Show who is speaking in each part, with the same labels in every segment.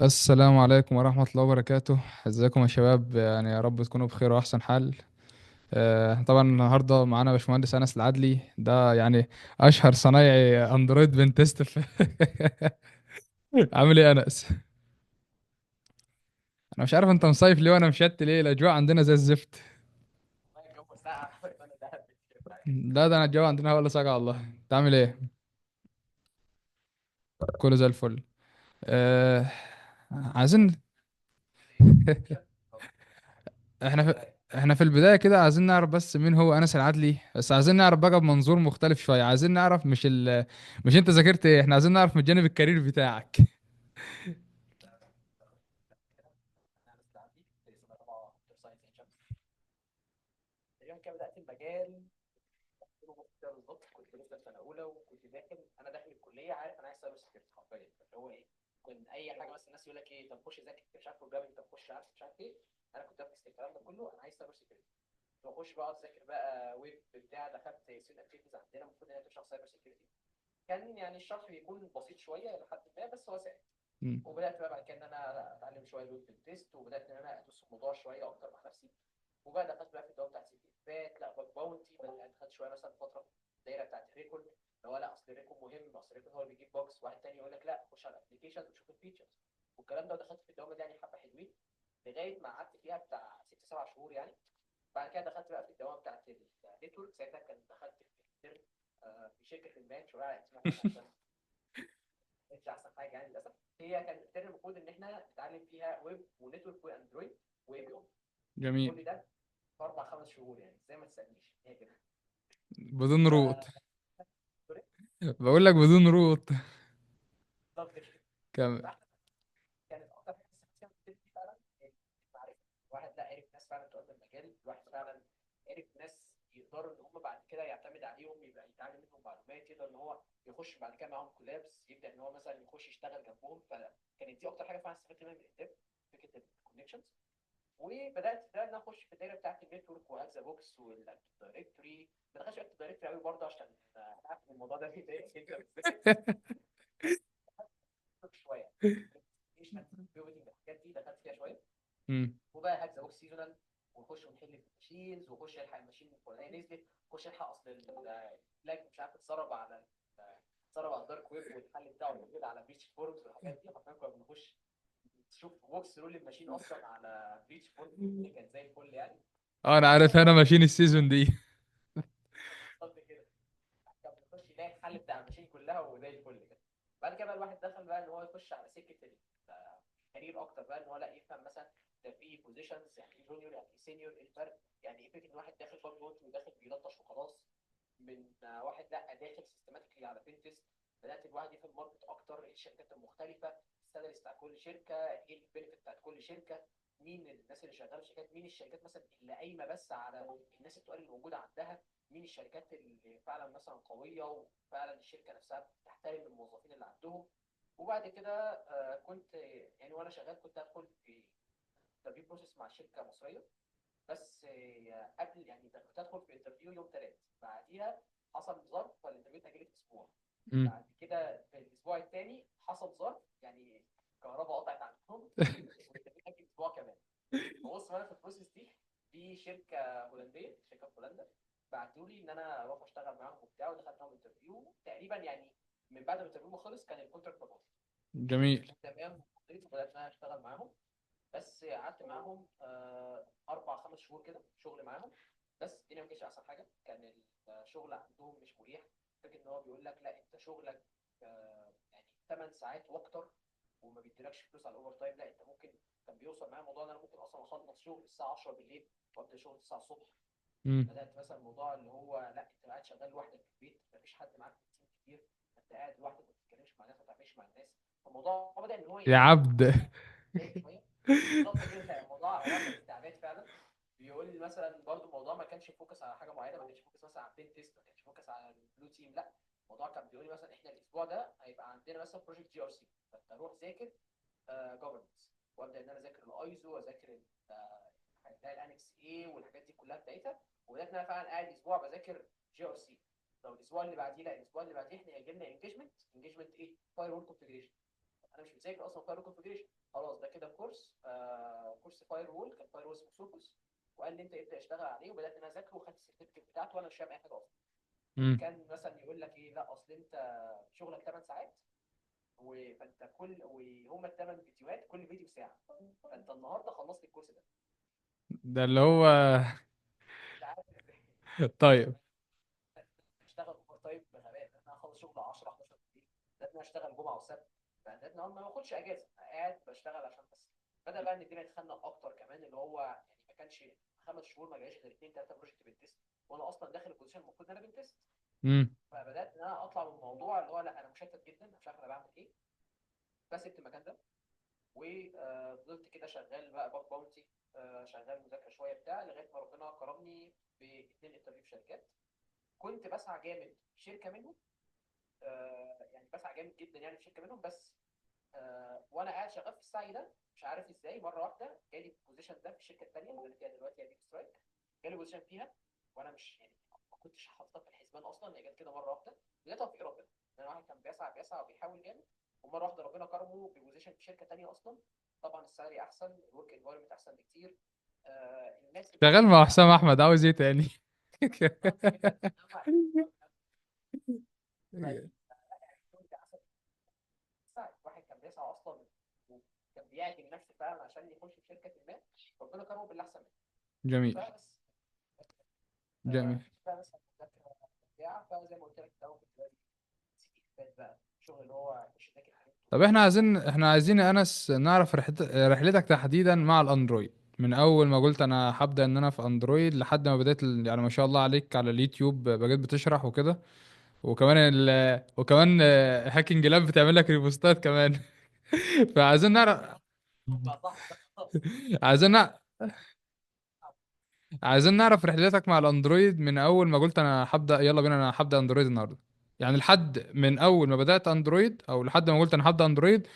Speaker 1: السلام عليكم ورحمة الله وبركاته. ازيكم يا شباب؟ يعني يا رب تكونوا بخير واحسن حال. طبعا النهارده معانا باشمهندس انس العدلي، ده يعني اشهر صنايعي اندرويد pentest في عامل ايه يا انس؟ انا مش عارف انت مصيف ليه وانا مشت ليه، الاجواء عندنا زي الزفت. لا ده انا الجو عندنا ولا ساقع والله. انت عامل ايه؟ كله زي الفل. آه، عايزين احنا في احنا في البداية كده عايزين نعرف بس مين هو أنس العدلي، بس عايزين نعرف بقى بمنظور مختلف شوية. عايزين نعرف مش انت ذاكرت ايه، احنا عايزين نعرف من جانب ال career بتاعك. مم. جميل. بدون روت. بقول لك بدون root. كمل. مم. اه انا عارف، انا ماشيين ال season دي. مم. جميل. مم. يا عبد.
Speaker 2: انا مش مذاكر اصلا فاير كونفجريشن. خلاص ده كده كورس، كورس فاير وول، كان firewall اسمه سوفوس. وقال لي انت ابدا اشتغل عليه، وبدات ان انا اذاكره وخدت ال certificate بتاعته وانا مش فاهم اي حاجة اصلا.
Speaker 1: امم.
Speaker 2: كان مثلا يقول لك ايه، لا اصل انت شغلك 8 ساعات، فانت كل وهما الثمان فيديوهات كل فيديو ساعه، فانت النهارده خلصت الكورس ده.
Speaker 1: ده اللي هو.
Speaker 2: مش عارف ازاي.
Speaker 1: طيب.
Speaker 2: اشتغل overtime بغباء، انا اخلص شغل 10 11 بالليل، لازم اشتغل جمعه وسبت، فلازم ما باخدش اجازه، قاعد بشتغل عشان بس. بدا بقى ان الدنيا تخنق اكتر كمان، اللي هو يعني ما كانش 5 شهور ما جاش غير اثنين ثلاثة project pentest، وانا اصلا داخل ال position المفروض ان انا pentest.
Speaker 1: امم.
Speaker 2: فبدات ان انا اطلع من الموضوع اللي هو لا انا مشتت جدا، مش عارف انا بعمل ايه. فسبت المكان ده وفضلت كده شغال بقى bug bounty، شغال مذاكرة شوية بتاع لغاية ما ربنا كرمني باثنين interview في شركات. كنت بسعى جامد في شركة منهم، يعني بسعى جامد جدا يعني في شركة منهم بس. وانا قاعد شغال في السعي ده مش عارف ازاي مرة واحدة جالي ال position ده في الشركة الثانية اللي انا فيها دلوقتي، هي ديب سترايك. جالي position فيها وانا مش يعني ما كنتش حاططها في الحسبان اصلا، هي جت كده مرة واحده. ده توفيق ربنا، لان واحد كان بيسعى بيسعى وبيحاول جامد، ومرة واحدة ربنا كرمه ب position في شركة ثانية اصلا. طبعا ال salary احسن، ال work environment احسن بكتير، الناس اللي
Speaker 1: شغال
Speaker 2: معاك
Speaker 1: مع
Speaker 2: احسن.
Speaker 1: حسام احمد، عاوز ايه تاني؟
Speaker 2: بالظبط كده. فالشغل احسن. الواحد كان بيسعى اصلا وكان بيعجن نفسه فعلا عشان يخش في شركة ما، ربنا كرمه باللي احسن منه.
Speaker 1: جميل.
Speaker 2: فبس.
Speaker 1: جميل.
Speaker 2: مفيش بقى مثلا مذاكرة بتاع، فزي ما قلت لك في الاول كنت بادئ CTF ات بقى، شغل اللي هو مش ذاكر حاجات
Speaker 1: طب
Speaker 2: وخش
Speaker 1: احنا
Speaker 2: بقى.
Speaker 1: عايزين، احنا عايزين يا انس نعرف رحلتك تحديدا مع الاندرويد، من اول ما قلت انا هبدا ان انا في اندرويد لحد ما بدأت يعني ما شاء الله عليك على اليوتيوب بقيت بتشرح وكده، وكمان وكمان هاكينج لاب بتعمل لك repost ات كمان. فعايزين نعرف،
Speaker 2: بقى صاحبي ده خلاص.
Speaker 1: عايزين نع... عايزين نعرف رحلتك مع الاندرويد من اول ما قلت انا هبدا، يلا بينا انا هبدا اندرويد النهارده. يعني لحد من اول ما بدات اندرويد، او لحد ما قلت انا هبدا اندرويد،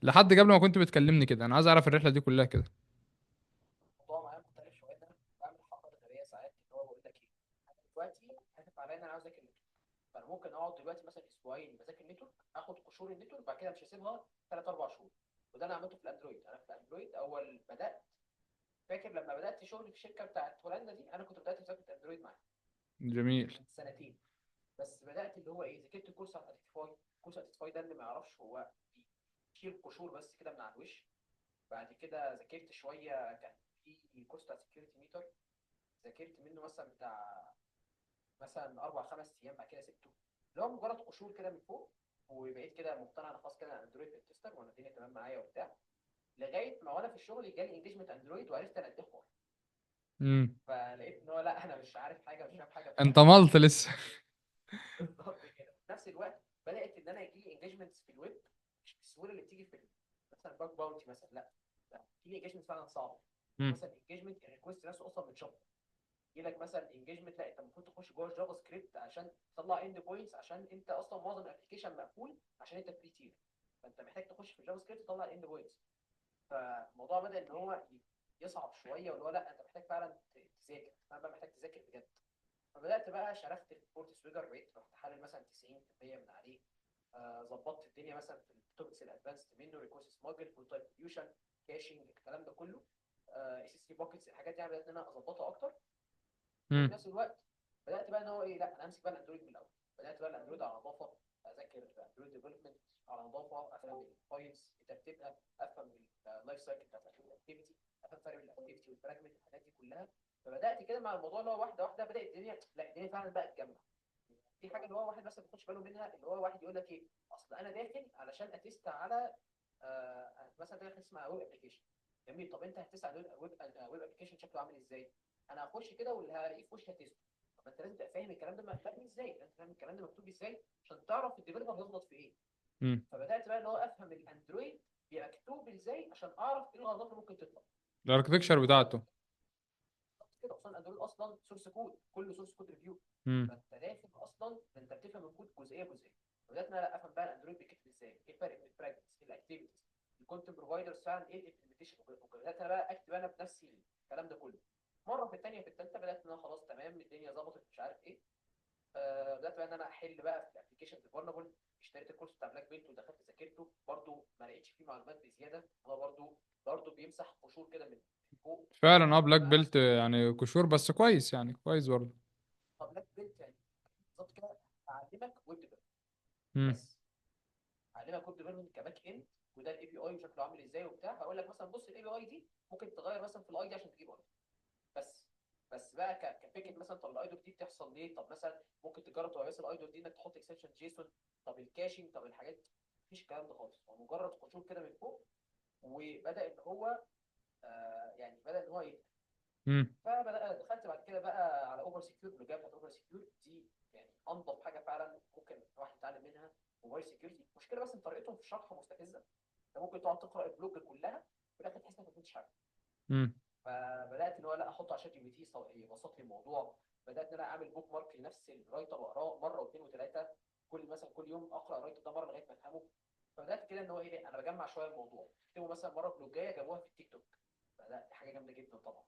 Speaker 1: لحد قبل ما كنت بتكلمني كده، انا عايز اعرف الرحلة دي كلها كده.
Speaker 2: الموضوع معايا مختلف شويه، ان انا بعمل حركات غبية ساعات، اللي هو بقول لك ايه، انا دلوقتي هتف عليا ان انا عاوز اذاكر network، فانا ممكن اقعد دلوقتي مثلا اسبوعين بذاكر network، اخد قشور ال network، بعد كده مش هسيبها ثلاث اربع شهور. وده انا عملته في الاندرويد. انا في الاندرويد اول بدات، فاكر لما بدات شغلي في الشركة بتاعت هولندا دي، انا كنت بدات مذاكرة اندرويد معاها
Speaker 1: جميل.
Speaker 2: من سنتين. بس بدات اللي هو ايه، ذاكرت كورس على اتكتيفاي. كورس اتكتيفاي ده اللي ما يعرفش هو بيشيل قشور بس كده من على الوش. بعد كده ذاكرت شويه، كان في كورس بتاع سكيورتي ميتر، ذاكرت منه مثلا بتاع مثلا اربع خمس ايام، بعد كده سبته، اللي هو مجرد قشور كده من فوق. وبقيت كده مقتنع انا خلاص كده انا اندرويد tester وانا الدنيا تمام معايا وبتاع، لغاية ما وانا في الشغل جالي engagement اندرويد وعرفت انا قد حوار. فلقيت ان هو لا انا مش عارف حاجة، مش فاهم حاجة
Speaker 1: انت
Speaker 2: بتاع.
Speaker 1: ملط لسه.
Speaker 2: بالظبط كده. في نفس الوقت بدات ان انا يجي لي engagements في الويب مش بالسهولة اللي بتيجي في مثلا bug bounty مثلا، لا لا في engagement فعلا صعبة. مثلا engagement ال request نفسه اصلا متشفر، يجي لك مثلا engagement لا انت المفروض تخش جوه ال JavaScript عشان تطلع endpoints، عشان انت اصلا معظم ال application مقفول عشان انت free tier، فانت محتاج تخش في ال JavaScript تطلع ال endpoints. فالموضوع بدا ان هو يصعب شوية، واللي هو لا انت محتاج فعلا تذاكر، انا بقى محتاج تذاكر بجد. فبدات بقى شرخت في PortSwigger، بقيت رحت حلل مثلا 90% من عليه. ظبطت الدنيا مثلا في ال topics ال advanced منه، request smuggle، fault type evolution، caching، الكلام ده كله، S3 buckets، الحاجات دي بدات ان انا اظبطها اكتر. وفي نفس الوقت بدات بقى ان هو ايه، لا انا امسك بقى الاندرويد من الاول. بدات بقى الاندرويد على نظافة، اذاكر اندرويد development على نظافة، افهم ال files ترتيبها، افهم ال life cycle بتاعت ال activity، افهم فرق بين ال activity وال fragment، الحاجات دي كلها. فبدات كده مع الموضوع اللي هو واحدة واحدة بدات الدنيا، لا الدنيا فعلا بقت تجمع. في حاجة اللي هو واحد مثلا ما بياخدش باله منها، اللي هو واحد يقول لك ايه، اصل انا داخل علشان ا test على مثلا داخل اسمها web application. جميل، طب انت هت test على web application شكله عامل ازاي؟ انا هخش كده واللي هلاقيه في وشي ه test ه. طب انت لازم تبقى فاهم الكلام ده مبني ازاي، انت فاهم الكلام ده مكتوب ازاي عشان تعرف ال developer هيغلط في ايه. فبدات بقى اللي هو افهم الاندرويد بيبقى مكتوب ازاي عشان اعرف ايه الغلطات اللي ممكن تطلع.
Speaker 1: ال architecture بتاعته.
Speaker 2: كده اصلا الاندرويد اصلا source code، كله source code review. فانت داخل اصلا انت بتفهم الكود جزئية جزئية. بدات ان انا افهم بقى الاندرويد بيتكتب ازاي، ايه الفرق بين ال fragments، ال activities، ال content providers، فعلا ايه ال implementation. وبدات انا بقى اكتب انا بنفسي الكلام ده كله. مرة في الثانية في الثالثة بدات ان انا خلاص تمام الدنيا ظبطت مش عارف ايه. بدات بقى ان انا احل بقى في ال application vulnerable. اشتريت الكورس بتاع Black Belt ودخلت ذاكرته برده، ما لقيتش معلومات بزياده، هو برضو بيمسح قشور كده من فوق.
Speaker 1: فعلا اه، Black
Speaker 2: ف
Speaker 1: Belt يعني كشور بس كويس، يعني كويس برضه.
Speaker 2: طب Black Belt يعني بالظبط كده اعلمك web development
Speaker 1: امم.
Speaker 2: بس، اعلمك web development ك back end، وده ال API وشكله عامل ازاي وبتاع. هقول لك مثلا بص ال API دي ممكن تغير مثلا في ال ID عشان تجيب ID بس. بس بقى كفكرة مثلا، طب ال IDOC دي بتحصل ليه؟ طب مثلا ممكن تجرب تغير ال IDOC دي انك تحط extension JSON، طب ال caching، طب الحاجات. مفيش الكلام ده خالص، هو مجرد قشور كده من فوق، وبدا ان هو يعني بدا ان هو يفهم.
Speaker 1: امم.
Speaker 2: فبدا دخلت بعد كده بقى على Over Secure، اللي بتاعت Over Secure دي يعني انضف حاجة فعلا ممكن الواحد يتعلم منها mobile security. المشكلة بس ان طريقتهم في الشرح مستفزه، انت ممكن تقعد تقرا ال blog كلها وفي الاخر تحس انك ما فهمتش حاجه.
Speaker 1: امم.
Speaker 2: فبدات ان هو لا احطه على ChatGPT يبسط لي الموضوع. بدات ان انا اعمل bookmark لنفس ال write up، اقراه مرة واثنين وثلاثه، كل مثلا كل يوم اقرا ال write up ده مرة لغاية ما افهمه. فبدات كده ان هو ايه، انا بجمع شوية الموضوع، اكتبه مثلا مرة بلوجايه جابوها في التيك توك، فلا دي حاجة جامدة جدا طبعا.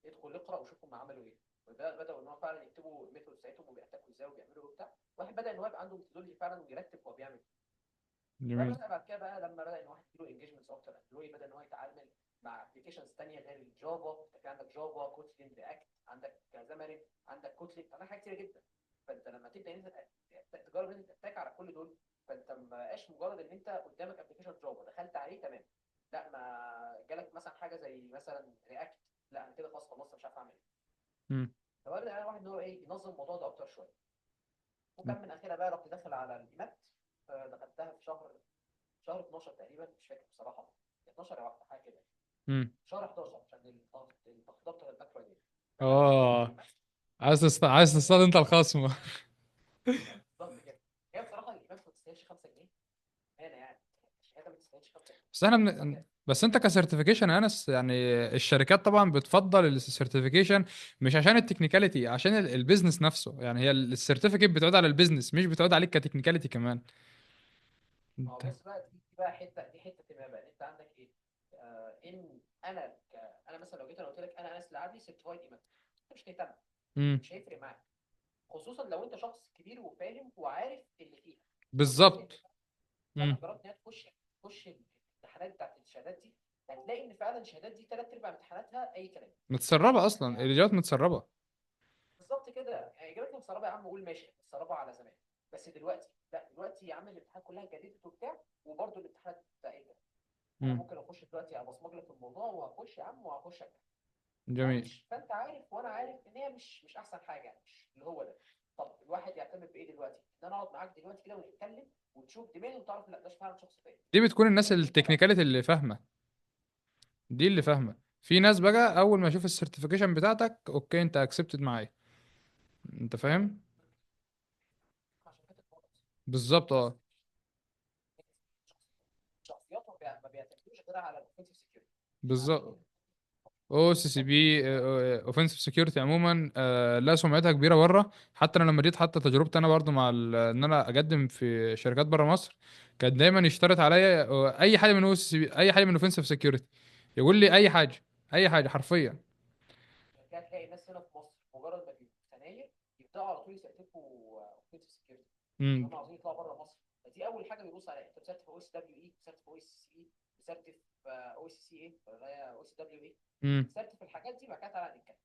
Speaker 2: ادخل اقرا وشوف هم عملوا ايه. بداوا ان هو فعلا يكتبوا ال method بتاعتهم وبي attack وا ازاي وبيعملوا ايه وبتاع. واحد بدا ان هو يبقى عنده methodology فعلا ويرتب هو بيعمل ايه.
Speaker 1: جميل.
Speaker 2: فبدا بعد كده بقى لما بدا ان واحد يجيله engagements اكتر Android، بدا ان هو يتعامل مع applications ثانية غير ال Java. انت في عندك Java، Kotlin، React، عندك Xamarin، عندك Kotlin، عندك حاجات كتير جدا. فانت لما تبدا ان انت تجرب ان انت attack على كل دول، فانت ما بقاش مجرد ان انت قدامك application Java دخلت عليه تمام، لا ما جالك مثلا حاجة زي مثلا React، لا انا كده خلاص خلصت مش عارف اعمل ايه.
Speaker 1: امم.
Speaker 2: فبدا انا واحد ان هو ايه ينظم الموضوع ده اكتر شوية. وكان من اخرها بقى رحت داخل على ال EMAT، دخلتها في شهر 12 تقريبا، مش فاكر بصراحة، 12 او واحدة حاجة كده،
Speaker 1: امم.
Speaker 2: شهر 11 عشان التخفيضات بتاعت ال Black Friday. دخلت
Speaker 1: اه،
Speaker 2: ال EMAT.
Speaker 1: عايز تصطاد انت الخصم.
Speaker 2: بالظبط كده. هي بصراحة ال EMAT ما تستاهلش 5 جنيه، انا يعني الشهادة ما تستاهلش 5 جنيه.
Speaker 1: بس احنا بس انت ك certification يا انس، يعني الشركات طبعا بتفضل ال certification، مش عشان ال technicality، عشان ال business نفسه. يعني هي ال certificate بتعود على ال business، مش بتعود عليك ك technicality كمان.
Speaker 2: ما هو
Speaker 1: انت.
Speaker 2: بس بقى دي بقى حته، دي حتة ما بقى انت عندك ايه، ان انا انا مثلا لو جيت انا قلت لك انا انس العدلي certified EMAT، انت مش هتهتم، مش هيفرق معاك، خصوصا لو انت شخص كبير وفاهم وعارف اللي فيها.
Speaker 1: بالظبط.
Speaker 2: فعلا جربت ان هي تخش الامتحانات بتاعت الشهادات دي، هتلاقي ان فعلا الشهادات دي ثلاث ارباع امتحاناتها اي كلام،
Speaker 1: متسربه اصلا،
Speaker 2: يعني
Speaker 1: الاجابات متسربه.
Speaker 2: بالظبط كده. يعني اجابتها مسربه يا عم، قول ماشي مسربه على زمان، بس دلوقتي لا، دلوقتي يا عم الامتحان كلها جددت وبتاع، وبرده الامتحانات بتاع ايه ده. انا ممكن اخش دلوقتي ابصمج لك الموضوع وهخش يا عم وهخش أكتب.
Speaker 1: جميل.
Speaker 2: فانت عارف وانا عارف ان هي مش احسن حاجة، يعني مش اللي هو ده. طب الواحد يعتمد بايه دلوقتي؟ ان انا اقعد معاك دلوقتي كده ونتكلم وتشوف دماغي وتعرف لا ده فعلا شخص فاهم.
Speaker 1: دي بتكون الناس ال technicality اللي فاهمه، دي اللي فاهمه. في ناس بقى اول ما يشوف ال certification بتاعتك okay انت accepted معايا، انت فاهم؟ بالظبط.
Speaker 2: شخصياتهم ما بيعتمدوش غير على ال offensive security.
Speaker 1: بالظبط. OSCP offensive security عموما، لا سمعتها كبيرة بره. حتى انا لما جيت، حتى تجربتي انا برضو مع ان انا اقدم في شركات بره مصر، كان دايما يشترط عليا اي حاجة من OSCP، اي حاجة من offensive security، يقول لي اي حاجة، اي حاجة حرفيا.
Speaker 2: هتلاقي الناس هنا في مصر مجرد ما بيبقوا سناير يبداوا على طول يسيرتفوا offensive security، هم عاوزين يطلعوا بره مصر. فدي اول حاجة بيبص عليها، انت مسيرتف او اس دبليو اي، مسيرتف او اس سي، مسيرتف او اس سي اي ولا او اس دبليو اي، مسيرتف الحاجات دي. بعد كده تعالى نتكلم.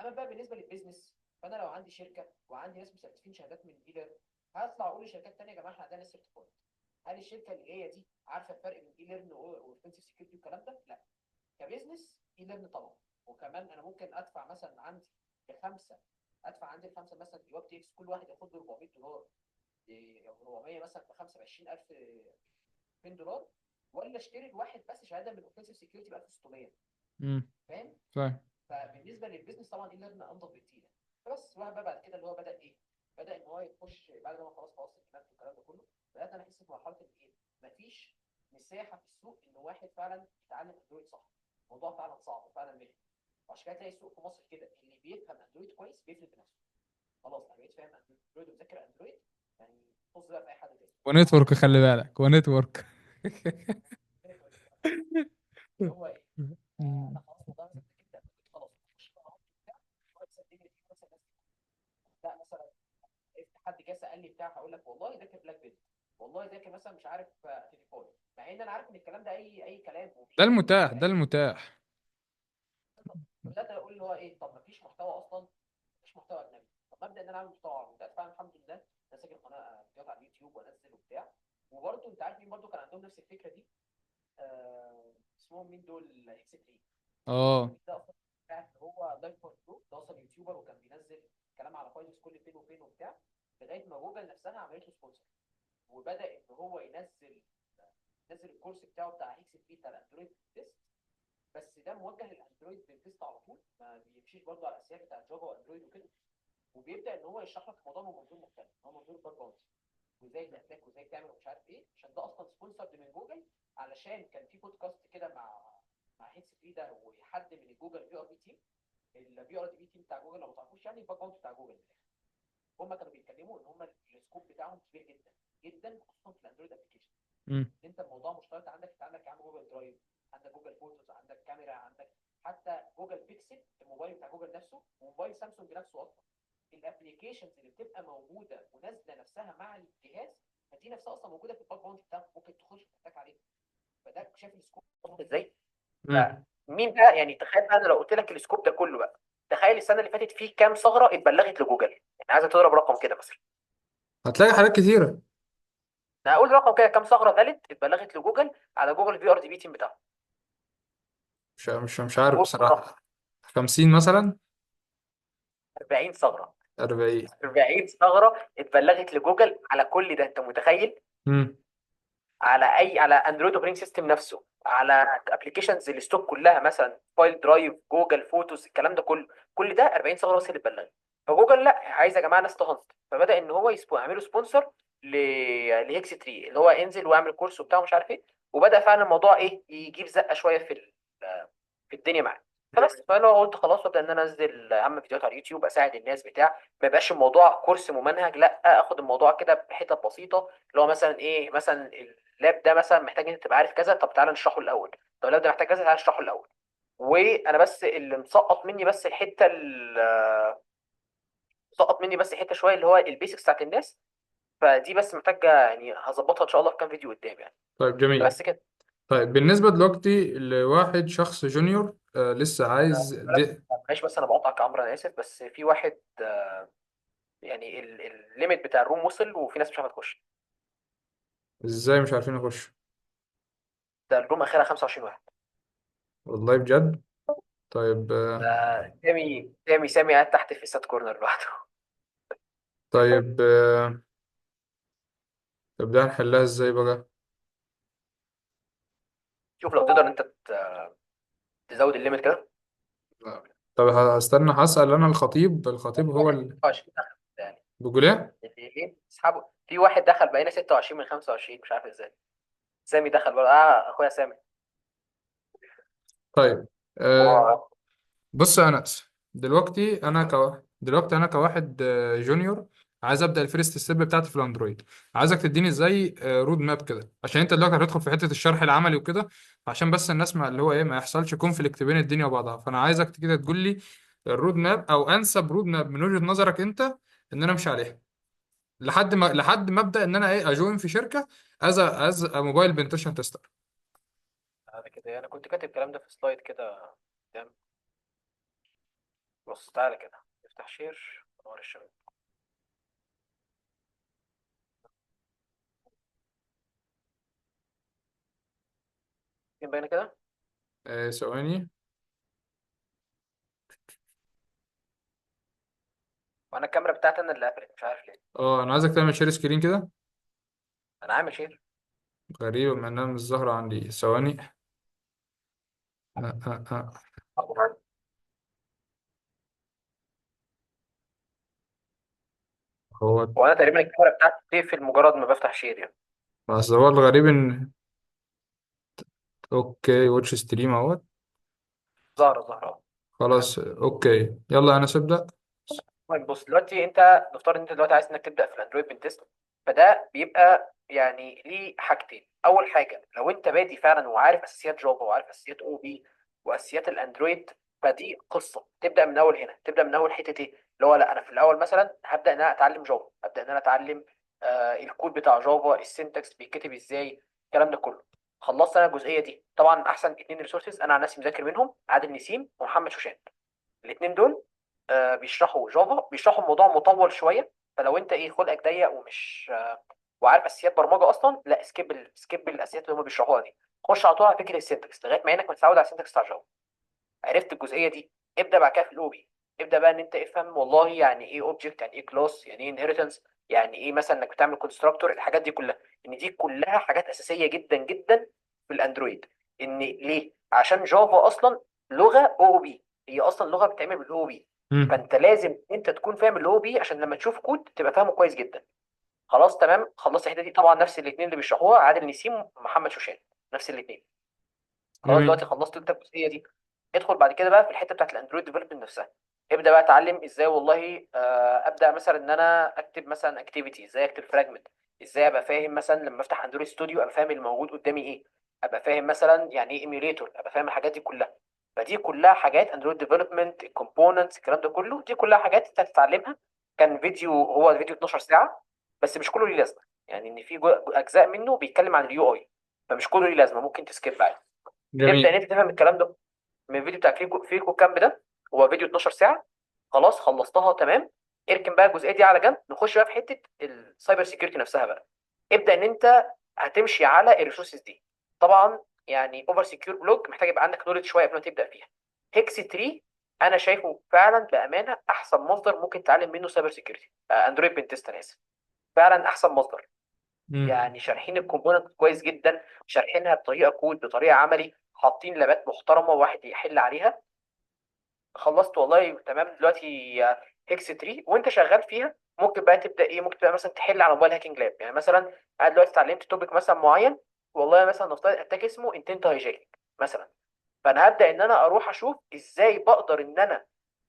Speaker 2: اما بقى بالنسبة لل business، فانا لو عندي شركة وعندي ناس مسيرتفين شهادات من eLearn، هطلع اقول لشركات ثانية يا جماعة احنا عندنا certified. هل الشركة اللي جاية دي عارفه الفرق بين eLearn و offensive security والكلام ده؟ لا. ك business eLearn طبعا. وكمان انا ممكن ادفع مثلا عندي لخمسة، ادفع عندي الخمسة مثلا EOABTX، كل واحد ياخد له $400، 400 مثلا ب 25000 $200، ولا اشتري الواحد بس شهادة من offensive security ب 1600. فاهم؟
Speaker 1: فاهم.
Speaker 2: فبالنسبه لل business طبعا eLearn انضف بكتير. فبس الواحد بقى بعد كده اللي هو بدا ايه؟ بدا ان هو يخش بعد ما خلاص خلصت الكلام والكلام ده كله، بدات انا احس في مرحلة ان ايه؟ مفيش مساحة في السوق ان واحد فعلا يتعلم Android صح. الموضوع فعلا صعب وفعلا مهم. وعشان كده تلاقي السوق في مصر كده اللي بيفهم Android كويس بيفلت بنفسه. خلاص انا بقيت فاهم Android ومذاكر Android، يعني طز بقى في اي حد تاني.
Speaker 1: و network، خلي بالك، و network.
Speaker 2: هو ايه؟ انا خلاص والله مثلا ذاكرت Android خلاص، مش بقى بتاع الدنيا دي مثلا. لا مثلا حد جه سال لي بتاع، هقول لك والله ذاكر Black Belt، والله ذاكر مثلا مش عارف تليفون، مع مع ان انا عارف ان الكلام ده اي كلام ومش
Speaker 1: ده المتاح،
Speaker 2: في
Speaker 1: ده
Speaker 2: الاخر.
Speaker 1: المتاح.
Speaker 2: بدات اقول اللي هو ايه، طب ما فيش محتوى اصلا، مفيش محتوى اجنبي، طب ما ابدا ان انا اعمل محتوى عربي. بدات فعلا الحمد لله انا ساجل قناة فيديوهات على اليوتيوب وانزل وبتاع. وبرده انت عارف مين برده كان عندهم نفس الفكرة دي؟ اسمهم مين دول؟ هيكس 3.
Speaker 1: اه.
Speaker 2: ده اصلا بتاع اللي هو دايفر برو، ده اصلا YouTuber وكان بينزل كلام على finance كل فين وفين وبتاع، لغاية ما جوجل نفسها عملت له sponsor، وبدا ان هو ينزل الكورس بتاعه بتاع هيكس 3 بتاع ال Android test. بس ده موجه لل Android test على طول، ما بيمشيش برضه على الاساسيات بتاع Java و Android وكده. وبيبدا ان هو يشرح لك الموضوع من منظور مختلف، ان هو منظور bug bounty، وازاي ت attack وازاي تعمل ومش عارف ايه، عشان ده اصلا sponsored من جوجل. علشان كان في بودكاست كده مع هيكس 3 ده وحد من الجوجل في ار بي تيم، الفي ار دي بي تيم بتاع جوجل لو ما تعرفوش، يعني ال bug bounty بتاع جوجل من الاخر. هم كانوا بيتكلموا ان هم ال scope بتاعهم كبير جدا جدا، خصوصا في ال Android application. انت الموضوع مشترك عندك، انت عندك يا عم Google Drive، عندك Google Photos، عندك كاميرا، عندك حتى Google Pixel الموبايل بتاع جوجل نفسه، وموبايل سامسونج نفسه اصلا. ال applications اللي بتبقى موجودة ونازلة نفسها مع الجهاز، فدي نفسها اصلا موجودة في ال bug bounty بتاعك، ممكن تخش ت attack عليها. فده شايف ال scope ازاي؟ مين بقى يعني؟ تخيل بقى انا لو قلت لك ال scope ده كله بقى، تخيل السنة اللي فاتت في كام ثغره اتبلغت لجوجل؟ يعني عايزه تضرب رقم كده مثلا.
Speaker 1: هتلاقي حاجات كتيرة.
Speaker 2: انا هقول رقم كده، كام ثغره غلت اتبلغت لجوجل على جوجل VRDB team بتاعهم؟
Speaker 1: مش عارف
Speaker 2: قول رقم.
Speaker 1: بصراحة. 50 مثلا.
Speaker 2: 40 ثغره.
Speaker 1: 40.
Speaker 2: 40 ثغره اتبلغت لجوجل على كل ده، انت متخيل؟ على اي، على Android operating system نفسه، على applications ال stock كلها، مثلا file Drive، Google Photos، الكلام ده كله، كل ده 40 ثغره بس اللي اتبلغت. فجوجل لا عايز يا جماعة ناس ت hunt، فبدا ان هو يعملوا sponsor لهيكس 3، اللي هو انزل واعمل كورس وبتاع ومش عارف ايه. وبدا فعلا الموضوع ايه، يجيب زقه شوية في الدنيا معاه. فبس، فانا قلت خلاص وابدا ان انا انزل اعمل فيديوهات على اليوتيوب، اساعد الناس بتاع، ما يبقاش الموضوع كورس ممنهج، لا اخد الموضوع كده بحتت بسيطة، اللي هو مثلا ايه، مثلا ال lab ده مثلا محتاج انت تبقى عارف كذا، طب تعالى نشرحه الاول، طب ال lab ده محتاج كذا، تعالى نشرحه الاول. وانا بس اللي مسقط مني بس الحتة سقط مني بس حتة شوية اللي هو ال basics بتاعت الناس، فدي بس محتاجه يعني هظبطها ان شاء الله في كام فيديو قدام يعني.
Speaker 1: طيب جميل.
Speaker 2: بس كده.
Speaker 1: طيب بالنسبة دلوقتي لواحد شخص junior لسه عايز دي.
Speaker 2: معلش بس انا بقطعك يا عمرو، انا اسف، بس في واحد يعني ال limit بتاع ال room وصل وفي ناس مش عارفه تخش.
Speaker 1: ازاي مش عارفين نخش؟
Speaker 2: ده ال room اخرها 25 واحد.
Speaker 1: والله بجد؟ طيب
Speaker 2: ده سامي قاعد تحت في ال sad corner لوحده.
Speaker 1: طيب طب ده هنحلها ازاي بقى؟
Speaker 2: شوف لو تقدر انت تزود ال limit كده.
Speaker 1: لا. طب هستنى، هسأل انا الخطيب. الخطيب
Speaker 2: في
Speaker 1: هو
Speaker 2: واحد
Speaker 1: اللي
Speaker 2: 26 دخل يعني،
Speaker 1: بيقول ايه؟
Speaker 2: ليه اسحبه؟ في واحد دخل بقينا 26 من 25، مش عارف ازاي. سامي دخل بقى، اخويا سامي.
Speaker 1: طيب آه بص يا انس، دلوقتي انا كواحد junior، عايز ابدا ال first step بتاعتي في ال Android. عايزك تديني زي road map كده، عشان انت دلوقتي هتدخل في حتة الشرح العملي وكده، عشان بس الناس ما اللي هو ايه ما يحصلش conflict بين الدنيا وبعضها. فانا عايزك كده تقول لي ال road map او انسب road map من وجهة نظرك انت ان انا امشي عليها لحد ما ابدا ان انا ايه ا join في شركة از mobile penetration tester.
Speaker 2: انا كده انا كنت كاتب الكلام ده في slide كده قدام. بص تعالى كده افتح share نور الشباب. فين باينة كده؟
Speaker 1: ثواني.
Speaker 2: وانا الكاميرا بتاعتي انا اللي قفلت مش عارف ليه.
Speaker 1: اه انا عايزك تعمل share screen كده.
Speaker 2: انا عامل share.
Speaker 1: غريبة مع انها مش ظاهرة عندي. ثواني. آه آه آه. هو
Speaker 2: وانا تقريبا الكاميرا بتاعتي بتقفل مجرد ما بفتح share يعني.
Speaker 1: بس هو الغريب ان okay، watch stream اهوت.
Speaker 2: ظاهره. تمام.
Speaker 1: خلاص okay، يلا انا سبدأ.
Speaker 2: طيب بص دلوقتي انت نفترض ان انت دلوقتي عايز انك تبدا في ال Android pentest، فده بيبقى يعني ليه حاجتين. اول حاجة لو انت بادي فعلا وعارف اساسيات Java وعارف اساسيات OOP واساسيات ال Android، فدي قصة تبدا من اول هنا، تبدا من اول حتة ايه اللي هو لا انا في الاول مثلا هبدا ان انا اتعلم Java، هبدا ان انا اتعلم الكود بتاع Java، ال syntax بيتكتب ازاي، الكلام ده كله. خلصت انا الجزئية دي. طبعا احسن اتنين resources انا عن نفسي مذاكر منهم عادل نسيم ومحمد شوشان. الاثنين دول بيشرحوا جافا، بيشرحوا الموضوع مطول شويه. فلو انت ايه خلقك ضيق ومش وعارف اساسيات برمجة اصلا، لا skip skip الاساسيات اللي هم بيشرحوها دي. خش على طول على فكرة ال syntax لغاية ما عينك ما تتعود على ال syntax بتاع جافا. عرفت الجزئية دي، ابدا بعد كده في ال OOP. ابدا بقى ان انت افهم والله يعني ايه object، يعني ايه class، يعني ايه inheritance، يعني ايه مثلا انك بتعمل constructor، الحاجات دي كلها. ان دي كلها حاجات اساسية جدا جدا في الاندرويد. ان ليه؟ عشان جافا اصلا لغة او بي، هي اصلا لغة بتتعمل بال OOP.
Speaker 1: مم.
Speaker 2: فانت لازم انت تكون فاهم ال OOP عشان لما تشوف كود تبقى فاهمه كويس جدا. خلاص تمام، خلصت الحتة دي. طبعا نفس الاثنين اللي بيشرحوها عادل نسيم ومحمد شوشان، نفس الاثنين. خلاص
Speaker 1: جميل.
Speaker 2: دلوقتي خلصت انت الجزئية دي. ادخل بعد كده بقى في الحتة بتاعت الاندرويد development نفسها. ابدا بقى اتعلم ازاي والله ابدا مثلا ان انا اكتب مثلا activity، ازاي اكتب fragment، ازاي ابقى فاهم مثلا لما افتح اندرويد ستوديو ابقى فاهم الموجود قدامي ايه، ابقى فاهم مثلا يعني ايه emulator، ابقى فاهم الحاجات دي كلها. فدي كلها حاجات اندرويد development، components، الكلام ده كله دي كلها حاجات انت هتتعلمها. كان فيديو، هو فيديو 12 ساعه، بس مش كله ليه لازمه. يعني ان في اجزاء منه بيتكلم عن ال UI، فمش كله ليه لازمه، ممكن ت skip عادي. تبدا ان
Speaker 1: جميل.
Speaker 2: انت تفهم الكلام ده من الفيديو بتاع فريكو، فريكو كامب ده. هو فيديو 12 ساعه. خلاص خلصتها تمام. اركن بقى الجزئية دي على جنب، نخش بقى في حتة ال cyber security نفسها بقى. ابدا ان انت هتمشي على ال resources دي. طبعا يعني اوفر سكيور blog محتاج يبقى عندك knowledge شوية قبل ما تبدا فيها. هيكس 3 انا شايفه فعلا بامانه احسن مصدر ممكن تتعلم منه cyber security، اندرويد pentest انا اسف، فعلا احسن مصدر.
Speaker 1: مم.
Speaker 2: يعني شارحين ال component كويس جدا، شارحينها بطريقة كود، بطريقة عملي، حاطين labات محترمه واحد يحل عليها. خلصت والله تمام دلوقتي. هيكس 3 وانت شغال فيها ممكن بقى تبدا ايه، ممكن تبقى مثلا تحل على موبايل hacking lab. يعني مثلا انا دلوقتي اتعلمت topic مثلا معين، والله مثلا نفترض attack اسمه intent hijacking مثلا. فانا هبدا ان انا اروح اشوف ازاي بقدر ان انا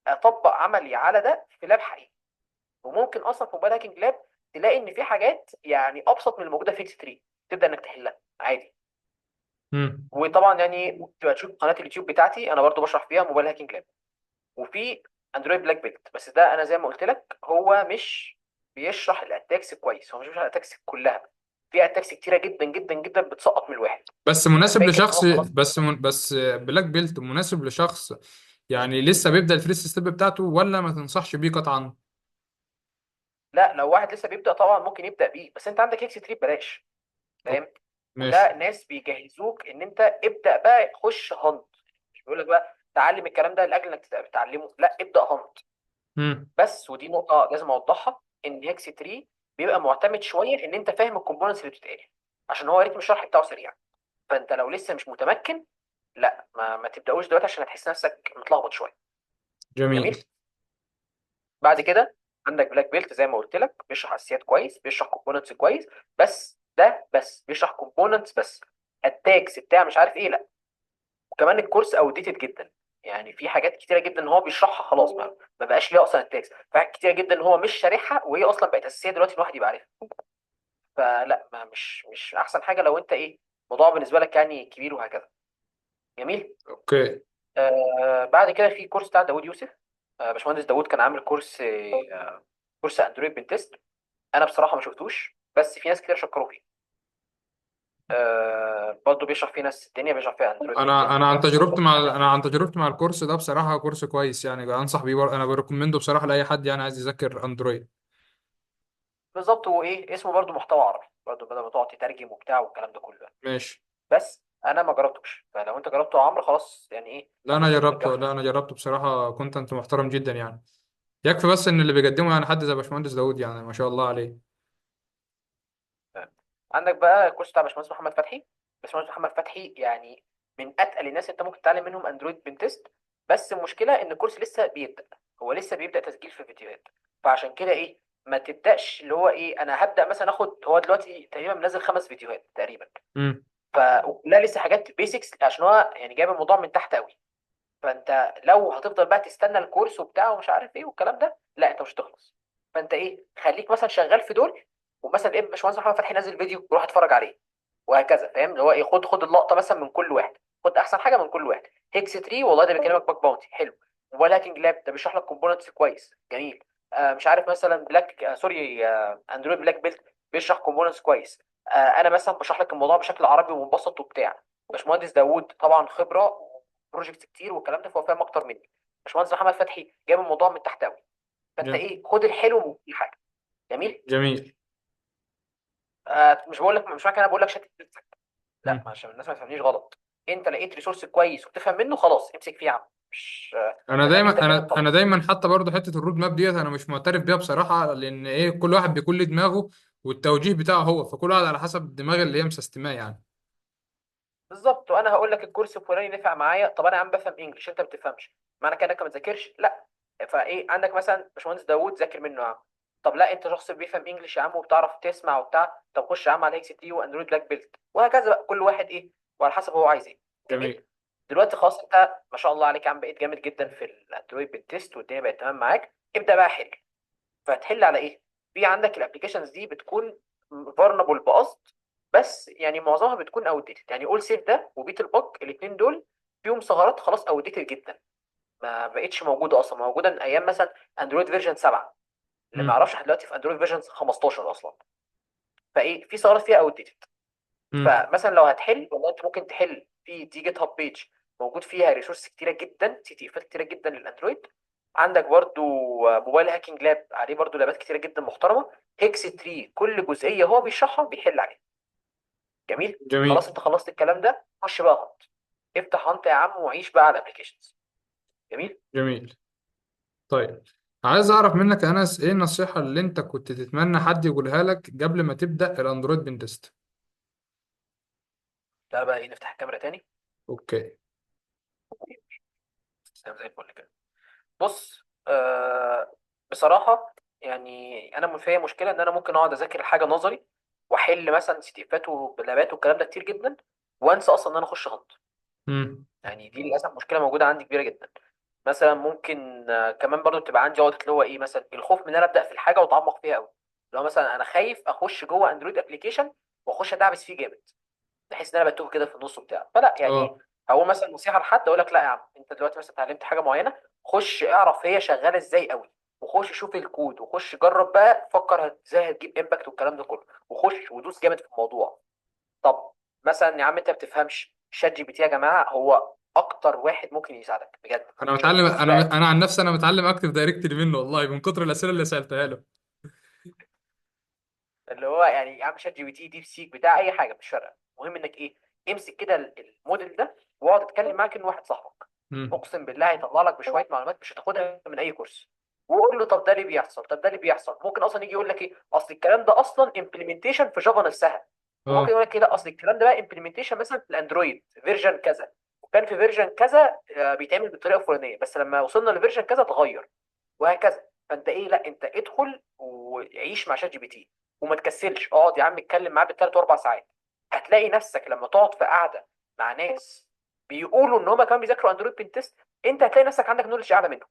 Speaker 2: اطبق عملي على ده في lab حقيقي. وممكن اصلا في موبايل hacking lab تلاقي ان في حاجات يعني ابسط من الموجودة في هيكس 3، تبدا انك تحلها عادي.
Speaker 1: مم.
Speaker 2: وطبعا يعني تبقى تشوف قناة اليوتيوب بتاعتي، انا برضو بشرح فيها موبايل hacking lab. وفي اندرويد black belt، بس ده انا زي ما قلت لك هو مش بيشرح ال attacks كويس، هو مش بيشرح ال attacks كلها. في attacks كتيرة جدا جدا جدا بتسقط من الواحد.
Speaker 1: بس
Speaker 2: يبقى
Speaker 1: مناسب
Speaker 2: فاكر ان هو
Speaker 1: لشخص،
Speaker 2: خلاص.
Speaker 1: بس black belt مناسب لشخص يعني لسه بيبدأ ال first step بتاعته، ولا ما تنصحش بيه قطعا؟
Speaker 2: لا لو واحد لسه بيبدا طبعا ممكن يبدا بيه، بس انت عندك هيكس 3 ببلاش،
Speaker 1: okay.
Speaker 2: فاهم.
Speaker 1: ماشي.
Speaker 2: وده ناس بيجهزوك ان انت ابدا بقى خش hunt. مش بيقول لك بقى تعلم الكلام ده لاجل انك تبقى بتعلمه، لا ابدا hunt.
Speaker 1: مم.
Speaker 2: بس ودي نقطة لازم اوضحها، ان هيكس 3 بيبقى معتمد شوية ان انت فاهم ال components اللي بتتقال، عشان هو رتم الشرح بتاعه سريع. فانت لو لسه مش متمكن، لا ما تبداوش دلوقتي عشان هتحس نفسك متلخبط شويه.
Speaker 1: جميل.
Speaker 2: جميل. بعد كده عندك black belt زي ما قلت لك بيشرح اساسيات كويس، بيشرح components كويس، بس ده بس بيشرح components بس، attacks بتاع مش عارف ايه لا. وكمان الكورس outdated جدا، يعني في حاجات كتيرة جدا هو بيشرحها خلاص ما بقاش ليه اصلا attacks، في حاجات كتيرة جدا هو مش شارحها وهي اصلا بقت اساسية دلوقتي الواحد يبقى عارفها. فلا ما مش احسن حاجة لو انت ايه الموضوع بالنسبة لك يعني كبير وهكذا. جميل.
Speaker 1: okay.
Speaker 2: بعد كده في كورس بتاع داوود يوسف. باشمهندس داوود كان عامل كورس كورس اندرويد pentest. انا بصراحة ما شفتوش، بس في ناس كتير شكروا فيه. برضه بيشرح فيه ناس الدنيا، بيشرح فيها اندرويد
Speaker 1: انا
Speaker 2: بنتست
Speaker 1: انا عن
Speaker 2: والكلام ده
Speaker 1: تجربتي
Speaker 2: كله.
Speaker 1: مع انا عن تجربتي مع الكورس ده بصراحة كورس كويس يعني، انصح بيه انا ب recommend ه بصراحة لاي حد يعني عايز يذاكر اندرويد.
Speaker 2: بالظبط. وايه اسمه برضه محتوى عربي برضه بدل ما تقعد تترجم وبتاع والكلام ده كله.
Speaker 1: ماشي.
Speaker 2: بس انا ما جربتوش، فلو انت جربته يا عمرو خلاص يعني ايه
Speaker 1: لا انا
Speaker 2: اخد منك
Speaker 1: جربته،
Speaker 2: الجو.
Speaker 1: لا انا جربته بصراحة content محترم جدا يعني. يكفي بس ان اللي بيقدمه يعني حد زي باشمهندس داوود، يعني ما شاء الله عليه.
Speaker 2: عندك بقى الكورس بتاع باشمهندس محمد فتحي. باشمهندس محمد فتحي يعني من اتقل الناس انت ممكن تتعلم منهم اندرويد pentest. بس المشكلة ان الكورس لسه بيبدا، هو لسه بيبدا تسجيل في فيديوهات. فعشان كده ايه ما تبداش اللي هو ايه انا هبدا مثلا اخد، هو دلوقتي تقريبا منزل 5 فيديوهات تقريبا.
Speaker 1: امم.
Speaker 2: ف لا لسه حاجات basics عشان هو يعني جايب الموضوع من تحت قوي. فانت لو هتفضل بقى تستنى الكورس وبتاع ومش عارف ايه والكلام ده، لا انت مش هتخلص. فانت ايه خليك مثلا شغال في دول، ومثلا ايه باشمهندس محمد فتحي نزل فيديو روح اتفرج عليه وهكذا، فاهم. اللي هو ايه خد اللقطة مثلا من كل واحد، خد احسن حاجة من كل واحد. هيكس 3 والله ده بيكلمك bug bounty حلو، موبايل hacking lab ده بيشرح لك components كويس جميل، مش عارف مثلا black sorry اندرويد black belt بيشرح components كويس. انا مثلا بشرح لك الموضوع بشكل عربي ومبسط وبتاع. باشمهندس داوود طبعا خبره و projects كتير والكلام ده، فهو فاهم اكتر مني. باشمهندس محمد فتحي جاب الموضوع من تحت قوي. فانت
Speaker 1: جميل.
Speaker 2: ايه، خد الحلو من كل حاجه. جميل.
Speaker 1: جميل.
Speaker 2: مش بقول لك، مش معنى كده انا بقول لك شتت نفسك، لا،
Speaker 1: مم.
Speaker 2: عشان الناس ما تفهمنيش غلط. انت لقيت resource كويس وبتفهم منه، خلاص امسك فيه يا عم. مش
Speaker 1: انا
Speaker 2: ما دام انت
Speaker 1: دايما
Speaker 2: فاهم
Speaker 1: انا انا
Speaker 2: خلاص.
Speaker 1: دايما حتى برضو حتة ال road map ديت انا مش معترف بيها بصراحه، لان ايه، كل واحد بيكون له دماغه والتوجيه بتاعه هو، فكل واحد على حسب الدماغ اللي هي مسستماه يعني.
Speaker 2: بالظبط. وانا هقول لك ال course الفلاني نفع معايا، طب انا يا عم بفهم English، انت ما بتفهمش، معنى كده انك ما تذاكرش؟ لا. فايه، عندك مثلا باشمهندس داوود ذاكر منه يا عم. طب لا، انت شخص بيفهم English يا عم وبتعرف تسمع وبتاع، طب خش يا عم على اكس تي واندرويد بلاك بيلت، وهكذا بقى كل واحد ايه وعلى حسب هو عايز ايه. جميل.
Speaker 1: جميل.
Speaker 2: دلوقتي خلاص، انت ما شاء الله عليك يا عم، بقيت جامد جدا في الاندرويد بال test، والدنيا بقت تمام معاك. ابدا بقى حل. فهتحل على ايه؟ في عندك ال applications دي بتكون vulnerable بقصد، بس يعني معظمها بتكون outdated. يعني اول سيف ده وبيت الباك، الاثنين دول فيهم ثغرات خلاص outdated جدا، ما بقتش موجودة اصلا، موجودة من ايام مثلا اندرويد version 7، اللي ما
Speaker 1: مم.
Speaker 2: يعرفش دلوقتي في اندرويد version 15 اصلا. فايه، في ثغرات فيها outdated.
Speaker 1: مم.
Speaker 2: فمثلا لو هتحل، والله انت ممكن تحل في دي GitHub page موجود فيها resource كتيرة جدا، CTF ات كتيرة جدا للاندرويد. عندك برضو Mobile Hacking Lab، عليه برضو lab ات كتيرة جدا محترمه. هيكس 3 كل جزئية هو بيشرحها بيحل عليها. جميل. خلاص
Speaker 1: جميل.
Speaker 2: انت خلصت الكلام ده، خش بقى hunt. افتح hunt يا عم وعيش بقى على ال applications. جميل.
Speaker 1: جميل. طيب، عايز اعرف منك يا انس، ايه النصيحة اللي انت كنت تتمنى حد يقولها لك قبل ما تبدأ الاندرويد pentest؟
Speaker 2: تعالى بقى ايه، نفتح الكاميرا تاني.
Speaker 1: okay.
Speaker 2: تمام، زي الفل كده. بص، بصراحة يعني أنا فيا مشكلة إن أنا ممكن أقعد أذاكر حاجة نظري، وأحل مثلا CTF ات و lab ات والكلام ده كتير جدا، وأنسى أصلا إن أنا أخش hunt.
Speaker 1: امم.
Speaker 2: يعني دي للأسف مشكلة موجودة عندي كبيرة جدا. مثلا ممكن كمان برضو تبقى عندي عقدة، اللي هو إيه، مثلا الخوف من إن أنا أبدأ في الحاجة وأتعمق فيها أوي. لو مثلا أنا خايف أخش جوه أندرويد application وأخش أدعبس فيه جامد، بحيث ان انا بتوه كده في النص بتاع، فلا يعني.
Speaker 1: اه.
Speaker 2: هقول مثلا نصيحة لحد، اقول لك لا يا عم، انت دلوقتي مثلا اتعلمت حاجة معينه، خش اعرف هي شغالة ازاي قوي، وخش شوف الكود، وخش جرب بقى، فكر ازاي هتجيب impact والكلام ده كله، وخش ودوس جامد في الموضوع. طب مثلا يا عم انت ما بتفهمش شات جي بي تي، يا جماعة هو اكتر واحد ممكن يساعدك بجد.
Speaker 1: انا
Speaker 2: شات جي
Speaker 1: متعلم،
Speaker 2: بي تي
Speaker 1: انا
Speaker 2: بقى،
Speaker 1: انا عن نفسي انا متعلم Active Directory منه والله، من كتر الاسئلة اللي سالتها له.
Speaker 2: اللي هو يعني يا عم شات جي بي تي، ديب سيك، بتاع اي حاجة مش فارقه، المهم انك ايه، امسك كده الموديل ده واقعد اتكلم معاه كأنه واحد صاحبك.
Speaker 1: امم.
Speaker 2: اقسم بالله هيطلع لك بشوية معلومات مش هتاخدها من اي course. وقول له طب ده ليه بيحصل، طب ده ليه بيحصل. ممكن اصلا يجي يقول لك ايه، اصل الكلام ده اصلا implementation في جافا نفسها. وممكن
Speaker 1: اه.
Speaker 2: يقول لك ايه، لا اصل الكلام ده بقى implementation مثلا في الاندرويد version كذا، وكان في version كذا بيتعمل بالطريقة الفلانيه، بس لما وصلنا ل version كذا اتغير، وهكذا. فانت ايه، لا انت ادخل وعيش مع شات جي بي تي، وما تكسلش، اقعد يا عم اتكلم معاه بالثلاث واربع ساعات. هتلاقي نفسك لما تقعد في قعدة مع ناس بيقولوا ان هم كانوا بيذاكروا اندرويد pentest، انت هتلاقي نفسك عندك knowledge اعلى منهم.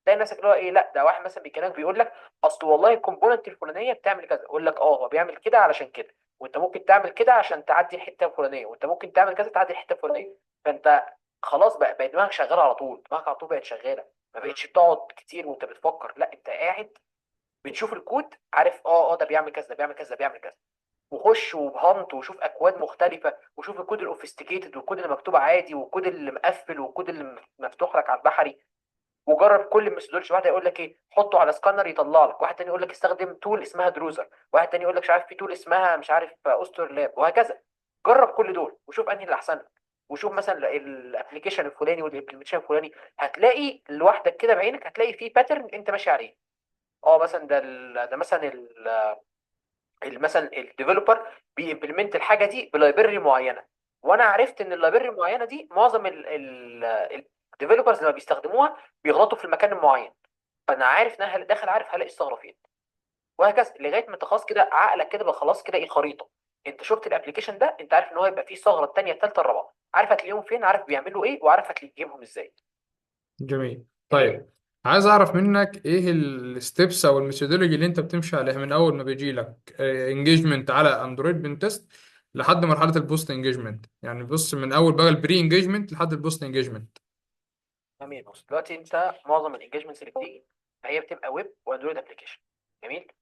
Speaker 2: تلاقي نفسك اللي هو ايه، لا ده واحد مثلا بيكلمك بيقول لك اصل والله ال component الفلانية بتعمل كذا، يقول لك اه هو بيعمل كده علشان كده، وانت ممكن تعمل كده عشان تعدي الحتة الفلانيه، وانت ممكن تعمل كذا تعدي الحتة الفلانيه. فانت خلاص بقى دماغك شغالة على طول، دماغك على طول بقت شغاله، ما بقتش بتقعد كتير وانت بتفكر، لا انت قاعد بتشوف الكود، عارف اه ده بيعمل كذا، ده بيعمل كذا، ده بيعمل كذا. وخش وب hunt وشوف اكواد مختلفه، وشوف الكود ال obfuscated والكود اللي مكتوب عادي والكود اللي مقفل والكود اللي مفتوح لك على البحري. وجرب كل ال methodology. واحد يقول لك ايه، حطه على سكانر يطلع لك، واحد تاني يقول لك استخدم tool اسمها drozer، واحد تاني يقول لك مش عارف في tool اسمها مش عارف Ostorlab، وهكذا. جرب كل دول وشوف انهي اللي احسن لك، وشوف مثلا ال application الفلاني وال implementation الفلاني. هتلاقي لوحدك كده بعينك، هتلاقي في pattern انت ماشي عليه. اه مثلا ده ده مثلا مثلا ال developer بي implement الحاجة دي ب library معينه، وانا عرفت ان ال library المعينة دي معظم ال developers لما بيستخدموها بيغلطوا في المكان المعين، فانا عارف ان انا داخل عارف هلاقي الثغرة فين. وهكذا لغاية ما انت خلاص كده عقلك كده بقى خلاص كده ايه، خريطه. انت شفت ال application ده، انت عارف ان هو يبقى فيه ثغره الثانية الثالثة الرابعه، عارف هتلاقيهم فين، عارف بيعملوا ايه، وعارف هتجيبهم ازاي.
Speaker 1: جميل.
Speaker 2: جميل.
Speaker 1: طيب، عايز اعرف منك ايه ال steps او ال methodology اللي انت بتمشي عليها من اول ما بيجي لك engagement على اندرويد pentest لحد مرحلة البوست انجيجمنت. يعني بص، من اول بقى ال pre engagement لحد البوست انجيجمنت.
Speaker 2: جميل. بص دلوقتي انت معظم ال engagements اللي بتيجي فهي بتبقى ويب واندرويد application. جميل.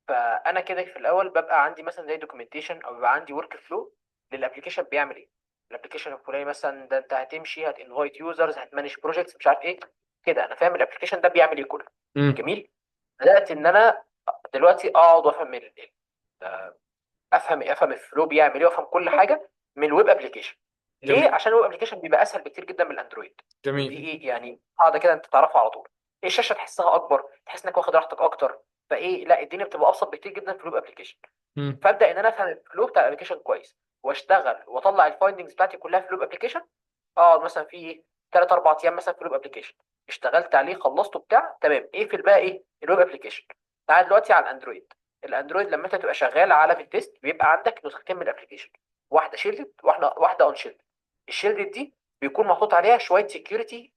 Speaker 2: فانا كده في الاول ببقى عندي مثلا زي documentation، او بيبقى عندي workflow لل application بيعمل ايه. ال application الفلاني مثلا ده انت هتمشي هت invite users، هت manage projects، مش عارف ايه كده، انا فاهم ال application ده بيعمل ايه كله.
Speaker 1: امم.
Speaker 2: جميل. بدات ان انا دلوقتي اقعد وافهم افهم ال flow بيعمل ايه، وافهم كل حاجة من الويب ابلكيشن. ليه؟
Speaker 1: جميل.
Speaker 2: عشان ال web application بيبقى اسهل بكتير جدا من الاندرويد. دي
Speaker 1: جميل.
Speaker 2: ايه يعني قاعدة كده انت تعرفها على طول. ايه الشاشة تحسها اكبر، تحس انك واخد راحتك اكتر. فايه، لا الدنيا بتبقى ابسط بكتير جدا في الويب ابلكيشن.
Speaker 1: امم.
Speaker 2: فابدا ان انا افهم ال flow بتاع ال application كويس، واشتغل واطلع ال findings بتاعتي كلها في الويب ابلكيشن. اقعد مثلا في ايه 3 4 ايام مثلا في الويب ابلكيشن، اشتغلت عليه خلصته بتاع تمام، اقفل بقى ايه ال web application. تعال دلوقتي على الاندرويد. الاندرويد لما انت تبقى شغال على في ال test، بيبقى عندك نسختين من ال application، واحدة shielded واحده unshielded. ال shielded دي بيكون محطوط عليها شوية security،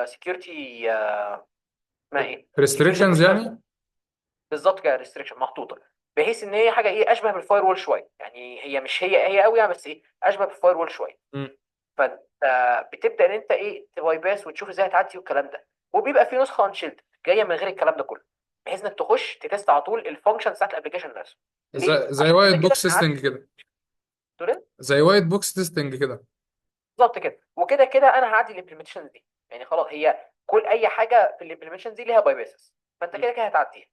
Speaker 2: security ما ايه security
Speaker 1: restrictions
Speaker 2: procedures.
Speaker 1: يعني.
Speaker 2: بالظبط كده، restriction محطوطة بحيث ان هي حاجة ايه اشبه بال firewall شويه، يعني هي مش هي هي قوي يعني، بس ايه اشبه بال firewall شويه.
Speaker 1: امم.
Speaker 2: فانت بتبدا ان انت ايه ت bypass وتشوف ازاي هتعدي والكلام ده. وبيبقى في نسخه unshielded جاية من غير الكلام ده كله، بحيث انك تخش ت test على طول ال function بتاعت ال application نفسه. ليه؟
Speaker 1: زي
Speaker 2: عشان
Speaker 1: وايت
Speaker 2: كده كده
Speaker 1: بوكس
Speaker 2: انا هعدي.
Speaker 1: تيستنج كده.
Speaker 2: تقول إيه؟
Speaker 1: زي white box testing كده.
Speaker 2: بالظبط كده، وكده كده انا هعدي ال implementation دي، يعني خلاص هي كل اي حاجة في ال implementation دي ليها bypasses، فانت
Speaker 1: مم.
Speaker 2: كده كده هتعديها.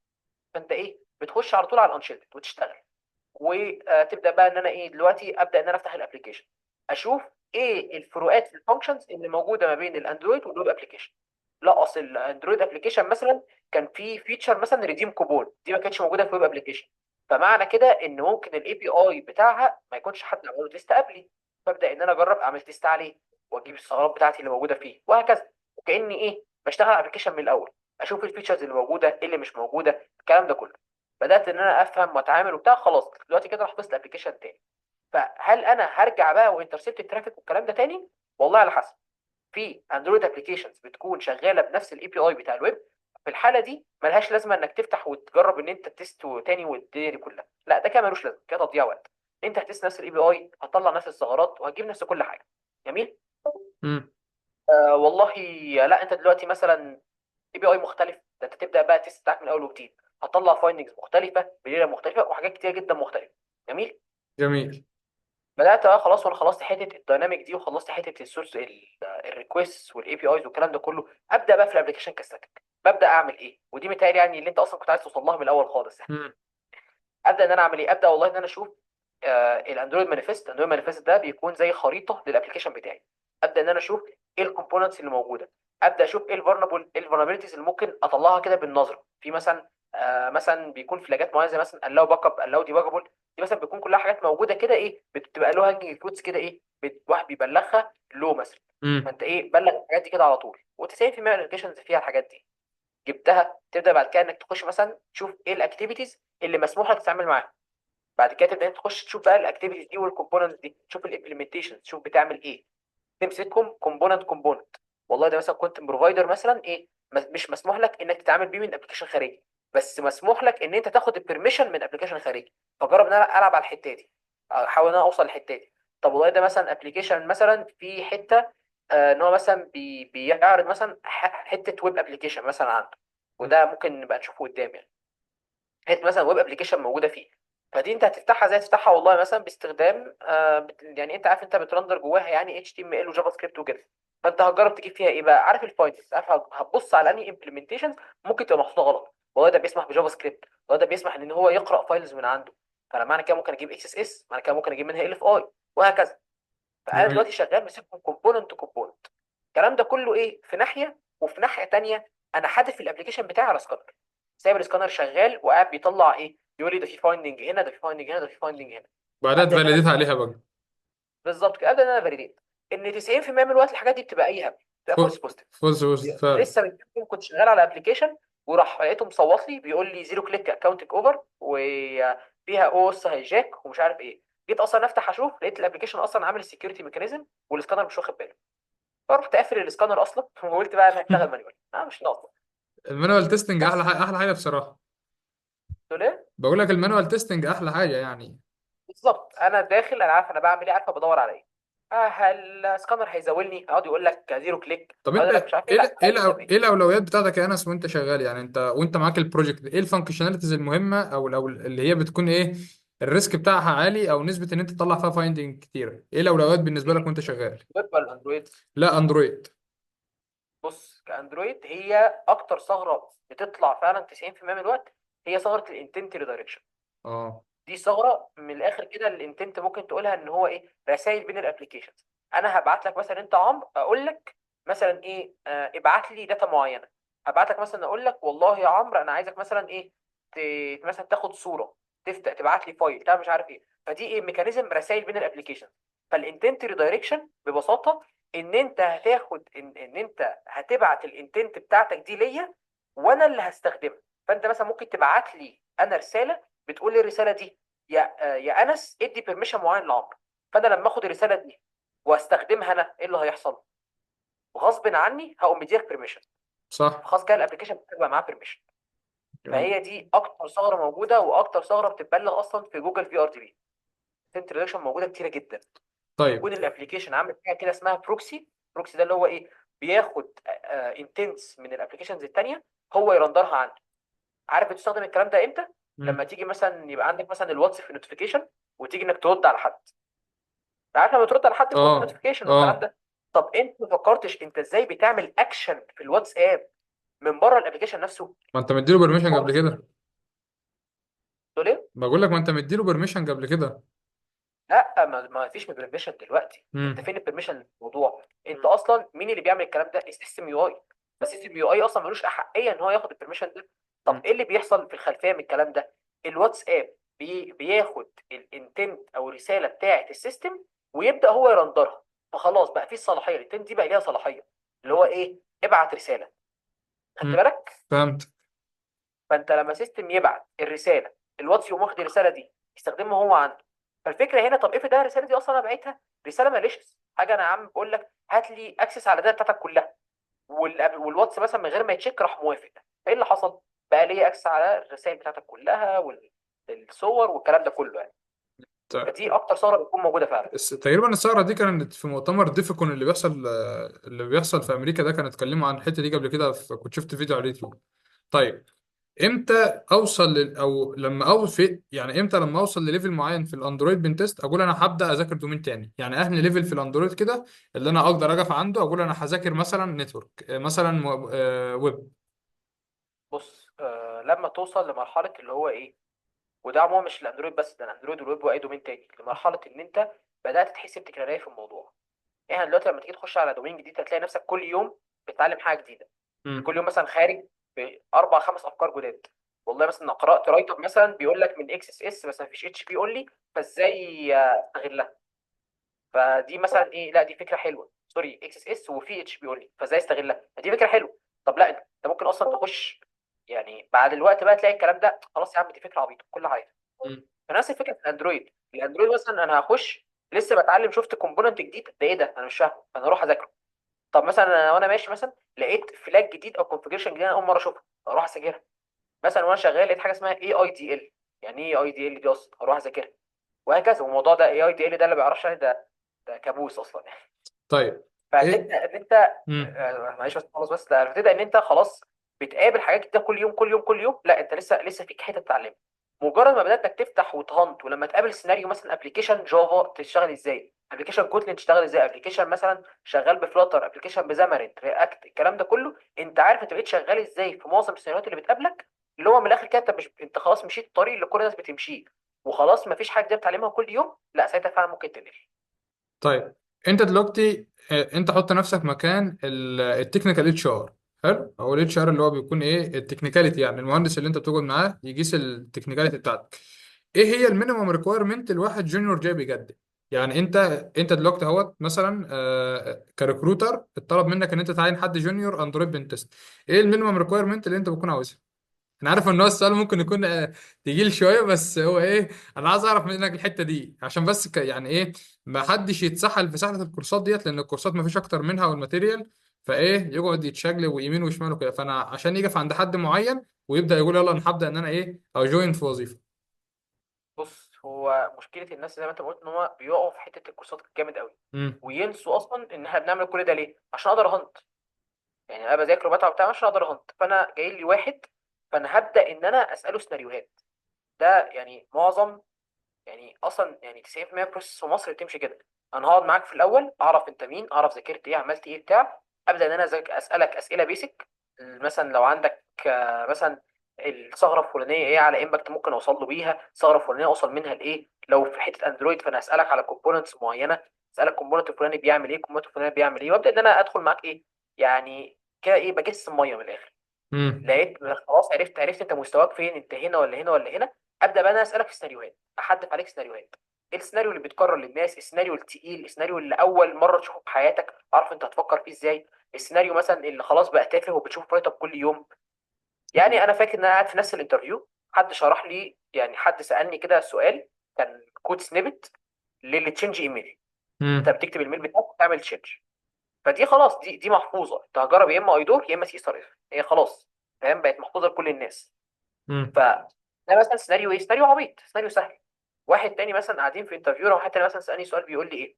Speaker 2: فانت ايه بتخش على طول على ال unshielded وتشتغل. وتبدا بقى ان انا ايه دلوقتي ابدا ان انا افتح ال application، اشوف ايه الفروقات في ال functions اللي موجودة ما بين الاندرويد والويب ابلكيشن. لا اصل الاندرويد application مثلا كان في feature مثلا redeem coupon، دي ما كانتش موجودة في ال web application. فمعنى كده ان ممكن ال API بتاعها ما يكونش حد عمله test قبلي، فابدا ان انا اجرب اعمل test عليه واجيب الثغرات بتاعتي اللي موجودة فيه وهكذا. وكاني ايه بشتغل على application من الاول، اشوف ال features اللي موجوده، ايه اللي مش موجوده، الكلام ده كله. بدات ان انا افهم واتعامل وبتاع، خلاص دلوقتي كده انا حفظت ال application تاني. فهل انا هرجع بقى و intercept ال traffic والكلام ده تاني؟ والله على حسب. في اندرويد applications بتكون شغالة بنفس ال API بتاع الويب، في الحالة دي ملهاش لازمه انك تفتح وتجرب ان انت test تاني والدنيا دي كلها، لا ده كده ملوش لازمه، كده تضييع وقت. انت هت test نفس ال API، هتطلع نفس الثغرات وهتجيب نفس كل حاجه. جميل.
Speaker 1: امم.
Speaker 2: والله لا، انت دلوقتي مثلا API مختلف، ده انت تبدا بقى test بتاعك من اول وجديد، هتطلع findings مختلفة بليلة مختلفة وحاجات كتير جدا مختلفه. جميل.
Speaker 1: جميل.
Speaker 2: بدات بقى خلاص، وانا خلصت حتة ال dynamic دي وخلصت حتة ال source ال request وال APIs والكلام ده كله، ابدا بقى في ال application ك static. ببدا اعمل ايه؟ ودي متهيألي يعني اللي انت اصلا كنت عايز توصل لها من الاول خالص.
Speaker 1: امم.
Speaker 2: ابدا ان انا اعمل ايه؟ ابدا والله ان انا اشوف الاندرويد manifest. الاندرويد manifest ده بيكون زي خريطة لل application بتاعي. ابدا ان انا اشوف ايه ال components اللي موجوده، ابدا اشوف ايه ال vulnerable، ايه ال vulnerabilities اللي ممكن اطلعها كده بالنظرة. في مثلا مثلا بيكون flag ات معينة زي مثلا allow backup، allow debuggable، دي مثلا بيكون كلها حاجات موجودة كده ايه بتبقى low hanging fruits كده ايه واحد بيبلغها له مثلا.
Speaker 1: امم.
Speaker 2: فانت ايه بلغ الحاجات دي كده على طول، و90% من ال applications فيها الحاجات دي. جبتها، تبدا بعد كده انك تخش مثلا تشوف ايه ال activities اللي مسموح لك تتعامل معاها. بعد كده تبدا انت تخش تشوف بقى ال activities دي وال components دي، تشوف ال implementation، تشوف بتعمل ايه، تمسكهم component component. والله ده مثلا content provider مثلا ايه مش مسموح لك انك تتعامل بيه من application خارجي، بس مسموح لك ان انت تاخد ال permission من application خارجي. فجرب ان انا العب على الحتة دي، احاول ان انا اوصل للحتة دي. طب والله ده مثلا application مثلا في حتة ان هو مثلا بيعرض مثلا حتة web application مثلا عنده، وده ممكن نبقى نشوفه قدام يعني. حتة مثلا web application موجودة فيه، فدي انت هتفتحها زي تفتحها والله مثلا باستخدام يعني انت عارف انت بت render جواها يعني HTML و JavaScript وكده. فانت هتجرب تجيب فيها ايه بقى، عارف ال findings، عارف هتبص على انهي implementations ممكن تبقى محطوطة غلط. والله ده بيسمح ب JavaScript، والله ده بيسمح ان هو يقرا files من عنده، فانا معنى كده ممكن اجيب XSS، معنى كده ممكن اجيب منها LFI وهكذا. فانا
Speaker 1: جميل.
Speaker 2: دلوقتي شغال ماسكهم component component. الكلام ده كله ايه في ناحيه، وفي ناحية تانية انا حادف ال application بتاعي على سكانر، سايب السكانر شغال وقاعد بيطلع ايه، يقول لي ده في finding هنا، ده في finding هنا، ده في finding هنا.
Speaker 1: بعدها
Speaker 2: ابدا ان انا
Speaker 1: تفاليديت
Speaker 2: امسكه
Speaker 1: عليها بقى.
Speaker 2: بالظبط كده، ابدا ان انا validate ان 90% من الوقت الحاجات دي بتبقى اي هبل، بتبقى false positive.
Speaker 1: false positive فعلا.
Speaker 2: لسه من كام يوم كنت شغال على application، وراح لقيته مصوت لي بيقول لي zero click account takeover وفيها OS hijack ومش عارف ايه. جيت اصلا افتح اشوف، لقيت ال application اصلا عامل security mechanism وال scanner مش واخد باله. فرحت قافل السكانر اصلا وقلت بقى انا هشتغل manual، انا مش ناقصه.
Speaker 1: ال manual testing احلى
Speaker 2: بس
Speaker 1: حاجه، احلى حاجة بصراحه.
Speaker 2: تقول ايه؟
Speaker 1: بقول لك ال manual testing احلى حاجة يعني.
Speaker 2: بالظبط، انا داخل انا عارف انا بعمل ايه، عارف بدور على ايه. السكانر هيزاولني، هيقعد يقول لك zero click،
Speaker 1: طب
Speaker 2: هيقعد
Speaker 1: انت
Speaker 2: يقول لك مش عارف ايه،
Speaker 1: ايه
Speaker 2: لا عادي تمام.
Speaker 1: ايه الاولويات بتاعتك يا انس وانت شغال؟ يعني انت وانت معاك ال project، ايه ال functionalities المهمة او اللي هي بتكون ايه ال risk بتاعها عالي، او نسبه ان انت تطلع فيها finding كتيره؟ ايه الاولويات بالنسبة لك وانت شغال؟
Speaker 2: ويب ولا اندرويد؟
Speaker 1: لا، اندرويد.
Speaker 2: بص، كاندرويد هي اكتر ثغره بتطلع فعلا 90% من الوقت، هي ثغره الانتنت ريدايركشن.
Speaker 1: اه.
Speaker 2: دي ثغره من الاخر كده، ال intent ممكن تقولها ان هو ايه، رسائل بين ال applications. انا هبعت لك مثلا انت عمرو، اقول لك مثلا ايه، ابعت لي data معينه. هبعت لك مثلا اقول لك والله يا عمرو انا عايزك مثلا ايه، مثلا تاخد صوره، تفتح تبعت لي file ده مش عارف ايه. فدي ايه، mechanism رسائل بين الابلكيشنز. فال intent redirection ببساطة ان انت هتاخد ان انت هتبعت ال intent بتاعتك دي ليا، وانا اللي هستخدمها. فانت مثلا ممكن تبعت لي انا رسالة بتقول لي الرسالة دي يا انس ادي permission معين لعمرو. فانا لما اخد الرسالة دي واستخدمها انا، ايه اللي هيحصل؟ غصب عني هقوم مديك permission.
Speaker 1: صح.
Speaker 2: خلاص كده ال application بتاعك بقى معاه permission. فهي دي اكتر ثغره موجوده، واكتر ثغره بتتبلغ اصلا في جوجل في ار دي بي. intent موجودة كتيرة جدا.
Speaker 1: طيب.
Speaker 2: بيكون ال application عامل حاجة كده اسمها proxy. proxy ده اللي هو ايه، بياخد intents من ال applications الثانية، هو ي render ها عنده. عارف بتستخدم الكلام ده امتى؟
Speaker 1: مم.
Speaker 2: لما تيجي مثلا يبقى عندك مثلا الواتس في notification، وتيجي انك ترد على حد. عارف لما ترد على حد في وسط
Speaker 1: اه.
Speaker 2: notification والكلام
Speaker 1: اه.
Speaker 2: ده؟ طب انت ما فكرتش انت ازاي بتعمل اكشن في الواتساب من بره ال application نفسه؟
Speaker 1: ما انت مديله permission قبل
Speaker 2: خالص.
Speaker 1: كده.
Speaker 2: تقول ايه؟
Speaker 1: بقول لك ما انت مديله permission قبل كده.
Speaker 2: لا، ما فيش permission دلوقتي. انت
Speaker 1: امم.
Speaker 2: فين ال permission الموضوع؟ انت اصلا مين اللي بيعمل الكلام ده؟ السيستم يو اي. بس ال system UI اصلا ملوش احقية ان هو ياخد ال permission ده. طب ايه اللي بيحصل في الخلفية من الكلام ده؟ الواتساب بياخد ال intent او الرسالة بتاعه ال system، ويبدا هو ي render ها. فخلاص بقى في صلاحيه، ال intent دي بقى ليها صلاحيه، اللي هو ايه، ابعت رساله. خدت
Speaker 1: امم.
Speaker 2: بالك؟
Speaker 1: فهمت.
Speaker 2: فانت لما system يبعت الرساله، الواتس يقوم واخد الرسالة دي يستخدمها هو عنده. فالفكرة هنا، طب افرض انا الرسالة دي اصلا انا باعتها رسالة malicious، حاجة انا يا عم بقول لك هات لي access على ال data بتاعتك كلها، والواتس مثلا من غير ما ي check راح موافق. فايه اللي حصل؟ بقى لي access على الرسائل بتاعتك كلها والصور والكلام ده كله يعني.
Speaker 1: طيب.
Speaker 2: فدي اكتر ثغره بتكون موجودة فعلا.
Speaker 1: تقريبا الثغرة دي كانت في مؤتمر DEF CON اللي بيحصل، اللي بيحصل في امريكا ده، كانوا اتكلموا عن الحتة دي قبل كده، كنت شفت فيديو على اليوتيوب. طيب، امتى اوصل او لما اوصل في، يعني امتى لما اوصل ل level معين في الاندرويد pentest اقول انا هبدا اذاكر domain تاني؟ يعني اهل level في الاندرويد كده اللي انا اقدر اقف عنده اقول انا هذاكر مثلا network، مثلا ويب.
Speaker 2: بص، لما توصل لمرحلة اللي هو ايه، وده عموما مش الاندرويد بس، ده الاندرويد والويب واي domain تاني، لمرحلة ان انت بدات تحس بتكراريه في الموضوع. احنا دلوقتي لما تيجي تخش على domain جديد هتلاقي نفسك كل يوم بتتعلم حاجة جديده.
Speaker 1: مم.
Speaker 2: كل يوم مثلا خارج باربع خمس افكار جداد. والله مثلا قرات write up مثلا بيقول لك من XSS مثلا مفيش HTTP only، فازاي استغلها. فدي مثلا ايه، لا دي فكرة حلوه، sorry XSS وفي HTTP only، فازاي استغلها، فدي فكرة حلوه. طب لا انت ممكن اصلا تخش، يعني بعد الوقت بقى تلاقي الكلام ده خلاص يا عم دي فكرة عبيطه كل حاجه.
Speaker 1: مم.
Speaker 2: فنفس الفكرة في الاندرويد. الاندرويد مثلا انا هخش لسه بتعلم، شفت component جديد ده ايه ده انا مش فاهمه، فانا اروح اذاكره. طب مثلا انا وانا ماشي مثلا لقيت flag جديد او configuration جديد انا اول مرة اشوفها، اروح اسجلها. مثلا وانا شغال لقيت حاجة اسمها اي اي دي ال، يعني ايه AIDL دي اصلا، اروح اذاكرها. وهكذا. والموضوع ده AIDL ده اللي ما بيعرفش يعني ده، ده كابوس اصلا.
Speaker 1: طيب. ايه.
Speaker 2: فهتبدا ان انت
Speaker 1: مم.
Speaker 2: معلش بس خلاص، بس لا هتبدا ان انت خلاص بتقابل حاجات كتير كل يوم كل يوم كل يوم. لا انت لسه فيك حتة تتعلمها. مجرد ما بدات انك تفتح وت hunt، ولما تقابل سيناريو مثلا application جافا تشتغل ازاي، application كوتلين تشتغل ازاي، application مثلا شغال بفلاتر، ابلكيشن بزامرين رياكت، الكلام ده كله انت عارف انت بقيت شغال ازاي في معظم السيناريوهات اللي بتقابلك. اللي هو من الاخر كده انت مش، انت خلاص مشيت الطريق اللي كل الناس بتمشيه، وخلاص مفيش حاجة جديدة بتتعلمها كل يوم، لا ساعتها فعلا ممكن تنقل.
Speaker 1: طيب، انت دلوقتي انت حط نفسك مكان التكنيكال اتش ار. حلو، او ال HR اللي هو بيكون ايه ال technicality، يعني المهندس اللي انت بتقعد معاه يقيس ال technicality بتاعتك. ايه هي ال minimum requirement الواحد junior جاي بيقدم؟ يعني انت دلوقتي اهوت مثلا ك recruiter اتطلب منك ان انت تعين حد junior اندرويد pentest، ايه ال minimum requirement اللي انت بتكون عاوزها؟ انا عارف ان هو السؤال ممكن يكون تقيل شويه، بس هو ايه، انا عايز اعرف منك الحتة دي عشان بس يعني ايه، ما حدش يتسحل في سحله الكورسات ديت، لان الكورسات ما فيش اكتر منها وال material، فايه يقعد يتشقلب ويمين وشمال وكده. فانا عشان يقف عند حد معين ويبدا يقول يلا انا هبدا ان انا ايه او join في وظيفه.
Speaker 2: بص، هو مشكلة الناس زي ما انت قلت ان هم بيقعوا في حتة الكورسات جامد قوي، وينسوا اصلا ان احنا بنعمل كل ده ليه؟ عشان اقدر ا hunt. يعني انا بذاكر وبتعب وبتاع عشان اقدر ا hunt، فانا جاي لي واحد، فانا هبدا ان انا اساله سيناريوهات. ده يعني معظم، يعني اصلا يعني 90% process في مصر بتمشي كده. انا هقعد معاك في الاول، اعرف انت مين، اعرف ذاكرت ايه، عملت ايه، بتاع. ابدا ان انا اسالك اسئلة basic. مثلا لو عندك مثلا الثغرة الفلانية ايه على impact ممكن اوصل له بيها، الثغرة الفلانية اوصل منها لايه، لو في حتة اندرويد فانا اسالك على components معينه، اسالك component الفلاني بيعمل ايه، component الفلاني بيعمل ايه، وابدا ان انا ادخل معاك ايه، يعني كده ايه، بجس المية من الاخر.
Speaker 1: امم.
Speaker 2: لقيت خلاص، عرفت انت مستواك فين، انت هنا ولا هنا ولا هنا. ابدا بقى انا اسالك في سيناريوهات، احدف عليك سيناريوهات. ايه السيناريو اللي بيتكرر للناس، السيناريو التقيل، السيناريو اللي اول مرة تشوفه في حياتك، عارف انت هتفكر فيه ازاي، السيناريو مثلا اللي خلاص بقى تافه وبتشوفه في write up كل يوم. يعني انا فاكر ان انا قاعد في نفس ال interview، حد شرح لي، يعني حد سالني كده سؤال، كان code snippet للي change email. انت
Speaker 1: امم.
Speaker 2: بتكتب ال mail بتاعك وتعمل change، فدي خلاص، دي محفوظه، انت هتجرب يا اما IDOR يا اما سي اس ار اف، هي خلاص فاهم، بقت محفوظة لكل الناس.
Speaker 1: امم.
Speaker 2: ف ده مثلا سيناريو ايه، سيناريو عبيط، سيناريو سهل. واحد تاني مثلا قاعدين في interview، واحد تاني مثلا سالني سؤال بيقول لي ايه،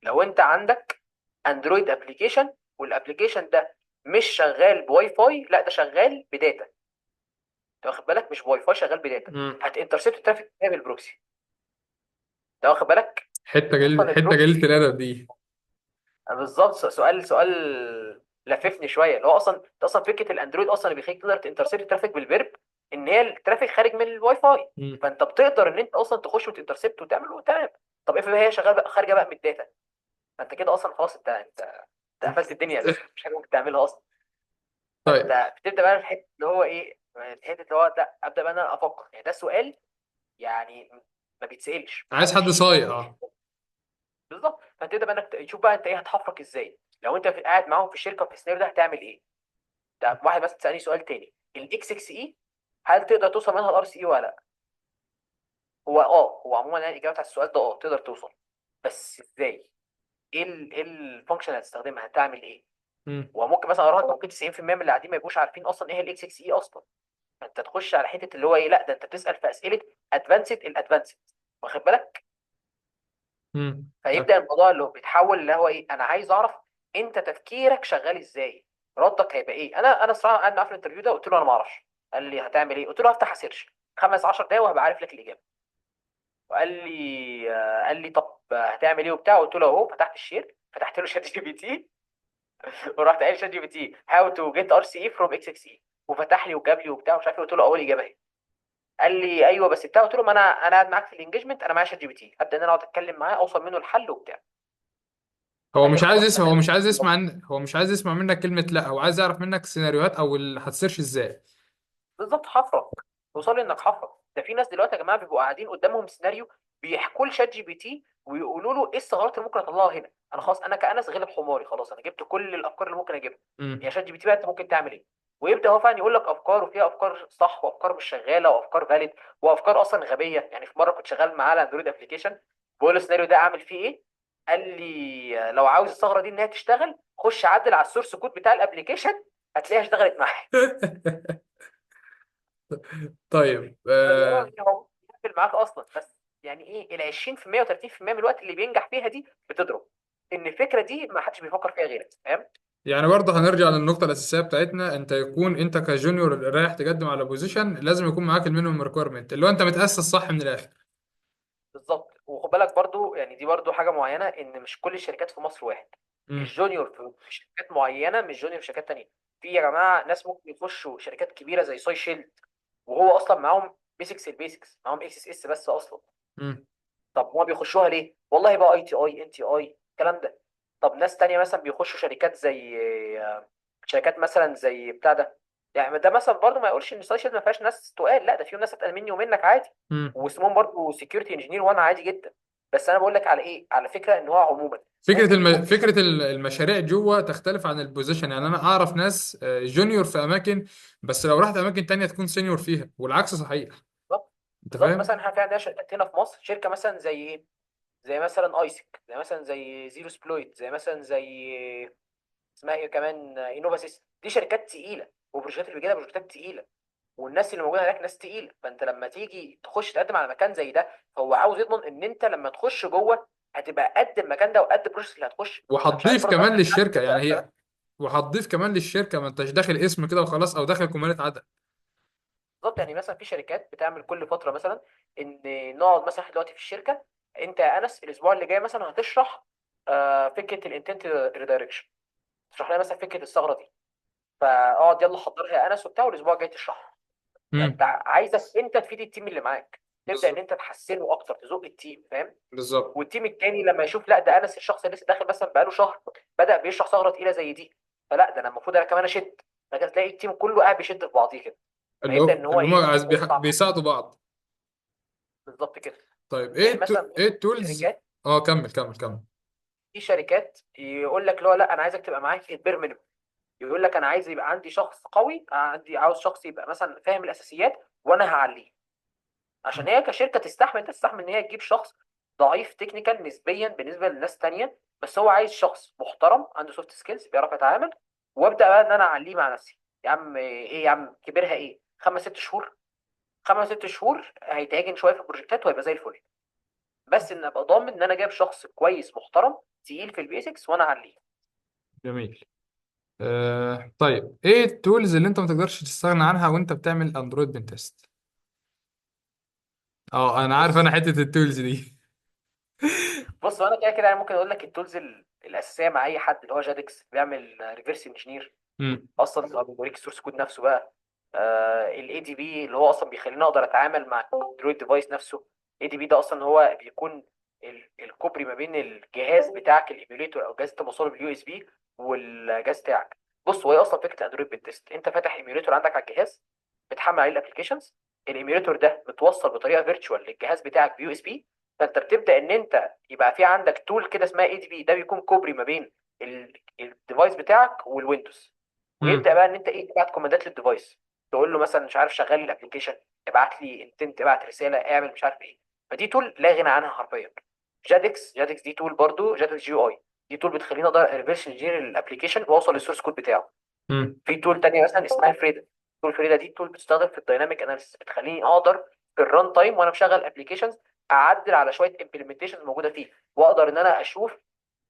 Speaker 2: لو انت عندك اندرويد application، وال application ده مش شغال بواي فاي، لا ده شغال ب data، انت واخد بالك، مش بواي فاي، شغال بداتا،
Speaker 1: امم.
Speaker 2: هت intercept ال traffic ازاي بال proxy؟ انت واخد بالك.
Speaker 1: حتة جل
Speaker 2: اصلا
Speaker 1: حتة
Speaker 2: البروكسي
Speaker 1: جلة الادب دي.
Speaker 2: بالظبط، سؤال لففني شويه، اللي هو اصلا انت اصلا فكرة الاندرويد اصلا اللي بيخليك تقدر تنترسبت الترافيك بالفيرب، ان هي ال traffic خارج من الواي فاي،
Speaker 1: امم.
Speaker 2: فانت بتقدر ان انت اصلا تخش وت intercept وتعمل تمام. طب افرض هي شغالة بقى، خارجه بقى من ال data، فانت كده اصلا خلاص، انت قفلت الدنيا يا باشا، مفيش حاجة ممكن تعملها اصلا.
Speaker 1: طيب.
Speaker 2: فانت بتبدا بقى في الحتة اللي هو ايه، الحتة اللي هو ده، ابدا بقى انا افكر، يعني ده سؤال يعني ما بيتسالش،
Speaker 1: عايز حد
Speaker 2: محدش
Speaker 1: صايع،
Speaker 2: يعني.
Speaker 1: اه.
Speaker 2: بالظبط، فانت تبدا بقى انك تشوف بقى انت ايه، هتحفرك ازاي لو انت قاعد معاهم في الشركة في السيناريو ده هتعمل ايه. ده واحد بس تسالني سؤال تاني، الاكس اكس اي هل تقدر توصل منها ال RCE ولا لا؟ هو اه، هو عموما يعني الاجابة على السؤال ده اه تقدر توصل، بس ازاي؟ ايه ايه ال function اللي هتستخدمها، هتعمل ايه؟
Speaker 1: امم.
Speaker 2: وممكن مثلا اراهن ممكن 90% من اللي قاعدين ما يبقوش عارفين اصلا ايه الاكس اكس اي اصلا. فانت تخش على حتة اللي هو ايه، لا ده انت بتسال في اسئلة advanced ال advanced، واخد بالك.
Speaker 1: امم.
Speaker 2: فيبدا الموضوع اللي هو بيتحول اللي هو ايه، انا عايز اعرف انت تفكيرك شغال ازاي، ردك هيبقى ايه. انا الصراحة قاعد معاه في ال interview ده، قلت له انا ما اعرفش. قال لي هتعمل ايه؟ قلت له هفتح search 15 دقايق وهبقى عارف لك الاجابه. وقال لي قال لي طب هتعمل ايه وبتاع، قلت له اهو، فتحت ال share، فتحت له شات جي بي تي، ورحت قايل شات جي بي تي هاو تو جيت ار سي اي فروم اكس اكس اي، وفتح لي وجاب لي وبتاع ومش عارف ايه، قلت له اول اجابه اهي. قال لي ايوه بس بتاع، قلت له ما انا قاعد معاك في ال engagement، انا معايا شات جي بي تي، ابدا ان انا اقعد اتكلم معاه اوصل منه الحل وبتاع.
Speaker 1: هو
Speaker 2: قال لي
Speaker 1: مش عايز
Speaker 2: خلاص
Speaker 1: يسمع، هو
Speaker 2: تمام.
Speaker 1: مش عايز يسمع هو مش عايز يسمع منك كلمة لا، هو عايز يعرف منك سيناريوهات او هت search ازاي.
Speaker 2: بالظبط، حفرك، توصل لي انك حفرك. ده في ناس دلوقتي يا جماعة بيبقوا قاعدين قدامهم سيناريو، بيحكوا لشات جي بي تي ويقولوا له ايه الثغرات اللي ممكن اطلعها هنا، انا خلاص انا كأنس غلب حماري، خلاص انا جبت كل الافكار اللي ممكن اجيبها، يا
Speaker 1: امم.
Speaker 2: شات جي بي تي بقى انت ممكن تعمل ايه؟ ويبدا هو فعلا يقول لك افكار، وفيها افكار صح وافكار مش شغالة وافكار valid وافكار اصلا غبيه. يعني في مرة كنت شغال معاه على اندرويد application، بقول له السيناريو ده اعمل فيه ايه؟ قال لي لو عاوز الثغرة دي انها تشتغل، خش عدل على ال source code بتاع ال application، هتلاقيها اشتغلت معاك.
Speaker 1: طيب.
Speaker 2: فاللي هو يعني هو بيقفل معاك اصلا، بس يعني ايه ال 20% و30% من الوقت اللي بينجح فيها دي بتضرب، ان الفكرة دي ما حدش بيفكر فيها غيرك، فاهم.
Speaker 1: يعني برضه هنرجع للنقطة الأساسية بتاعتنا، أنت يكون أنت ك junior رايح تقدم على position، لازم يكون معاك ال minimum requirement اللي هو أنت متأسس صح من الآخر.
Speaker 2: بالظبط، وخد بالك برضو، يعني دي برضو حاجة معينه، ان مش كل الشركات في مصر واحد.
Speaker 1: امم.
Speaker 2: ال junior في شركات معينه، مش junior في شركات تانية. في يا جماعة ناس ممكن يخشوا شركات كبيرة زي ساي شيلد، وهو اصلا معاهم basics، ال basics معاهم XSS بس اصلا.
Speaker 1: امم.
Speaker 2: طب هما بيخشوها ليه؟ والله بقى اي تي اي ان تي اي الكلام ده. طب ناس تانية مثلا بيخشوا شركات زي شركات مثلا زي بتاع ده، يعني ده مثلا برضه ما يقولش ان سايشيال ما فيهاش ناس تقال، لا ده فيهم ناس اتقل مني ومنك عادي،
Speaker 1: امم.
Speaker 2: واسمهم برضه security engineer وانا عادي جدا. بس انا بقول لك على ايه، على فكرة ان هو عموما
Speaker 1: فكرة
Speaker 2: ممكن يكون في شركه.
Speaker 1: فكرة المشاريع جوه تختلف عن ال position. يعني أنا أعرف ناس junior في أماكن، بس لو رحت أماكن تانية تكون senior فيها، والعكس صحيح.
Speaker 2: بالظبط.
Speaker 1: أنت
Speaker 2: بالظبط،
Speaker 1: فاهم؟
Speaker 2: مثلا احنا في عندنا شركات هنا في مصر، شركة مثلا زي ايه، زي مثلا ايسك، زي مثلا زي زيرو سبلويت، زي مثلا زي اسمها ايه كمان، انوفا سيستم. دي شركات تقيله، و project ات اللي بيجي لها project ات تقيله، والناس اللي موجودة هناك ناس تقيله. فانت لما تيجي تخش تقدم على مكان زي ده، فهو عاوز يضمن ان انت لما تخش جوه هتبقى قد المكان ده وقد ال process اللي هتخش. انا مش عايز
Speaker 1: وهتضيف
Speaker 2: برضه
Speaker 1: كمان
Speaker 2: ادخل حد
Speaker 1: للشركه، يعني
Speaker 2: كده.
Speaker 1: هي وهتضيف كمان للشركه، ما انتش داخل اسم كده وخلاص، او داخل كمالة عدد.
Speaker 2: بالظبط. يعني مثلا في شركات بتعمل كل فترة مثلا ان نقعد مثلا إحنا دلوقتي في الشركه، انت يا انس الاسبوع اللي جاي مثلا هتشرح فكرة ال intent redirection، تشرح لنا مثلا فكرة الثغرة دي، فاقعد يلا حضرها يا انس وبتاع، والاسبوع الجاي تشرحها. فانت
Speaker 1: امم.
Speaker 2: عايزك انت تفيد ال team اللي معاك، تبدا ان
Speaker 1: بالظبط.
Speaker 2: انت تحسنه اكتر، تزق ال team، فاهم؟
Speaker 1: بالظبط.
Speaker 2: وال team التاني لما يشوف لا ده انس الشخص اللي لسه داخل مثلا بقاله شهر بدا بيشرح ثغره تقيلة زي دي، فلا ده انا المفروض انا كمان اشد. فكده تلاقي ال team كله قاعد بيشد في بعضيه كده.
Speaker 1: اللي
Speaker 2: فيبدا
Speaker 1: هو
Speaker 2: ان هو
Speaker 1: اللي هم
Speaker 2: ايه،
Speaker 1: عايز
Speaker 2: يطلع معاك.
Speaker 1: بيساعدوا بعض.
Speaker 2: بالظبط كده.
Speaker 1: طيب ايه
Speaker 2: يعني مثلا
Speaker 1: ايه ال tools؟
Speaker 2: شركات،
Speaker 1: اه، كمل كمل كمل.
Speaker 2: في شركات يقول لك لا لا انا عايزك تبقى معايا في البير مينيمم. يقول لك انا عايز يبقى عندي شخص قوي، عندي عاوز شخص يبقى مثلا فاهم الاساسيات وانا هعليه. عشان هي كشركة تستحمل ان هي تجيب شخص ضعيف technical نسبيا بالنسبة لناس تانية، بس هو عايز شخص محترم عنده soft skills بيعرف يتعامل، وابدا بقى ان انا اعليه مع نفسي. يا عم ايه يا عم كبرها ايه، خمس ست شهور، خمس ست شهور هيتعجن شوية في ال project ات وهيبقى زي الفل. بس ان ابقى ضامن ان انا جايب شخص كويس محترم تقيل في ال basics وانا اعليه.
Speaker 1: جميل. طيب ايه ال tools اللي انت ما تقدرش تستغنى عنها وانت بتعمل اندرويد pentest؟ اه، انا عارف،
Speaker 2: بص
Speaker 1: انا حتة ال tools دي.
Speaker 2: بص انا كده كده يعني ممكن اقول لك ال tools الاساسية مع اي حد، اللي هو jadx بيعمل reverse engineer
Speaker 1: امم.
Speaker 2: اصلا، هو بيوريك ال source code نفسه بقى. ال ADB اللي هو اصلا بيخليني اقدر اتعامل مع اندرويد device نفسه. ADB ده اصلا هو بيكون الكوبري ما بين الجهاز بتاعك ال emulator او جهاز توصله بال USB والجهاز بتاعك. بص هو ايه اصلا فكرة الاندرويد pentest؟ انت فاتح emulator عندك على الجهاز، بتحمل عليه ال applications، ال emulator ده متوصل بطريقة virtual للجهاز بتاعك بيو اس بي. فانت بتبدا ان انت يبقى في عندك tool كده اسمها اي دي بي، ده بيكون كوبري ما بين ال device بتاعك والويندوز. ويبدا
Speaker 1: امم.
Speaker 2: بقى ان انت ايه، تبعت command ات لل device، تقول له مثلا مش عارف شغل لي ال application، ابعت لي intent، ابعت رساله، اعمل مش عارف ايه. فدي tool لا غنى عنها حرفيا. جادكس دي tool برضو، جادكس جي اي دي tool بتخليني اقدر reverse engineer ال application واوصل لل source code بتاعه.
Speaker 1: امم.
Speaker 2: في tool تانية مثلا اسمها Frida. tool Frida دي tool بتستخدم في الدايناميك اناليسيس، بتخليني اقدر في ال run time وانا مشغل applications اعدل على شوية implementations موجودة فيه، واقدر ان انا اشوف.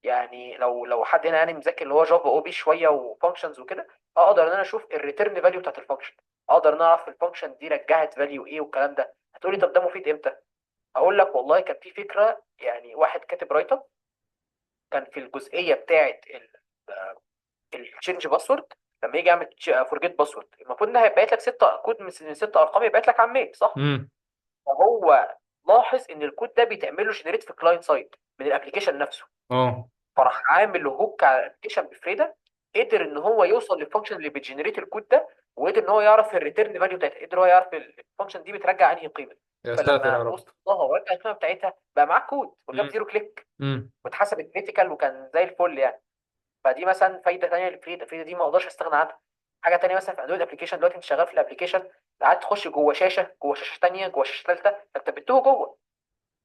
Speaker 2: يعني لو حد هنا يعني مذاكر اللي هو Java OOP شوية و functions وكده، اقدر ان انا اشوف ال return value بتاعت ال function، اقدر ان انا اعرف ال function دي رجعت value ايه والكلام ده. هتقولي طب ده مفيد امتى؟ اقول لك والله كان في فكره، يعني واحد كاتب write up كان في الجزئية بتاعه ال change password. لما يجي يعمل forget password، المفروض ان هيبعت لك ست كود من ست ارقام، يبعت لك على ال mail، صح؟
Speaker 1: امم.
Speaker 2: فهو لاحظ ان الكود ده بيتعمل له generate في client side من ال application نفسه.
Speaker 1: اه.
Speaker 2: فراح عامل hook على ال application ب Frida، قدر ان هو يوصل لل function اللي بت generate ال code ده، وقدر ان هو يعرف ال return value بتاعتها، قدر هو يعرف ال function دي بترجع انهي قيمه.
Speaker 1: يا ساتر يا
Speaker 2: فلما
Speaker 1: رب.
Speaker 2: وصل لها ورجع القيمة بتاعتها بقى معاك كود وجاب
Speaker 1: امم.
Speaker 2: zero click،
Speaker 1: امم.
Speaker 2: واتحسبت critical وكان زي الفل يعني. فدي مثلا فايده ثانية للفريده. فريده دي ما اقدرش استغنى عنها. حاجة ثانية مثلا في اندرويد application، دلوقتي انت شغال في ال application، قاعد تخش جوه شاشه، جوه شاشة ثانيه، جوه شاشة ثالثه، فانت بتتوه جوه.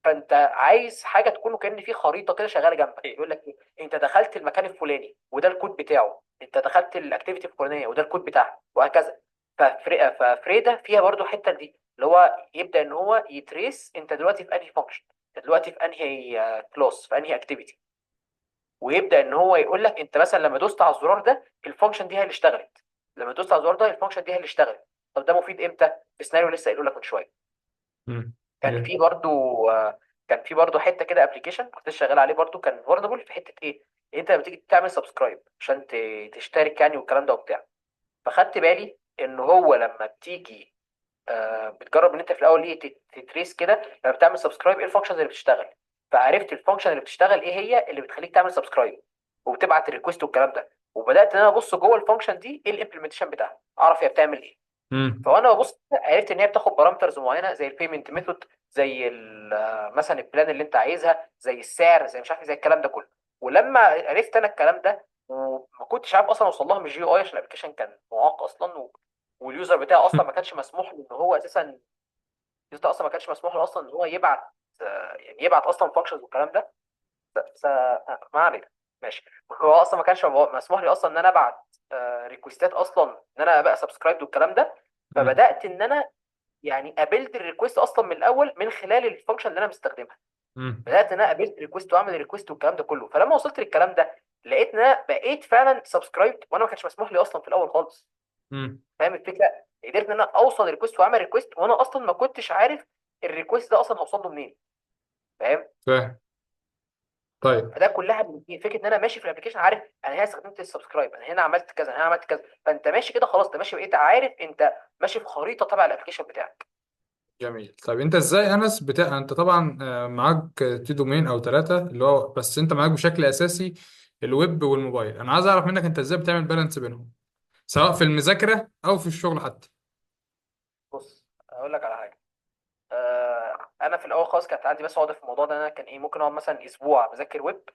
Speaker 2: فانت عايز حاجة تكون كأن في خريطة كده شغالة جنبك، يقول لك إيه؟ انت دخلت المكان الفلاني وده الكود بتاعه، انت دخلت ال activity الفلانية وده الكود بتاعها، وهكذا. ف Frida فيها برضو الحتة دي، اللي هو يبدا ان هو ي trace انت دلوقتي في انهي function، انت دلوقتي في انهي class، في انهي activity، ويبدا ان هو يقول لك انت مثلا لما دوست على الزرار ده ال function دي هي اللي اشتغلت، لما دوست على الزرار ده ال function دي هي اللي اشتغلت. طب ده مفيد امتى؟ في سيناريو لسه قايله لك من شوية.
Speaker 1: امم.
Speaker 2: كان في برضو كان في برضو حتة كده application كنت شغال عليه برضو، كان vulnerable في حتة ايه، انت لما تيجي تعمل subscribe عشان تشترك يعني والكلام ده وبتاع. فخدت بالي ان هو لما بتيجي بتجرب ان انت في الاول ايه ت trace كده لما بتعمل subscribe ايه ال functions اللي بتشتغل. فعرفت ال function اللي بتشتغل ايه هي اللي بتخليك تعمل subscribe وبتبعت ال request والكلام ده، وبدات ان انا ابص جوه ال function دي ايه ال implementation بتاعها، اعرف هي بتعمل ايه.
Speaker 1: امم.
Speaker 2: فانا ببص عرفت ان هي بتاخد parameters معينة زي ال payment method، زي مثلا ال plan اللي انت عايزها، زي السعر، زي مش عارف زي الكلام ده كله. ولما عرفت انا الكلام ده، وما كنتش عارف اصلا اوصل لها من ال GUI عشان ال application كان معاق اصلا، وال user بتاعي اصلا ما كانش مسموح له ان هو اساسا، ال user اصلا ما كانش مسموح له اصلا ان هو يبعت يعني يبعت اصلا functions والكلام ده. س... ما علينا، ماشي. هو اصلا ما كانش مسموح لي اصلا ان انا ابعت request ات اصلا ان انا ابقى subscribed والكلام ده.
Speaker 1: مم.
Speaker 2: فبدات ان انا يعني قابلت ال request اصلا من الاول من خلال ال function اللي انا مستخدمها.
Speaker 1: مم.
Speaker 2: بدات ان انا قابلت request واعمل request والكلام ده كله. فلما وصلت للكلام ده لقيت ان انا بقيت فعلا subscribed، وانا ما كانش مسموح لي اصلا في الاول خالص.
Speaker 1: مم.
Speaker 2: فاهم الفكرة؟ قدرت ان انا اوصل request واعمل request وانا اصلا ما كنتش عارف ال request ده اصلا هوصل له منين. فاهم؟
Speaker 1: فاهم. طيب.
Speaker 2: فده كلها من فكرة ان انا ماشي في ال application عارف انا هنا استخدمت ال subscribe، انا هنا عملت كذا، انا هنا عملت كذا. فانت ماشي كده خلاص، انت ماشي بقيت عارف انت ماشي في خريطة تبع ال application بتاعك.
Speaker 1: جميل. طيب انت ازاي انس بتاع، انت طبعا معاك two domain او ثلاثة، اللي هو بس انت معاك بشكل اساسي الويب والموبايل. انا عايز اعرف منك انت ازاي بتعمل balance بينهم، سواء في المذاكرة او في الشغل حتى.
Speaker 2: بص اقول لك على حاجه. انا في الاول خالص كانت عندي بس عقده في الموضوع ده، إن انا كان ايه، ممكن اقعد مثلا اسبوع بذاكر ويب،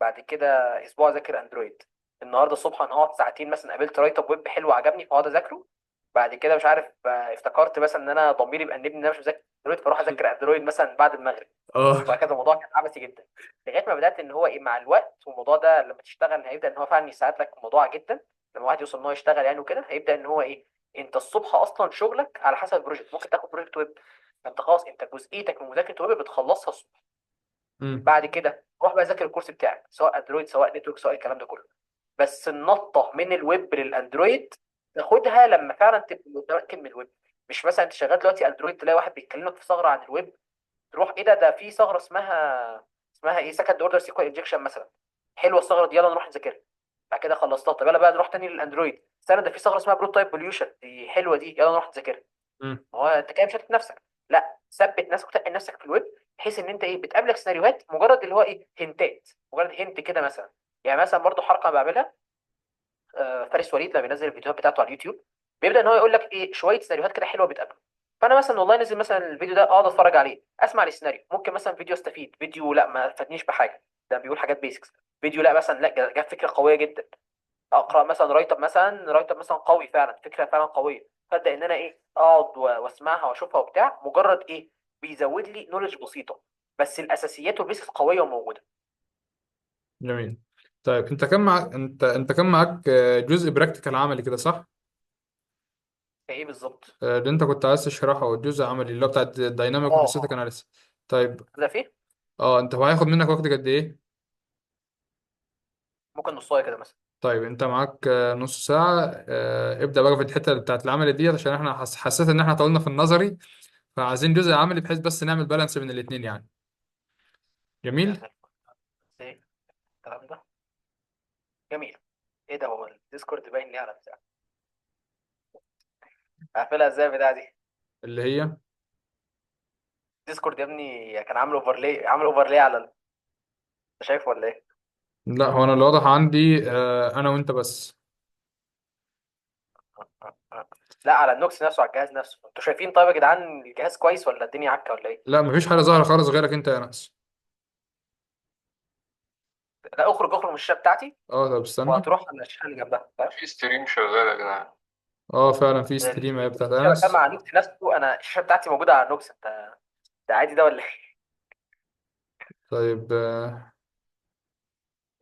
Speaker 2: بعد كده اسبوع اذاكر اندرويد. النهارده الصبح انا هقعد ساعتين مثلا، قابلت write up web حلو عجبني فاقعد اذاكره. بعد كده مش عارف، افتكرت مثلا ان انا ضميري بيأنبني ان انا مش مذاكر اندرويد، فاروح اذاكر اندرويد مثلا بعد المغرب.
Speaker 1: اه.
Speaker 2: وهكذا الموضوع كان عبثي جدا، لغاية ما بدات ان هو ايه مع الوقت. والموضوع ده لما تشتغل هيبدا ان هو فعلا يساعد لك الموضوع جدا. لما الواحد يوصل ان هو يشتغل يعني وكده، هيبدا ان هو ايه، انت الصبح اصلا شغلك على حسب ال project، ممكن تاخد project web، فانت خلاص انت جزئيتك من مذاكرة ويب بتخلصها الصبح.
Speaker 1: امم.
Speaker 2: بعد كده روح بقى ذاكر ال course بتاعك، سواء اندرويد سواء network سواء الكلام ده كله. بس النطه من الويب للاندرويد تاخدها لما فعلا تبقى متمكن من الويب. مش مثلا انت شغال دلوقتي اندرويد تلاقي واحد بيتكلمك في ثغره عن الويب، تروح ايه ده، ده في ثغره اسمها ايه، second order SQL injection مثلا، حلوة الثغرة دي يلا نروح نذاكرها. بعد كده خلصتها، طب يلا بقى نروح تاني للاندرويد، استنى ده في ثغره اسمها prototype pollution دي حلوة دي يلا نروح نذاكرها.
Speaker 1: امم.
Speaker 2: ما هو انت كده مش هتثبت نفسك. لا، ثبت نفسك وتقل نفسك في الويب، بحيث ان انت ايه بتقابلك سيناريوهات مجرد اللي هو ايه hint ات، مجرد hint كده مثلا. يعني مثلا برضو حركة انا بعملها، فارس وليد لما بينزل الفيديوهات بتاعته على اليوتيوب بيبدا ان هو يقول لك ايه شوية سيناريوهات كده حلوة بتقابله. فانا مثلا والله نزل مثلا الفيديو ده اقعد اتفرج عليه، اسمع للسيناريو، ممكن مثلا فيديو استفيد، فيديو لا ما فادنيش بحاجة، ده بيقول حاجات basics. فيديو لا مثلا لا جاب فكرة قوية جدا، اقرا مثلا write up، مثلا write up مثلا قوي فعلا، فكرة فعلا قويه، فابدا ان انا ايه اقعد واسمعها واشوفها وبتاع، مجرد ايه بيزود لي knowledge بسيطة، بس الاساسيات وال basics قوية وموجودة.
Speaker 1: جميل. طيب انت كان معاك، انت كان معاك جزء practical عملي كده، صح؟
Speaker 2: ايه بالظبط؟
Speaker 1: اللي انت كنت عايز تشرحه، الجزء العملي اللي هو بتاع ال dynamic
Speaker 2: اه
Speaker 1: وال static
Speaker 2: اه.
Speaker 1: analysis. طيب.
Speaker 2: ده فيه
Speaker 1: اه، انت هو هياخد منك وقت قد ايه؟
Speaker 2: ممكن نصايه كده مثلا.
Speaker 1: طيب انت معاك نص ساعة. ابدأ بقى في الحتة بتاعت العمل دي، عشان احنا حسيت ان احنا طولنا في النظري، فعايزين جزء عملي بحيث بس نعمل balance بين الاتنين يعني.
Speaker 2: ده
Speaker 1: جميل.
Speaker 2: زي الفل. بس ايه الكلام ده جميل. ايه ده، هو الديسكورد باين ليه على بتاع؟ اقفلها ازاي البتاع دي؟
Speaker 1: اللي هي،
Speaker 2: ديسكورد يا ابني كان عامل overlay، عامل overlay على انت شايفه ولا ايه؟
Speaker 1: لا هو انا اللي واضح عندي انا وانت بس.
Speaker 2: لا، على النوكس نفسه، على الجهاز نفسه. انتوا شايفين طيب يا جدعان الجهاز كويس ولا الدنيا عكه ولا ايه؟
Speaker 1: لا، مفيش حاجة ظاهرة خالص غيرك انت يا انس.
Speaker 2: لا اخرج، اخرج من الشاشة بتاعتي
Speaker 1: اه، طب استنى.
Speaker 2: وهتروح على الشاشة اللي جنبها، فاهم؟
Speaker 3: في stream شغال يا جدعان.
Speaker 1: اه فعلا في stream اهي بتاعت
Speaker 2: الشبكة
Speaker 1: انس.
Speaker 2: مع نوكس نفسه، انا الشاشة بتاعتي موجودة على نوكس. انت ده عادي ده ولا ايه؟
Speaker 1: طيب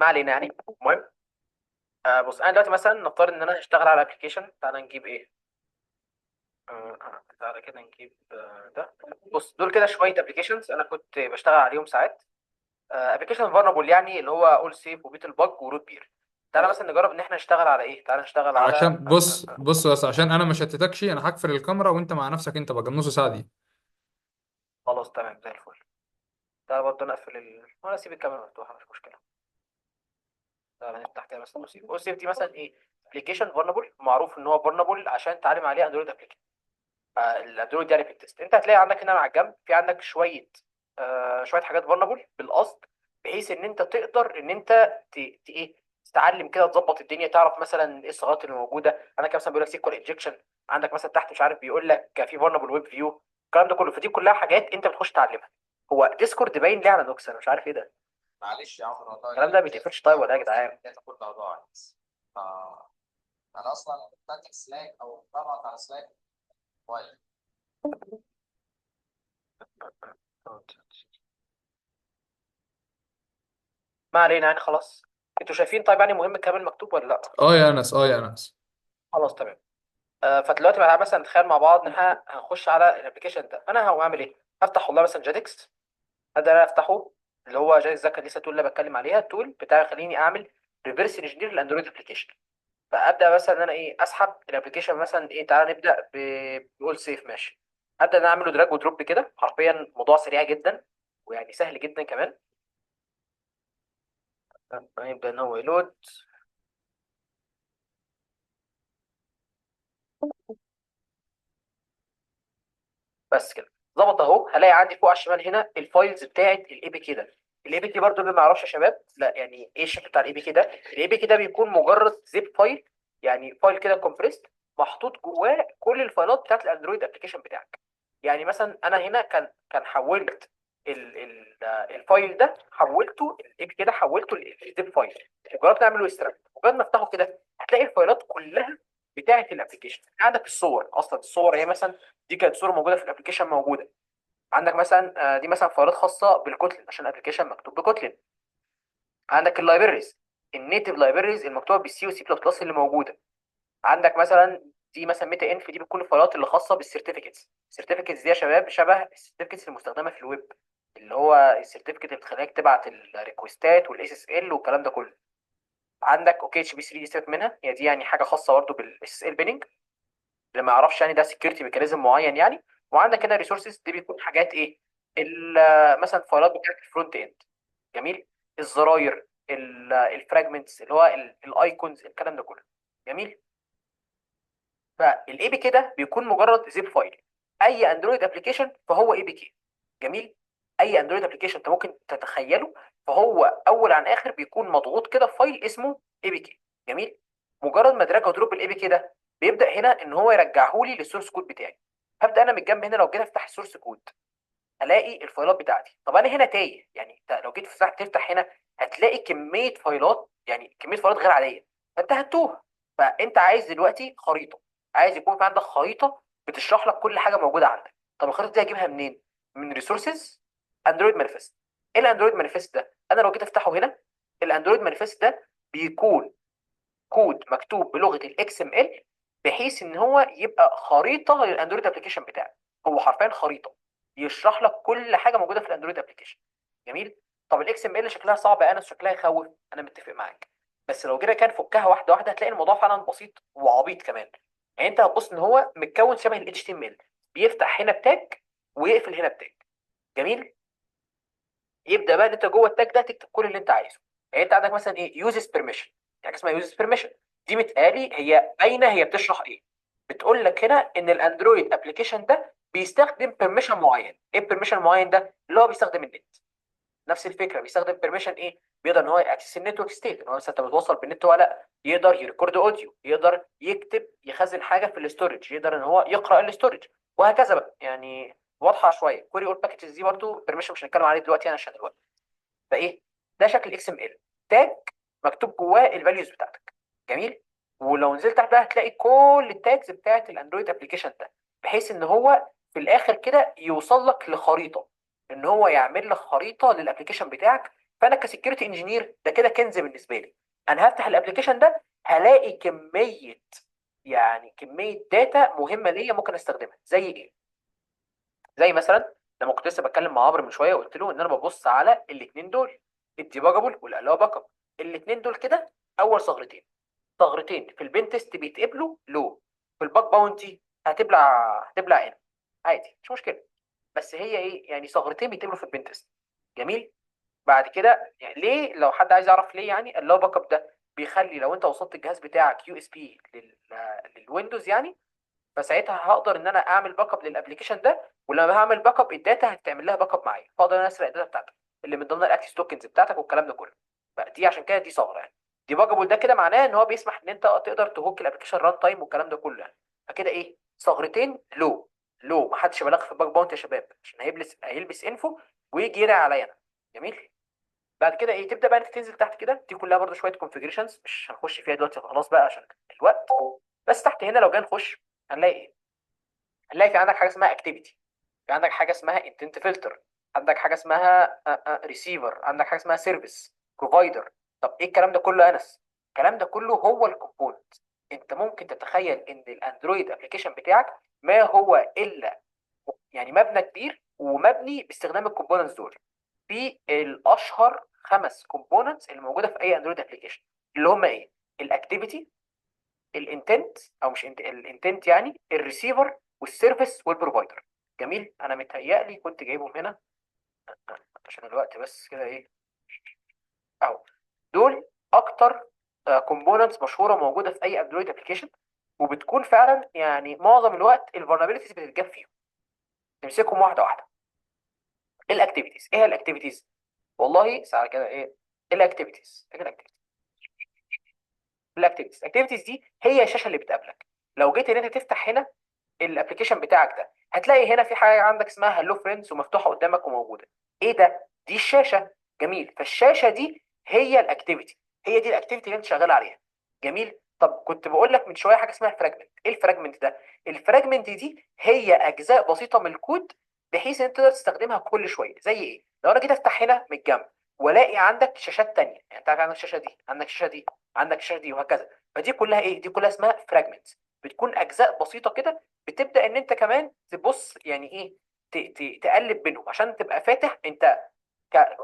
Speaker 2: ما علينا يعني. المهم، بص انا دلوقتي مثلا نفترض ان انا هشتغل على application. تعالى نجيب ايه، تعالى كده نجيب ده. بص دول كده شوية applications انا كنت بشتغل عليهم ساعات، application vulnerable يعني، اللي هو اول سيف وبيتل باج وروت بير. تعالى مثلا نجرب ان احنا نشتغل على ايه، تعالى نشتغل على
Speaker 1: عشان بص بص، بس عشان انا ما شتتكش، انا هقفل الكاميرا وانت مع نفسك انت بقى النص ساعة دي.
Speaker 2: خلاص تمام زي الفل. تعالى برضه نقفل ولا اسيب الكاميرا مفتوحة مش مشكلة. تعالى نفتح كده مثلا اوسيف. اوسيف دي مثلا ايه، application vulnerable، معروف ان هو vulnerable عشان تعلم عليه اندرويد application. الاندرويد يعني في ال test انت هتلاقي عندك هنا على الجنب في عندك شوية حاجات vulnerable بالقصد، بحيث ان انت تقدر ان انت ايه تتعلم كده، تظبط الدنيا، تعرف مثلا ايه الثغرات اللي موجودة. عندك مثلا بيقول لك SQL injection، عندك مثلا تحت مش عارف بيقول لك في vulnerable web view، الكلام ده كله. فدي كلها حاجات انت بتخش تعلمها. هو ديسكورد باين ليه على نوكس؟ انا مش عارف ايه ده.
Speaker 4: معلش يا عمرو والله
Speaker 2: الكلام ده ما بيتقفلش طيب ولا إيه يا جدعان؟
Speaker 4: ال data كلها ضاعت. انا اصلا فاتح سلاك او ببعت على سلاك موبايل.
Speaker 2: ما علينا يعني، خلاص انتوا شايفين طيب يعني مهم الكلام المكتوب ولا لا؟
Speaker 1: اه يا انس، اه يا انس.
Speaker 2: خلاص تمام. فدلوقتي بقى مثلا نتخيل مع بعض ان احنا هنخش على ال application ده. فانا هقوم اعمل ايه؟ هفتح والله مثلا Jadx، هبدا انا افتحه، اللي هو Jadx ده كان لسه tool اللي بتكلم عليها، ال tool بتاع يخليني اعمل reverse engineer لل Android application. فابدا مثلا ان انا ايه، اسحب ال application مثلا ايه، تعالى نبدا بقول safe، ماشي. ابدا ان انا اعمله drag و drop كده، حرفيا موضوع سريع جدا ويعني سهل جدا كمان. هيبدا ان هو ي load. بس كده ظبط اهو. هلاقي عندي فوق على الشمال هنا ال files بتاعت ال APK ده. ال APK برده اللي ما يعرفش يا شباب، لا يعني ايه الشكل بتاع ال APK ده؟ ال APK ده بيكون مجرد zip file، يعني file كده compressed محطوط جواه كل ال file ات بتاعت ال Android application بتاعك. يعني مثلا انا هنا كان حولت ال file ده، حولته ال APK ده، حولته لل zip file، وجربت اعمله extract. مجرد ما افتحه كده هتلاقي ال file ات كلها بتاعت ال application. عندك الصور، اصلا الصور هي مثلا دي كانت صوره موجودة في ال application موجودة. عندك مثلا دي مثلا file ات خاصة بال Kotlin عشان ال application مكتوب ب Kotlin. عندك ال libraries، ال native libraries المكتوبة بال C و C plus plus اللي موجودة. عندك مثلا دي مثلا META-INF، دي بتكون ال file ات اللي خاصة بال certificates. ال certificates دي يا شباب شبه ال certificates المستخدمة في الويب، اللي هو ال certificate اللي بتخليك تبعت ال request ات وال SSL والكلام ده كله. عندك OkHttp 3 دي سيبك منها، هي دي يعني حاجة خاصة برضه بال SSL pinning، اللي ما يعرفش يعني ده security mechanism معين يعني. وعندك هنا resources، دي بيكون حاجات ايه، مثلا file ات بتاعت ال front end، جميل، الزراير، ال fragments اللي هو ال icons، الكلام ده كله. جميل. فال APK ده بيكون مجرد zip file. اي Android application فهو APK. جميل. اي Android application انت ممكن تتخيله فهو اول عن اخر بيكون مضغوط كده في file اسمه APK. جميل. مجرد ما drag و drop ال APK ده بيبدا هنا ان هو يرجعه لي لل source code بتاعي. هبدا انا من الجنب هنا لو جيت افتح ال source code الاقي ال file ات بتاعتي. طب انا هنا تايه، يعني انت لو جيت تفتح هنا هتلاقي كمية file ات، يعني كمية file ات غير عادية، فانت هتوه. فانت عايز دلوقتي خريطة، عايز يكون في عندك خريطة بتشرح لك كل حاجة موجودة عندك. طب الخريطة دي هجيبها منين؟ من resources Android manifest. ايه ال Android manifest ده؟ انا لو جيت افتحه هنا، ال Android manifest ده بيكون كود مكتوب بلغه ال XML، بحيث ان هو يبقى خريطة لل Android application بتاعك. هو حرفيا خريطة يشرح لك كل حاجة موجودة في ال Android application. جميل. طب ال XML شكلها صعب يا انس، شكلها يخوف، انا متفق معاك، بس لو جينا كان فكها واحدة واحدة هتلاقي الموضوع فعلا بسيط وعبيط كمان. يعني انت هتبص ان هو متكون شبه ال HTML، بيفتح هنا ب tag ويقفل هنا ب tag. جميل. يبدا بقى ان انت جوه ال tag ده تكتب كل اللي انت عايزه. يعني انت عندك مثلا ايه، uses permission، حاجة اسمها uses permission، دي متقالي هي باينة هي بتشرح ايه. بتقول لك هنا ان ال Android application ده بيستخدم permission معين. ايه ال permission المعين ده؟ اللي هو بيستخدم النت. نفس الفكرة بيستخدم permission ايه؟ بيقدر ان هو ي access ال network state، ان هو مثلا انت بتوصل بالنت ولا لا، يقدر ي record audio، يقدر يكتب، يخزن حاجة في ال storage، يقدر ان هو يقرا ال storage، وهكذا بقى. يعني واضحة شوية. query all packages دي برضو permission مش هنتكلم عليه دلوقتي يعني عشان الوقت. فايه ده شكل XML tag مكتوب جواه ال values بتاعتك. جميل. ولو نزلت تحت بقى هتلاقي كل ال tags بتاعت ال Android application ده، بحيث ان هو في الاخر كده يوصل لك لخريطه، ان هو يعمل لك خريطة لل application بتاعك. فانا ك security engineer ده كده كنز بالنسبة لي. انا هفتح ال application ده هلاقي كمية data مهمة ليا ممكن استخدمها. زي ايه؟ زي مثلا لما كنت لسه بتكلم مع عمرو من شوية وقلت له ان انا ببص على الاثنين دول، ال debuggable وال allow backup. الاثنين دول كده اول ثغرتين، ثغرتين في ال pen test بيتقبلوا لو في ال bug bounty هتبلع هنا عادي مش مشكلة، بس هي ايه يعني ثغرتين بيتقبلوا في ال pen test. جميل. بعد كده يعني ليه، لو حد عايز يعرف ليه، يعني allow backup ده بيخلي لو انت وصلت الجهاز بتاعك USB لل Windows يعني، فساعتها هقدر ان انا اعمل backup لل application ده، ولما هعمل backup ال data هتعمل لها backup معايا، فاقدر ان انا اسرق ال data بتاعتك اللي من ضمن ال access tokens بتاعتك والكلام ده كله. فدي عشان كده دي ثغره يعني. debuggable ده كده معناه ان هو بيسمح ان انت تقدر ت hook ال application runtime والكلام ده كله يعني. فكده ايه، ثغرتين لو ما حدش بلغ في ال bug bounty يا شباب، عشان هيلبس info ويجي يرعى عليا انا. جميل. بعد كده ايه، تبدا بقى انت تنزل تحت كده، دي كلها برده شوية configurations مش هنخش فيها دلوقتي خلاص بقى عشان الوقت. بس تحت هنا لو جينا نخش هنلاقي ايه، هنلاقي في عندك حاجة اسمها activity، في عندك حاجة اسمها intent filter، عندك حاجة اسمها ريسيفر، عندك حاجة اسمها service provider. طب ايه الكلام ده كله يا انس؟ الكلام ده كله هو ال component. انت ممكن تتخيل ان ال Android application بتاعك ما هو الا يعني مبنى كبير ومبني باستخدام ال components دول. في الاشهر 5 components اللي موجودة في اي Android application، اللي هم ايه؟ ال activity، ال intent او مش ال intent يعني ال receiver وال service وال provider. جميل. انا متهيألي كنت جايبهم هنا عشان الوقت بس كده ايه اهو. دول اكتر components مشهورة موجودة في اي Android application، وبتكون فعلا يعني معظم الوقت ال vulnerabilities بتتجاب فيهم. نمسكهم واحدة واحدة. ال activities، ايه هي ال activities؟ والله ساعة كده ايه ال activities؟ ايه ال activities؟ ال activities، ال activities دي هي الشاشة اللي بتقابلك. لو جيت ان انت تفتح هنا ال application بتاعك ده، هتلاقي هنا في حاجة عندك اسمها hello friends ومفتوحه قدامك وموجودة. ايه ده؟ دي الشاشة. جميل. فالشاشه دي هي ال activity، هي دي ال activity اللي انت شغال عليها. جميل. طب كنت بقول لك من شوية حاجة اسمها fragment. ايه ال fragment ده؟ ال fragment دي هي اجزاء بسيطة من الكود بحيث ان انت تقدر تستخدمها كل شوية. زي ايه؟ لو انا جيت افتح هنا من الجنب والاقي عندك شاشات تانية، يعني انت عارف عندك الشاشة دي، عندك الشاشة دي، عندك الشاشة دي، وهكذا. فدي كلها ايه؟ دي كلها اسمها fragments، بتكون اجزاء بسيطة كده، بتبدا ان انت كمان تبص يعني ايه تقلب بينهم عشان تبقى فاتح انت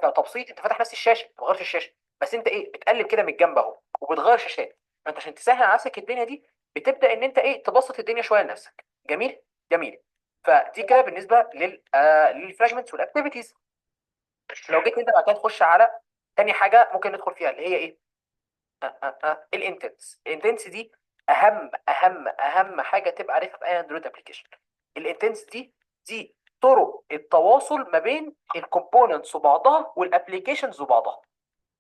Speaker 2: كتبسيط، انت فاتح نفس الشاشة، ما غيرش الشاشة، بس انت ايه بتقلب كده من الجنب اهو وبتغير شاشات. فانت عشان تسهل على نفسك الدنيا دي بتبدا ان انت ايه تبسط الدنيا شوية لنفسك. جميل جميل. فدي كده بالنسبة لل fragments وال activities. لو جيت انت بعد كده تخش على تاني حاجة ممكن ندخل فيها اللي هي ايه؟ ال intents. ال intents دي اهم اهم اهم حاجة تبقى عارفها في اي Android application. ال intents دي طرق التواصل ما بين ال components وبعضها وال applications وبعضها،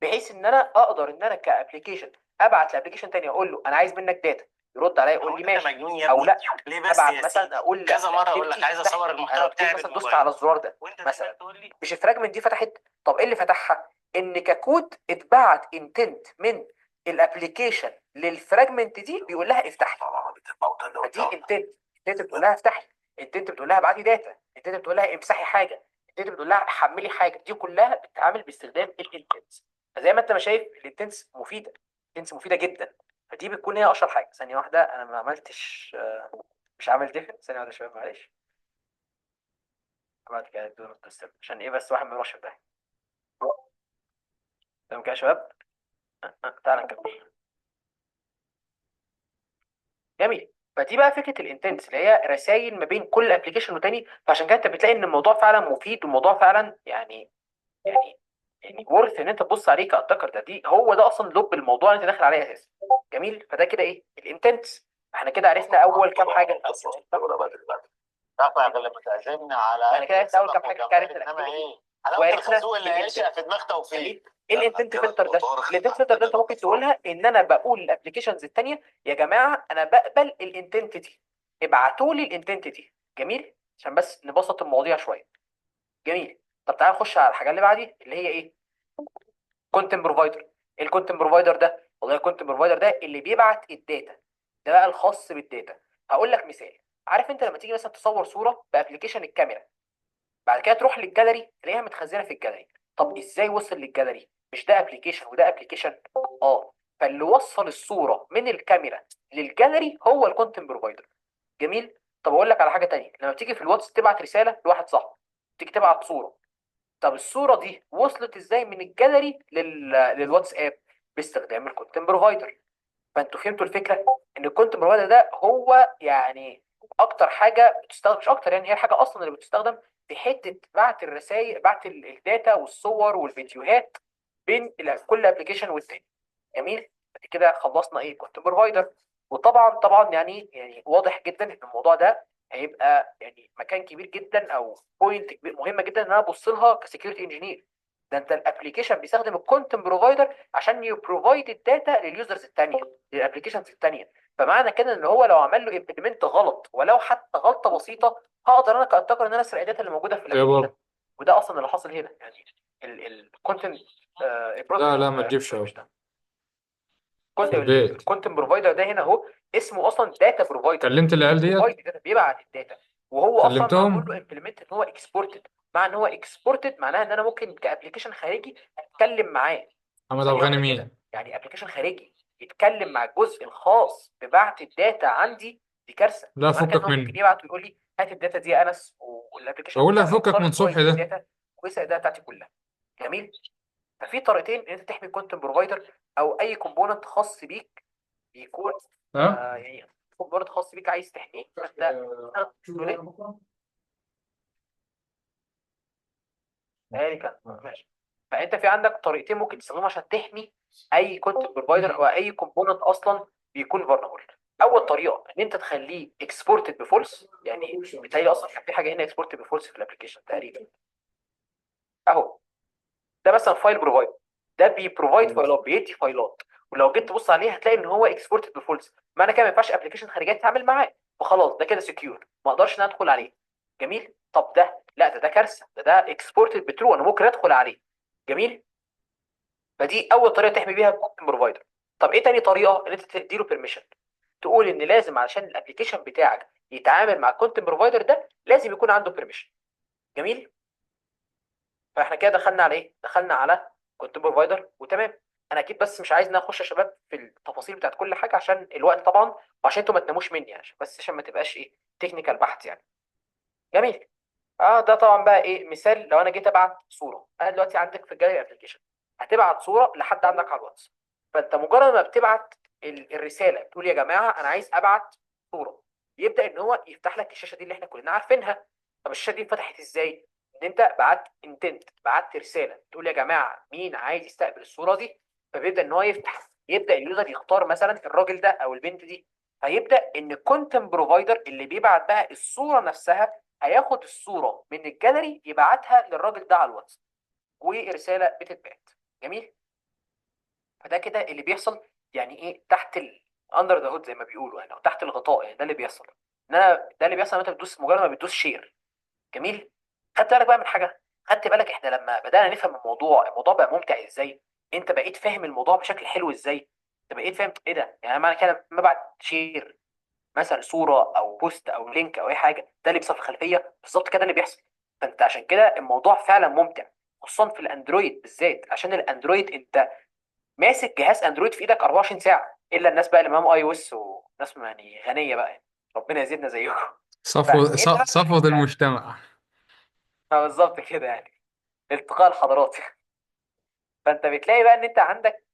Speaker 2: بحيث ان انا اقدر ان انا ك application ابعت ل application تاني اقول له انا عايز منك data، يرد عليا يقول
Speaker 4: هو
Speaker 2: لي
Speaker 4: انت
Speaker 2: ماشي
Speaker 4: مجنون يا
Speaker 2: او
Speaker 4: ابني؟
Speaker 2: لا.
Speaker 4: ليه بس
Speaker 2: ابعت
Speaker 4: يا
Speaker 2: مثلا
Speaker 4: سيدي؟
Speaker 2: اقول
Speaker 4: كذا مرة اقول لك
Speaker 2: ل activity
Speaker 4: عايز
Speaker 2: افتح
Speaker 4: اصور
Speaker 2: لي، انا
Speaker 4: المحتوى
Speaker 2: قلت
Speaker 4: بتاعي
Speaker 2: مثلا دوست
Speaker 4: بالموبايل
Speaker 2: على الزرار ده
Speaker 4: وانت دايما
Speaker 2: مثلا،
Speaker 4: تقول لي
Speaker 2: مش ال fragment دي فتحت؟ طب ايه اللي فتحها؟ ان ككود اتبعت intent من ال application لل fragment دي بيقول لها افتح لي. فدي intent، intent بتقول لها افتحي، intent بتقول لها ابعتي data، intent بتقول لها امسحي حاجة، intent بتقول لها حملي حاجة. دي كلها بتتعامل باستخدام ال intents. فزي ما انت ما شايف ال intents مفيدة، ال intents مفيدة جدا. فدي بتكون هي اشهر حاجة. ثانية واحدة، انا ما عملتش، مش عامل define. ثانية واحدة يا شباب معلش، بعد كده do not disturb عشان ايه بس واحد ما يروحش في ده. تمام كده يا شباب؟ تعالى نكمل. جميل. فدي بقى فكرة ال intents اللي هي رسائل ما بين كل application وتاني. فعشان كده انت بتلاقي ان الموضوع فعلا مفيد، والموضوع فعلا يعني worth ان انت تبص عليه ك attacker. ده دي هو ده اصلا لب الموضوع اللي انت داخل عليه اساسا. جميل. فده كده ايه ال intents. احنا كده عرفنا اول كام حاجة.
Speaker 4: رفع غير لما تعزمنا على
Speaker 2: احنا كده
Speaker 4: اكل
Speaker 2: عرفنا اول
Speaker 4: سمك
Speaker 2: كام حاجة،
Speaker 4: وجمبري،
Speaker 2: عرفنا
Speaker 4: انما
Speaker 2: ال activity
Speaker 4: ايه حلاوة
Speaker 2: وعرفنا
Speaker 4: الخازوق اللي
Speaker 2: ال intent.
Speaker 4: هيعشق في دماغ توفيق.
Speaker 2: جميل. ايه ال intent filter ده؟ ال intent filter ده انت ممكن تقولها ان انا بقول لل applications الثانية يا جماعة انا بقبل ال intent دي، ابعتوا لي ال intent دي. جميل، عشان بس نبسط المواضيع شوية. جميل. طب تعال نخش على الحاجة اللي بعدي اللي هي ايه؟ content provider. ايه ال content provider ده؟ والله ال content provider ده اللي بيبعت ال data، ده بقى الخاص بال data. هقول لك مثال. عارف انت لما تيجي مثلا تصور صوره ب application الكاميرا، بعد كده تروح للجاليري تلاقيها متخزنه في الجاليري. طب ازاي وصل للجاليري؟ مش ده application وده application؟ فاللي وصل الصورة من الكاميرا للجاليري هو ال content provider. جميل. طب اقول لك على حاجة تانية، لما بتيجي في الواتس تبعت رسالة لواحد صاحبك، تيجي تبعت صوره، طب الصورة دي وصلت ازاي من الجاليري للواتساب؟ باستخدام ال content provider. فانتوا فهمتوا الفكرة ان ال content provider ده هو يعني اكتر حاجة بتستخدم، مش اكتر يعني هي الحاجة اصلا اللي بتستخدم في حتة بعت الرسائل، بعت ال data والصور والفيديوهات بين كل application والتاني. جميل. بعد كده خلصنا ايه؟ content provider. وطبعا يعني واضح جدا ان الموضوع ده هيبقى يعني مكان كبير جدا او point مهمة جدا ان انا ابص لها ك security engineer. ده انت ال application بيستخدم ال content provider عشان ي provide ال data لل users الثانية، لل applications الثانية. فمعنى كده ان هو لو عمل له implement غلط ولو حتى غلطه بسيطة، هقدر انا ك attacker ان انا اسرق ال data اللي موجودة في
Speaker 1: يا
Speaker 2: ال application.
Speaker 1: بابا.
Speaker 2: وده اصلا اللي حصل هنا يعني ال content
Speaker 1: لا لا، ما تجيبش اهو
Speaker 2: مش ده
Speaker 1: في البيت.
Speaker 2: ال content provider ده هنا اهو اسمه اصلا data provider.
Speaker 1: كلمت العيال ديت؟
Speaker 2: provide data، بيبعت ال data، وهو اصلا معمول
Speaker 1: كلمتهم؟
Speaker 2: له implement ان هو exported. مع ان هو exported معناها ان انا ممكن ك application خارجي اتكلم معاه.
Speaker 1: محمد
Speaker 2: ثانية
Speaker 1: ابو غني
Speaker 2: واحدة كده،
Speaker 1: مين؟
Speaker 2: يعني application خارجي يتكلم مع الجزء الخاص ببعت ال data عندي، دي كارثة.
Speaker 1: لا
Speaker 2: معنى كده
Speaker 1: فكك
Speaker 2: ان هو ممكن
Speaker 1: منه.
Speaker 2: يبعت ويقول لي هات ال data دي يا انس، وال application
Speaker 1: بقول لك
Speaker 2: بتاعي
Speaker 1: فكك
Speaker 2: هيضطر
Speaker 1: من
Speaker 2: ان هو
Speaker 1: صبحي
Speaker 2: يديني
Speaker 1: ده.
Speaker 2: data ويسال ال data بتاعتي كلها. جميل. ففي طريقتين ان انت تحمي content provider او اي component خاص بيك بيكون
Speaker 1: ها.
Speaker 2: يعني component خاص بيك عايز تحميه، فانت تقول ايه؟ تهيألي كان ماشي. فانت في عندك طريقتين ممكن تستخدمهم عشان تحمي اي content provider او اي component اصلا بيكون vulnerable. اول طريقه ان انت تخليه exported ب false، يعني بالتالي اصلا كان في حاجة هنا exported ب false في ال application تقريبا اهو. ده مثلا file provider، ده بي provide فايلات، بيدي فايلات، ولو جيت تبص عليه هتلاقي ان هو exported ب false، معنى كده ما ينفعش application خارجية تتعامل معاه، فخلاص ده كده secure، ما اقدرش ان ادخل عليه. جميل. طب ده لا، ده كارثة، ده exported ب true، انا ممكن ادخل عليه. جميل. فدي اول طريقه تحمي بيها ال content provider. طب ايه تاني طريقه؟ ان انت تديله permission، تقول ان لازم علشان ال application بتاعك يتعامل مع ال content provider ده لازم يكون عنده permission. جميل. فاحنا كده دخلنا على ايه؟ دخلنا على content provider وتمام. انا اكيد بس مش عايز ان اخش يا شباب في التفاصيل بتاعت كل حاجة عشان الوقت طبعا، وعشان انتوا ما تناموش مني، عشان بس عشان ما تبقاش ايه technical بحت يعني. جميل. ده طبعا بقى ايه مثال لو انا جيت ابعت صوره. انا دلوقتي عندك في ال gallery application هتبعت صوره لحد عندك على الواتس، فانت مجرد ما بتبعت الرسالة بتقول يا جماعة انا عايز ابعت صوره، يبدا ان هو يفتح لك الشاشة دي اللي احنا كلنا عارفينها. طب الشاشة دي اتفتحت ازاي؟ ان انت بعت intent، بعت رسالة تقول يا جماعة مين عايز يستقبل الصورة دي، فبيبدا ان هو يفتح، يبدا ال user يختار مثلا الراجل ده او البنت دي، فيبدا ان ال content provider اللي بيبعت بقى الصورة نفسها هياخد الصورة من الجاليري يبعتها للراجل ده على الواتس، ورسالة بتتبعت. جميل. فده كده اللي بيحصل، يعني ايه تحت ال under the hood زي ما بيقولوا يعني، او تحت الغطاء يعني. ده اللي بيحصل، ان انا ده اللي بيحصل لما انت بتدوس، مجرد ما بتدوس share. جميل. خدت بالك بقى من حاجة؟ خدت بالك احنا لما بدانا نفهم الموضوع، الموضوع بقى ممتع ازاي؟ انت بقيت فاهم الموضوع بشكل حلو ازاي؟ انت بقيت فاهم ايه ده؟ يعني معنى كده لما بعت share مثلا صوره او post او link او اي حاجة، ده اللي بيحصل في الخلفية بالظبط كده اللي بيحصل. فانت عشان كده الموضوع فعلا ممتع، خصوصا في الاندرويد بالذات، عشان الاندرويد انت ماسك جهاز اندرويد في ايدك 24 ساعة، الا الناس بقى اللي معاهم iOS وناس يعني غنية بقى يعني. ربنا يزيدنا زيكم.
Speaker 1: صفوة المجتمع.
Speaker 2: بالظبط كده يعني، التقاء الحضارات. فانت بتلاقي بقى ان انت عندك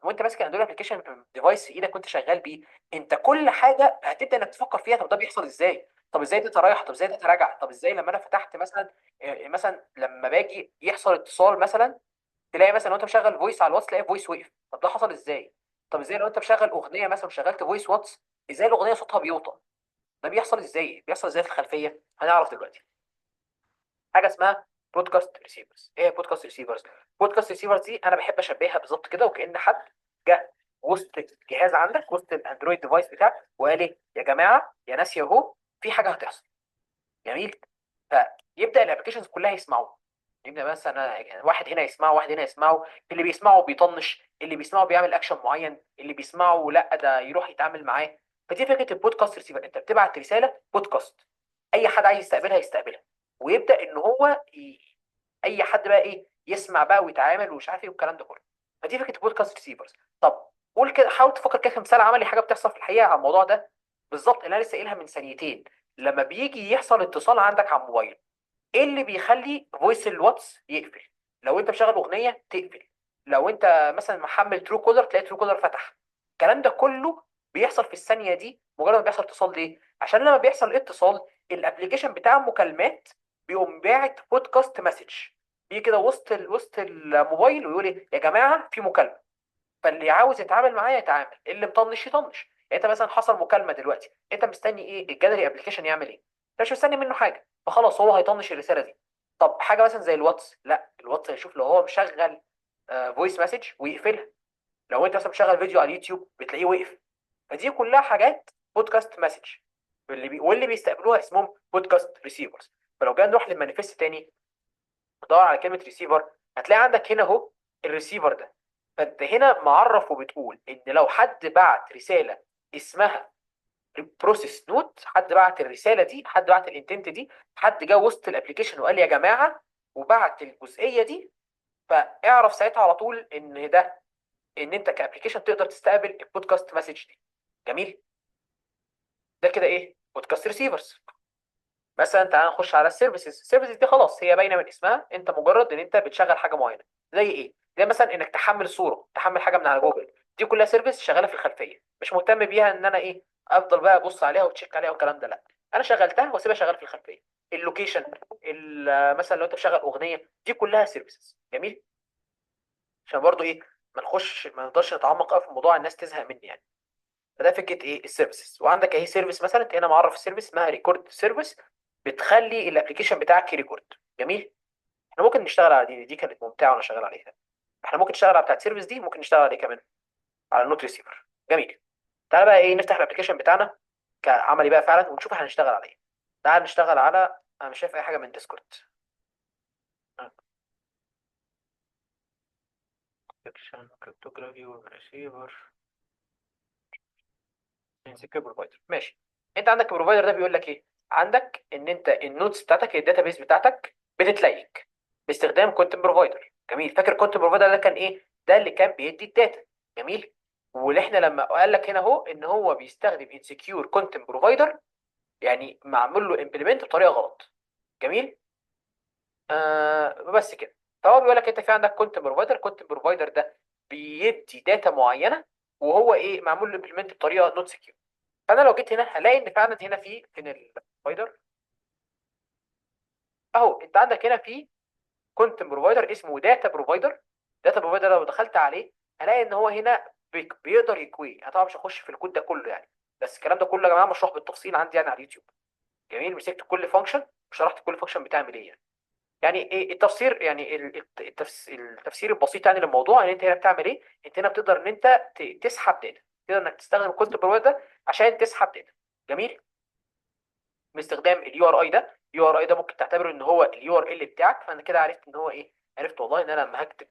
Speaker 2: وانت ماسك اندرويد application device في ايدك وانت شغال بيه، انت كل حاجة هتبدا انك تفكر فيها. طب ده بيحصل ازاي؟ طب ازاي data رايحة؟ طب ازاي data راجعه؟ طب ازاي لما انا فتحت مثلا، مثلا لما باجي يحصل اتصال مثلا، تلاقي مثلا لو انت مشغل voice على الواتس تلاقي voice وقف. طب ده حصل ازاي؟ طب ازاي لو انت مشغل اغنية مثلا وشغلت voice واتس، ازاي الاغنية صوتها بيوطى؟ ده بيحصل ازاي؟ بيحصل ازاي في الخلفية؟ هنعرف دلوقتي. حاجة اسمها broadcast receivers. ايه broadcast receivers؟ broadcast receivers دي انا بحب اشبهها بالظبط كده، وكأن حد جه وسط الجهاز عندك، وسط الاندرويد device بتاعك، وقال ايه يا جماعة يا ناس يا هو في حاجة هتحصل. جميل. فيبدا ال applications كلها يسمعوه، يبدا مثلا واحد هنا يسمعه، واحد هنا يسمعه، اللي بيسمعه بيطنش، اللي بيسمعه بيعمل اكشن معين، اللي بيسمعه لا ده يروح يتعامل معاه. فدي فكرة ال broadcast receiver، انت بتبعت رسالة broadcast، اي حد عايز يستقبلها يستقبلها، ويبدا ان هو اي حد بقى ايه يسمع بقى ويتعامل ومش عارف ايه والكلام ده كله. فدي فكرة ال broadcast receivers. طب قول كده، حاول تفكر كده في مثال عملي، حاجة بتحصل في الحقيقة على الموضوع ده بالظبط اللي انا لسه قايلها من ثانيتين. لما بيجي يحصل اتصال عندك على الموبايل، ايه اللي بيخلي voice الواتس يقفل؟ لو انت مشغل اغنية تقفل، لو انت مثلا محمل Truecaller تلاقي Truecaller فتح. الكلام ده كله بيحصل في الثانية دي مجرد ما بيحصل اتصال. ليه؟ عشان لما بيحصل اتصال ال application بتاع المكالمات بيقوم باعت broadcast message، بيجي كده وسط الموبايل ويقول ايه يا جماعة في مكالمة، فاللي عاوز يتعامل معايا يتعامل، اللي مطنش يطنش. يعني انت مثلا حصل مكالمة دلوقتي، انت مستني ايه ال gallery application يعمل ايه؟ انت مش مستني منه حاجة، فخلاص هو هيطنش الرسالة دي. طب حاجة مثلا زي الواتس، لا الواتس هيشوف لو هو مشغل voice message ويقفلها. لو انت مثلا مشغل فيديو على اليوتيوب بتلاقيه وقف. فدي كلها حاجات broadcast message، واللي بيستقبلوها اسمهم broadcast receivers. فلو جينا نروح لل manifest تاني ندور على كلمة ريسيفر، هتلاقي عندك هنا اهو الريسيفر ده. فانت هنا معرف وبتقول ان لو حد بعت رسالة اسمها process note، حد بعت الرسالة دي، حد بعت ال intent دي، حد جه وسط ال application وقال يا جماعة وبعت الجزئية دي، فاعرف ساعتها على طول ان ده ان انت ك application تقدر تستقبل ال broadcast message دي. جميل. ده كده ايه؟ broadcast receivers. مثلا تعال نخش على ال services. ال services دي خلاص هي باينة من اسمها، انت مجرد ان انت بتشغل حاجة معينة. زي ايه؟ زي مثلا انك تحمل صوره، تحمل حاجة من على جوجل، دي كلها service شغالة في الخلفية، مش مهتم بيها ان انا ايه افضل بقى ابص عليها و check عليها والكلام ده، لا انا شغلتها واسيبها شغالة في الخلفية. ال location، مثلا لو انت مشغل اغنية، دي كلها services. جميل. عشان برضو ايه ما نخش ما نقدرش نتعمق قوي في الموضوع، الناس تزهق مني يعني. فده فكرة ايه ال services. وعندك اهي service مثلا، انت هنا معرف service اسمها record service، بتخلي ال application بتاعك record. جميل. احنا ممكن نشتغل على دي، دي كانت ممتعة وانا شغال عليها. احنا ممكن نشتغل على بتاعت service دي، ممكن نشتغل عليه كمان على ال note receiver. جميل. تعالى بقى ايه نفتح ال application بتاعنا كعملي بقى فعلا ونشوف هنشتغل على ايه. تعالى نشتغل على، انا مش شايف اي حاجة من Discord. cryptography receiver insecure provider. ماشي. انت عندك ال provider ده بيقول لك ايه؟ عندك ان انت ال notes بتاعتك ال database بتاعتك بتت leak باستخدام content provider. جميل. فاكر content provider ده كان ايه؟ ده اللي كان بيدي ال data. جميل. واللي احنا لما قال لك هنا اهو ان هو بيستخدم insecure content provider، يعني معمول له implement بطريقة غلط. جميل. بس كده. فهو بيقول لك انت في عندك content provider، content provider ده بيدي data معينة وهو ايه معمول له implement بطريقة not secure. فانا لو جيت هنا هلاقي ان فعلا هنا في فين ال provider اهو، انت عندك هنا في content provider اسمه data provider. data provider لو دخلت عليه هلاقي ان هو هنا بيقدر ي query. انا طبعا مش هخش في الكود ده كله يعني، بس الكلام ده كله يا جماعة مشروح بالتفصيل عندي يعني على اليوتيوب. جميل. مسكت كل function وشرحت كل function بتعمل ايه يعني. يعني ايه التفسير، يعني التفسير البسيط يعني للموضوع ان انت هنا بتعمل ايه؟ انت هنا بتقدر ان انت تسحب data، تقدر انك تستخدم ال content provider ده عشان تسحب data. جميل. باستخدام ال URI ده، ال URI ده ممكن تعتبره ان هو ال URL بتاعك. فانا كده عرفت ان هو ايه، عرفت والله ان انا لما هكتب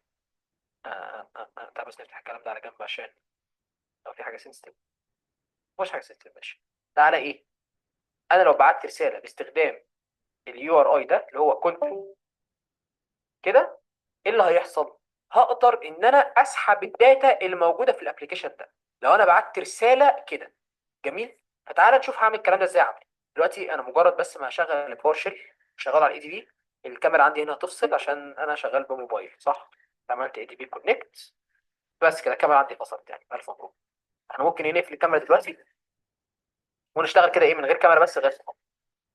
Speaker 2: تعال بس نفتح الكلام ده على جنب عشان لو في حاجة sensitive. مفيش حاجة sensitive. ماشي. تعالى ايه، انا لو بعت رسالة باستخدام ال URI ده اللي هو content كده، ايه اللي هيحصل؟ هقدر ان انا اسحب ال data اللي موجودة في ال application ده لو انا بعت رسالة كده. جميل. فتعالى نشوف هعمل الكلام ده ازاي. عملي دلوقتي انا مجرد بس ما هشغل ال PowerShell، شغال على ال ADB، الكاميرا عندي هنا هتفصل عشان انا شغال بموبايل صح؟ عملت ADB connect بس كده، الكاميرا عندي فصلت يعني. الف مبروك. احنا ممكن نقفل الكاميرا دلوقتي ونشتغل كده ايه من غير كاميرا بس غير صوت.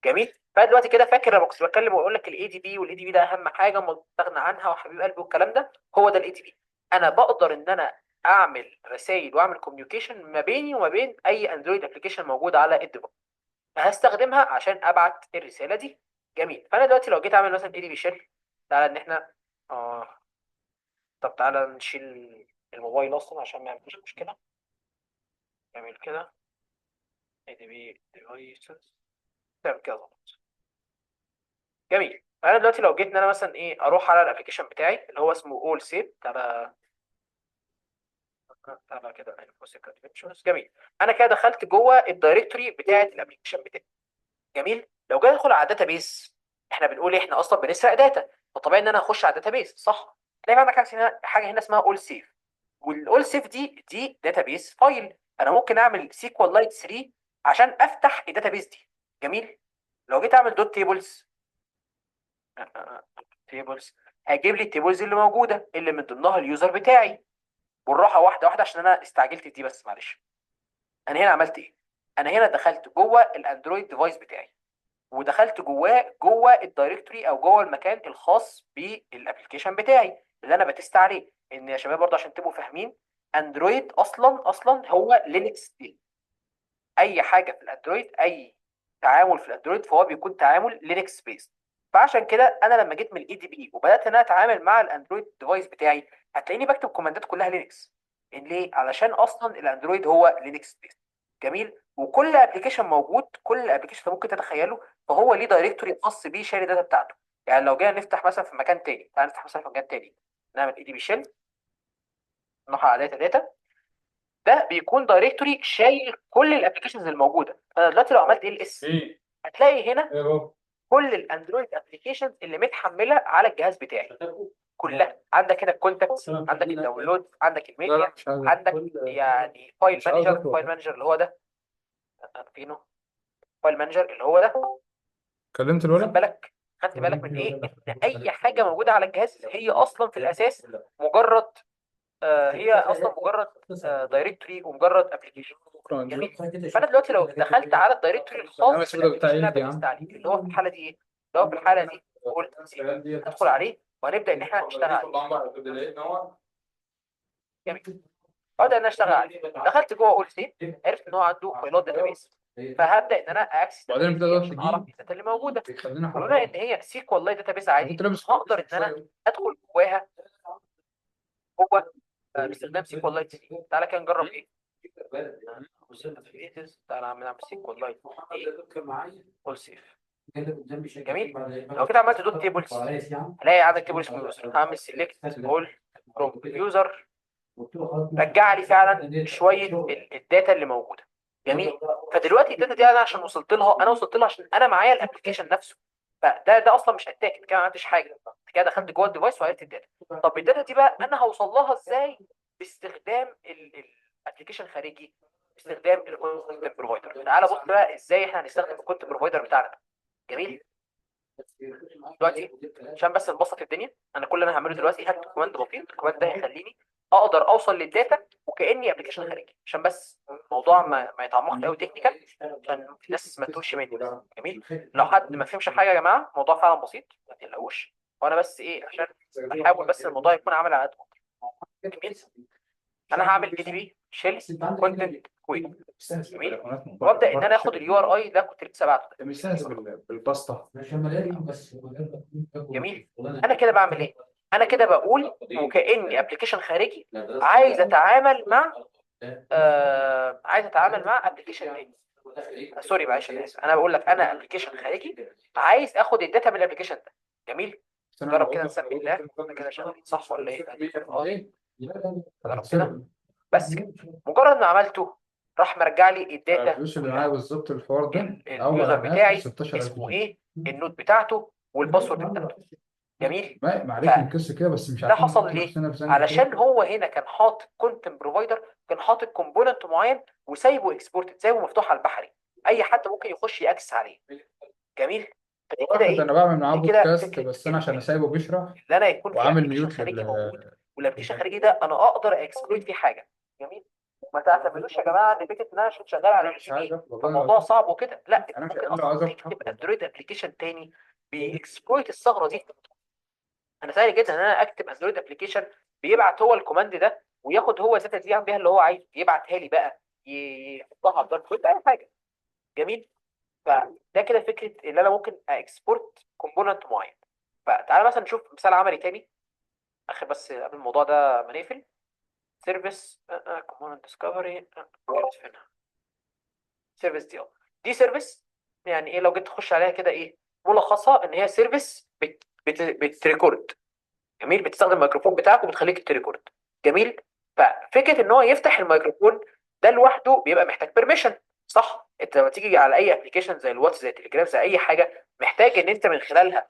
Speaker 2: جميل. فدلوقتي كده فاكر لما كنت بتكلم واقول لك ال ADB، وال ADB ده اهم حاجة ما تستغنى عنها وحبيب قلبي والكلام ده، هو ده ال ADB. انا بقدر ان انا اعمل رسائل واعمل communication ما بيني وما بين اي Android application موجود على ال device، فهستخدمها عشان ابعت الرسالة دي. جميل. فانا دلوقتي لو جيت اعمل مثلا ADB shell، تعالى ان احنا طب تعالى نشيل الموبايل اصلا عشان ما يعملش مشكلة. نعمل كده ADB devices، تعمل كده ظبط. جميل. فانا دلوقتي لو جيت ان انا مثلا ايه اروح على ال application بتاعي اللي هو اسمه اول سيف، تعالى تعالى كده. جميل. انا كده دخلت جوه ال directory بتاعه ال application بتاعي. جميل. لو جيت ادخل على database، احنا بنقول احنا اصلا بنسرق data، فطبيعي ان انا هخش على database صح؟ تلاقي عندك حاجة هنا اسمها اول سيف، والاول سيف دي database file. انا ممكن اعمل SQLite 3 عشان افتح ال database دي. جميل. لو جيت اعمل dot tables، tables هيجيب لي ال tables اللي موجودة اللي من ضمنها ال user بتاعي. بالراحة واحدة واحدة عشان انا استعجلت في دي بس معلش. انا هنا عملت ايه؟ انا هنا دخلت جوه ال Android device بتاعي ودخلت جواه جوه ال directory او جوه المكان الخاص بال application بتاعي اللي انا ب test عليه. ان يا شباب برضه عشان تبقوا فاهمين، Android اصلا هو Linux دي. اي حاجة في ال Android، اي تعامل في ال Android فهو بيكون تعامل Linux based. فعشان كده انا لما جيت من ال ADB وبدات ان انا اتعامل مع ال Android device بتاعي، هتلاقيني بكتب command ات كلها Linux. ليه؟ علشان اصلا ال Android هو Linux based. جميل. وكل application موجود، كل application انت ممكن تتخيله فهو ليه directory خاص بيه شايل ال data بتاعته. يعني لو جينا نفتح مثلا في مكان تاني، تعال نفتح مثلا في مكان تاني، نعمل ADB shell، نروح على data data، ده بيكون directory شايل كل ال applications الموجودة. فانا دلوقتي لو عملت ls
Speaker 1: ايه
Speaker 2: هتلاقي هنا
Speaker 1: ايه بابا
Speaker 2: كل ال Android applications اللي متحملة على الجهاز بتاعي، كلها. عندك هنا ال contact، عندك ال download، عندك
Speaker 1: لا لا
Speaker 2: الميديا،
Speaker 1: مش عايز،
Speaker 2: عندك يعني file
Speaker 1: مش عاوز
Speaker 2: manager،
Speaker 1: اكل
Speaker 2: file
Speaker 1: والله.
Speaker 2: manager اللي هو ده، فينه file manager اللي هو ده.
Speaker 1: كلمت
Speaker 2: خد
Speaker 1: الولد.
Speaker 2: بالك، خدت بالك من ايه؟ ان اي حاجة موجودة على الجهاز هي اصلا في الاساس مجرد هي اصلا مجرد directory ومجرد application.
Speaker 1: بكره هنزل.
Speaker 2: جميل. فانا دلوقتي لو دخلت على ال directory
Speaker 1: يا عم
Speaker 2: الخاص
Speaker 1: اسمه ده بتاع
Speaker 2: بال application اللي انا
Speaker 1: عيلتي يا
Speaker 2: ب test
Speaker 1: عم.
Speaker 2: عليه، اللي هو في الحالة دي ايه؟ اللي هو في الحالة دي قلت safe، هدخل عليه وهنبدا ان احنا نشتغل عليه. جميل. ابدا ان انا اشتغل عليه. دخلت جوه اول safe، عرفت ان هو عنده فايلات database، فهبدا ان انا access
Speaker 1: وبعدين
Speaker 2: database
Speaker 1: ابتدى
Speaker 2: دي
Speaker 1: دلوقتي
Speaker 2: عشان اعرف
Speaker 1: تجي
Speaker 2: ال data اللي موجودة.
Speaker 1: بيخلينا
Speaker 2: وبما
Speaker 1: حران.
Speaker 2: ان هي SQLite database
Speaker 1: انا
Speaker 2: عادي،
Speaker 1: كنت لابس
Speaker 2: هقدر
Speaker 1: كويس من
Speaker 2: ان انا
Speaker 1: شوية.
Speaker 2: ادخل جواها جوه باستخدام SQLite 3. تعالى كده نجرب ايه. تعالى نعمل SQLite 3 all safe. جميل. لو كده عملت dot tables، هلاقي عندك table اسمه user. هعمل select all from user، رجع لي فعلا شوية ال data اللي موجودة. جميل. فدلوقتي ال data دي انا عشان وصلت لها، انا وصلت لها عشان انا معايا ال application نفسه. فده ده اصلا مش attack، انت كده ما عملتش حاجة، انت كده دخلت جوه ال device وعرفت ال data. طب ال data دي بقى انا هوصل لها ازاي باستخدام ال application خارجي، باستخدام ال content provider. تعالى بص بقى ازاي احنا هنستخدم ال content provider بتاعنا. جميل. دلوقتي عشان بس نبسط الدنيا، انا كل اللي انا هعمله دلوقتي هكتب command بسيط. ال command ده هيخليني اقدر اوصل لل data وكاني application خارجي، عشان بس الموضوع ما يتعمقش قوي technical، عشان الناس ما تتوهش مني بس. جميل. لو حد ما فهمش حاجة يا جماعة، الموضوع فعلا بسيط، ما تقلقوش. وانا بس ايه، عشان بحاول بس الموضوع يكون عامل على قد ما اقدر. جميل. انا هعمل adb shell content query. جميل. وابدا ان انا اخد ال URI ده كنت لسه بعته ده.
Speaker 1: مش بالباستا.
Speaker 2: جميل. انا كده بعمل ايه؟ انا كده بقول وكاني application خارجي عايز اتعامل مع عايز اتعامل مع application تاني. sorry معلش انا اسف، انا بقول لك انا application خارجي عايز اخد ال data من ال application ده. جميل. جرب كده، نسمي الله، احنا كده شغالين صح ولا ايه؟ جرب كده بس كده. مجرد ما عملته راح مرجع لي ال data
Speaker 1: الفلوس اللي معايا
Speaker 2: كلها.
Speaker 1: بالظبط الحوار ده اول
Speaker 2: ال user
Speaker 1: ما هاخد
Speaker 2: بتاعي
Speaker 1: 16000
Speaker 2: اسمه
Speaker 1: جنيه.
Speaker 2: ايه، ال node بتاعته، وال password بتاعته. جميل.
Speaker 1: ما عليك من قصة كده، بس مش
Speaker 2: فده
Speaker 1: عارفين
Speaker 2: حصل
Speaker 1: نحط
Speaker 2: ليه؟
Speaker 1: نفسنا في زنقه
Speaker 2: علشان
Speaker 1: كده.
Speaker 2: هو هنا كان حاطط content provider، كان حاطط component معين وسايبه exported، سايبه مفتوح على البحري، اي حد ممكن يخش ي access عليه. جميل. فدي كده
Speaker 1: واحد
Speaker 2: ايه؟
Speaker 1: انا بعمل معاه
Speaker 2: دي كده
Speaker 1: بودكاست،
Speaker 2: فكرة
Speaker 1: بس انا عشان اسايبه بيشرح
Speaker 2: اللي انا يكون في
Speaker 1: وعامل
Speaker 2: application
Speaker 1: mute
Speaker 2: خارجي موجود،
Speaker 1: لل
Speaker 2: وال application الخارجي ده انا اقدر exploit فيه حاجة. جميل. ما تعتمدوش يا جماعة ان فكرة ان انا عشان شغال على
Speaker 1: انا
Speaker 2: ال
Speaker 1: مش
Speaker 2: دي
Speaker 1: عايز
Speaker 2: بي
Speaker 1: اخد والله. انا
Speaker 2: فالموضوع صعب وكده، لا، انت
Speaker 1: انا مش
Speaker 2: ممكن
Speaker 1: انا لو
Speaker 2: اصلا
Speaker 1: عايز اخد
Speaker 2: تكتب
Speaker 1: حق والله.
Speaker 2: Android application تاني بي exploit الثغرة دي. انا سهل جدا ان انا اكتب Android application بيبعت هو ال command ده، وياخد هو ال data دي يعمل بيها اللي هو عايزه، يبعتها لي بقى، يحطها على ال dark web، اي حاجة. جميل. فده كده فكرة ان انا ممكن export component معين. فتعالى مثلا نشوف مثال عملي تاني اخر، بس قبل الموضوع ده ما نقفل. service component discovery، فين service دي؟ دي service يعني ايه؟ لو جيت تخش عليها كده ايه ملخصها؟ ان هي service بت بت بت record. جميل. بتستخدم الميكروفون بتاعك وبتخليك ت record. جميل. ففكره ان هو يفتح الميكروفون ده لوحده بيبقى محتاج permission، صح؟ انت لما تيجي على اي application زي الواتس، زي التليجرام، زي اي حاجة، محتاج ان انت من خلالها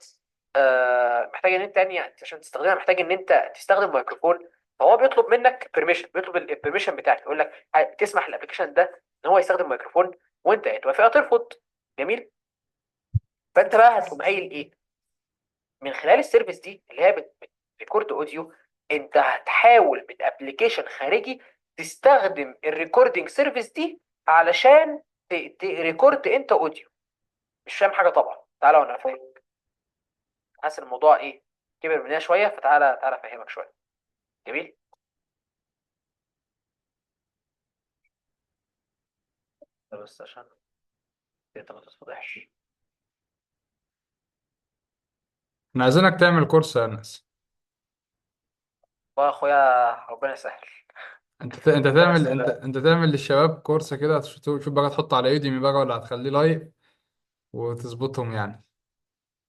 Speaker 2: محتاج ان انت يعني عشان تستخدمها محتاج ان انت تستخدم ميكروفون. فهو بيطلب منك permission، بيطلب ال permission بتاعك، يقول لك تسمح لل application ده ان هو يستخدم ميكروفون، وانت يا توافق يا ترفض. جميل. فانت بقى هتقوم قايل ايه؟ من خلال ال service دي اللي هي بت record audio، انت هتحاول من application خارجي تستخدم ال recording service دي علشان ت record انت audio. مش فاهم حاجة طبعا، تعالى وانا افهمك. حاسس الموضوع ايه كبر مننا شوية، فتعالى تعالى افهمك شوية. جميل. ده بس عشان انت ما تتفضحش.
Speaker 1: احنا عايزينك تعمل كورس يا انس.
Speaker 2: والله يا اخويا ربنا يسهل.
Speaker 1: انت
Speaker 2: ربنا
Speaker 1: تعمل،
Speaker 2: يسهل.
Speaker 1: انت تعمل للشباب كورس كده، شوف بقى تحط على Udemy بقى ولا هتخليه live وتظبطهم يعني.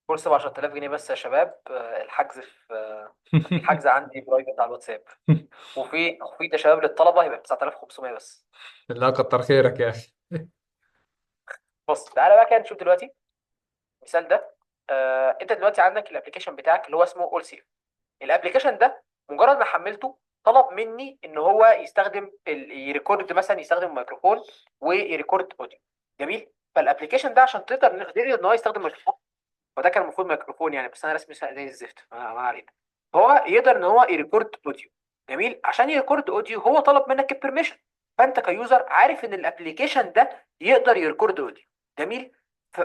Speaker 2: كورس ب 10000 جنيه بس يا شباب. الحجز في الحجز عندي private على الواتساب، وفي تخفيض يا شباب للطلبة هيبقى ب 9500 بس.
Speaker 1: لا كتر خيرك يا اخي.
Speaker 2: بص تعالى بقى كده نشوف دلوقتي المثال ده. انت دلوقتي عندك ال application بتاعك اللي هو اسمه اول safe. ال application ده مجرد ما حملته طلب مني ان هو يستخدم ي record مثلا، يستخدم الميكروفون وي record audio. جميل. فال application ده عشان تقدر ان هو يستخدم ميكروفون، وده كان المفروض ميكروفون يعني، بس انا رسمي زي الزفت، ما علينا. هو يقدر ان هو ي record audio. جميل. عشان ي record audio هو طلب منك ال permission، فانت ك user عارف ان ال application ده يقدر ي record audio. جميل.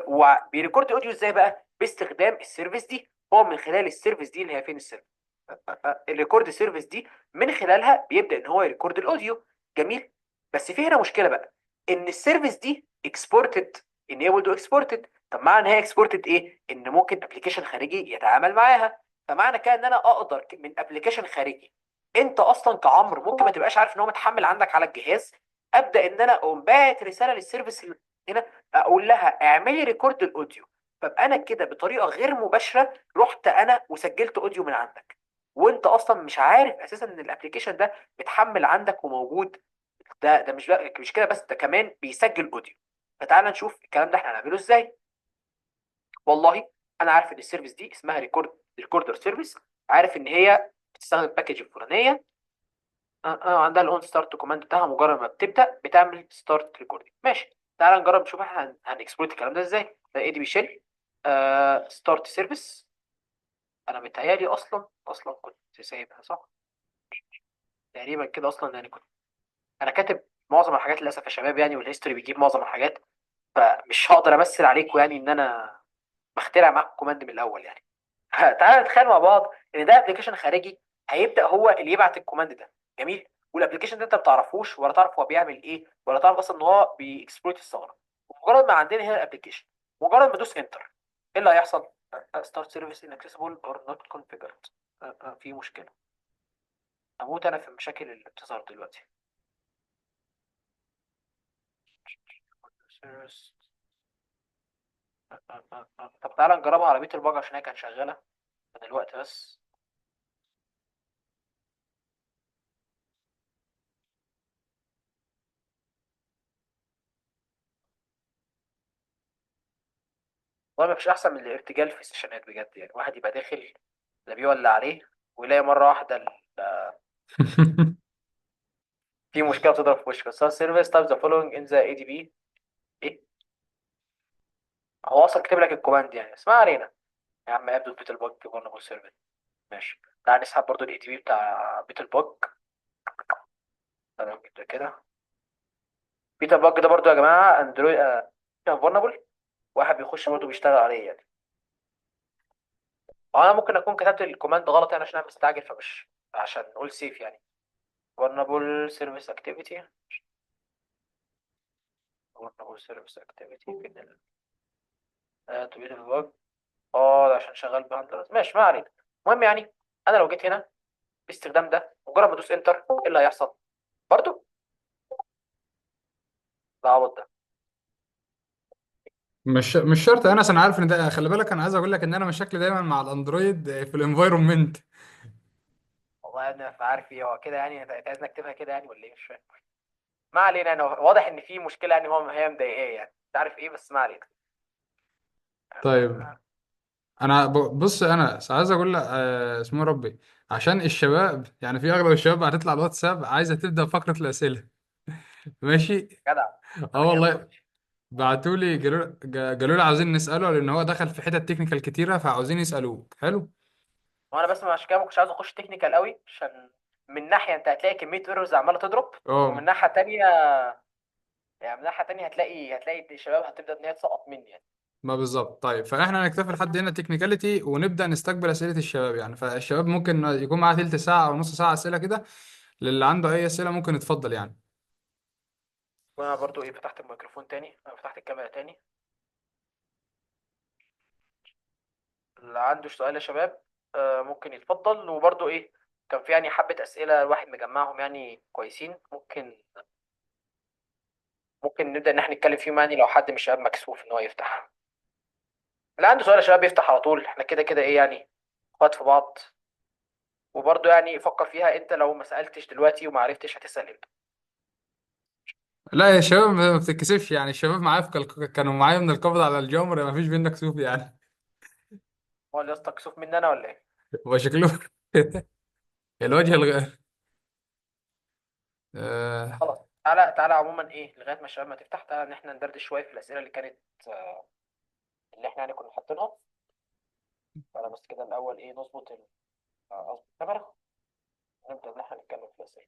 Speaker 2: وبي record audio ازاي بقى؟ باستخدام ال service دي. هو من خلال ال service دي اللي هي فين ال service؟ ال record service دي من خلالها بيبدا ان هو ي record ال audio. جميل. بس في هنا مشكلة بقى، ان ال service دي exported، enabled و exported. طب معنى ان هي exported ايه؟ ان ممكن application خارجي يتعامل معاها. فمعنى كده ان انا اقدر من application خارجي، انت اصلا كعمر ممكن ما تبقاش عارف ان هو متحمل عندك على الجهاز، ابدا ان انا اقوم باعت رسالة لل service اللي هنا اقول لها اعملي record ال audio. فابقى انا كده بطريقة غير مباشرة رحت انا وسجلت audio من عندك، وانت اصلا مش عارف اساسا ان ال application ده متحمل عندك وموجود. ده مش كده بس، ده كمان بيسجل audio. فتعال نشوف الكلام ده احنا هنعمله ازاي. والله انا عارف ان ال service دي اسمها recorder service، عارف ان هي بتستخدم package الفلانية، عندها ال on start command بتاعها، مجرد ما بتبدا بتعمل start recording. ماشي، تعال نجرب نشوف احنا هن exploit الكلام ده ازاي. ده ADB shell start service. انا متهيألي اصلا كنت سايبها صح تقريبا كده اصلا، يعني كنت انا كاتب معظم الحاجات للاسف يا شباب يعني، وال history بيجيب معظم الحاجات، فمش هقدر امثل عليكم يعني ان انا بخترع معاكم command من الاول يعني. تعالى نتخيل مع بعض ان ده application خارجي هيبدا هو اللي يبعت ال command ده. جميل. وال application ده انت ما بتعرفوش ولا تعرف هو بيعمل ايه ولا تعرف اصلا ان هو بي exploit الثغرة. مجرد ما عندنا هنا ال application، مجرد ما ادوس enter ايه اللي هيحصل؟ start service inaccessible or not configured. في مشكلة. اموت انا في المشاكل اللي بتظهر دلوقتي. طب تعالى نجربها على BeetleBug عشان هي كانت شغالة دلوقتي بس. والله مفيش احسن من الارتجال في السيشنات بجد يعني، واحد يبقى داخل لا بيولع عليه ويلاقي مرة واحدة في مشكلة بتضرب في وشك. start service type the following in the ADB. ايه هو اصلا كاتب لك ال command يعني، بس ما علينا يا عم. app dot BeetleBug vulnerable service. ماشي، تعال نسحب برضو ال ADB بتاع BeetleBug. تمام كده كده. BeetleBug ده برضو يا جماعة اندرويد vulnerable، واحد بيخش برضو بيشتغل عليه يعني. انا ممكن اكون كتبت ال command غلط يعني عشان انا مستعجل، فمش عشان نقول safe يعني. vulnerable service activity، vulnerable service activity فين BeetleBug؟ ده عشان شغال ب handlers. ماشي، ما علينا. المهم يعني انا لو جيت هنا باستخدام ده، مجرد ما ادوس enter ايه اللي هيحصل؟ برضو ده عبط ده.
Speaker 1: مش شرط يا انس، انا عارف ان ده، خلي بالك انا عايز اقول لك ان انا مشاكلي دايما مع الاندرويد في ال environment.
Speaker 2: والله انا عارف ايه هو كده يعني، انت عايزني اكتبها كده يعني ولا ايه؟ مش فاهم. ما علينا، يعني واضح ان في مشكلة يعني، هو هي مضايقاه يعني، انت عارف ايه، بس ما علينا.
Speaker 1: طيب انا بص انا عايز اقول لك اسمه ربي، عشان الشباب يعني في اغلب الشباب هتطلع الواتساب عايزه تبدا فقره الاسئلة. ماشي.
Speaker 2: جدع.
Speaker 1: اه
Speaker 2: انا كده
Speaker 1: والله
Speaker 2: مش
Speaker 1: بعتوا لي، قالوا لي عاوزين نساله لان هو دخل في حتت technical كتيرة، فعاوزين يسالوك. حلو.
Speaker 2: وانا بس عشان كده ما كنتش عاوز اخش technical قوي، عشان من ناحية انت هتلاقي كمية errors عماله تضرب، ومن ناحية تانية يعني، من ناحية تانية هتلاقي الشباب هتبدا ان هي تسقط مني يعني.
Speaker 1: ما بالظبط. طيب فاحنا هنكتفي لحد هنا technicality، ونبدا نستقبل اسئلة الشباب يعني. فالشباب ممكن يكون معاه تلت ساعة او نص ساعة اسئلة كده، للي عنده اي اسئلة ممكن يتفضل يعني.
Speaker 2: وانا برضو ايه، فتحت الميكروفون تاني، انا فتحت الكاميرا تاني. اللي عنده سؤال يا شباب، ممكن يتفضل. وبرضو ايه، كان في يعني حبة أسئلة الواحد مجمعهم يعني كويسين، ممكن نبدأ إن احنا نتكلم فيهم يعني، لو حد من الشباب مكسوف إن هو يفتح. اللي عنده سؤال يا شباب يفتح على طول، احنا كده كده ايه يعني اخوات في بعض. وبرضو يعني فكر فيها انت، لو ما سألتش دلوقتي وما عرفتش هتسأل امتى؟
Speaker 1: لا يا شباب ما بتتكسفش يعني، الشباب معايا في كانوا معايا من القبض على الجمر، ما فيش بينا كسوف يعني.
Speaker 2: هو اللي يا اسطى كسوف مني انا ولا ايه؟
Speaker 1: هو شكله. الوجه الغ... آه.
Speaker 2: خلاص، تعالى تعالى عموما ايه لغاية ما الشباب ما تفتح، تعالى ان احنا ندردش شوية في الاسئلة اللي كانت، اللي احنا يعني كنا حاطينها. فانا بس كده الاول ايه نظبط اظبط الكاميرا، ونبدا ان احنا نتكلم في الاسئله.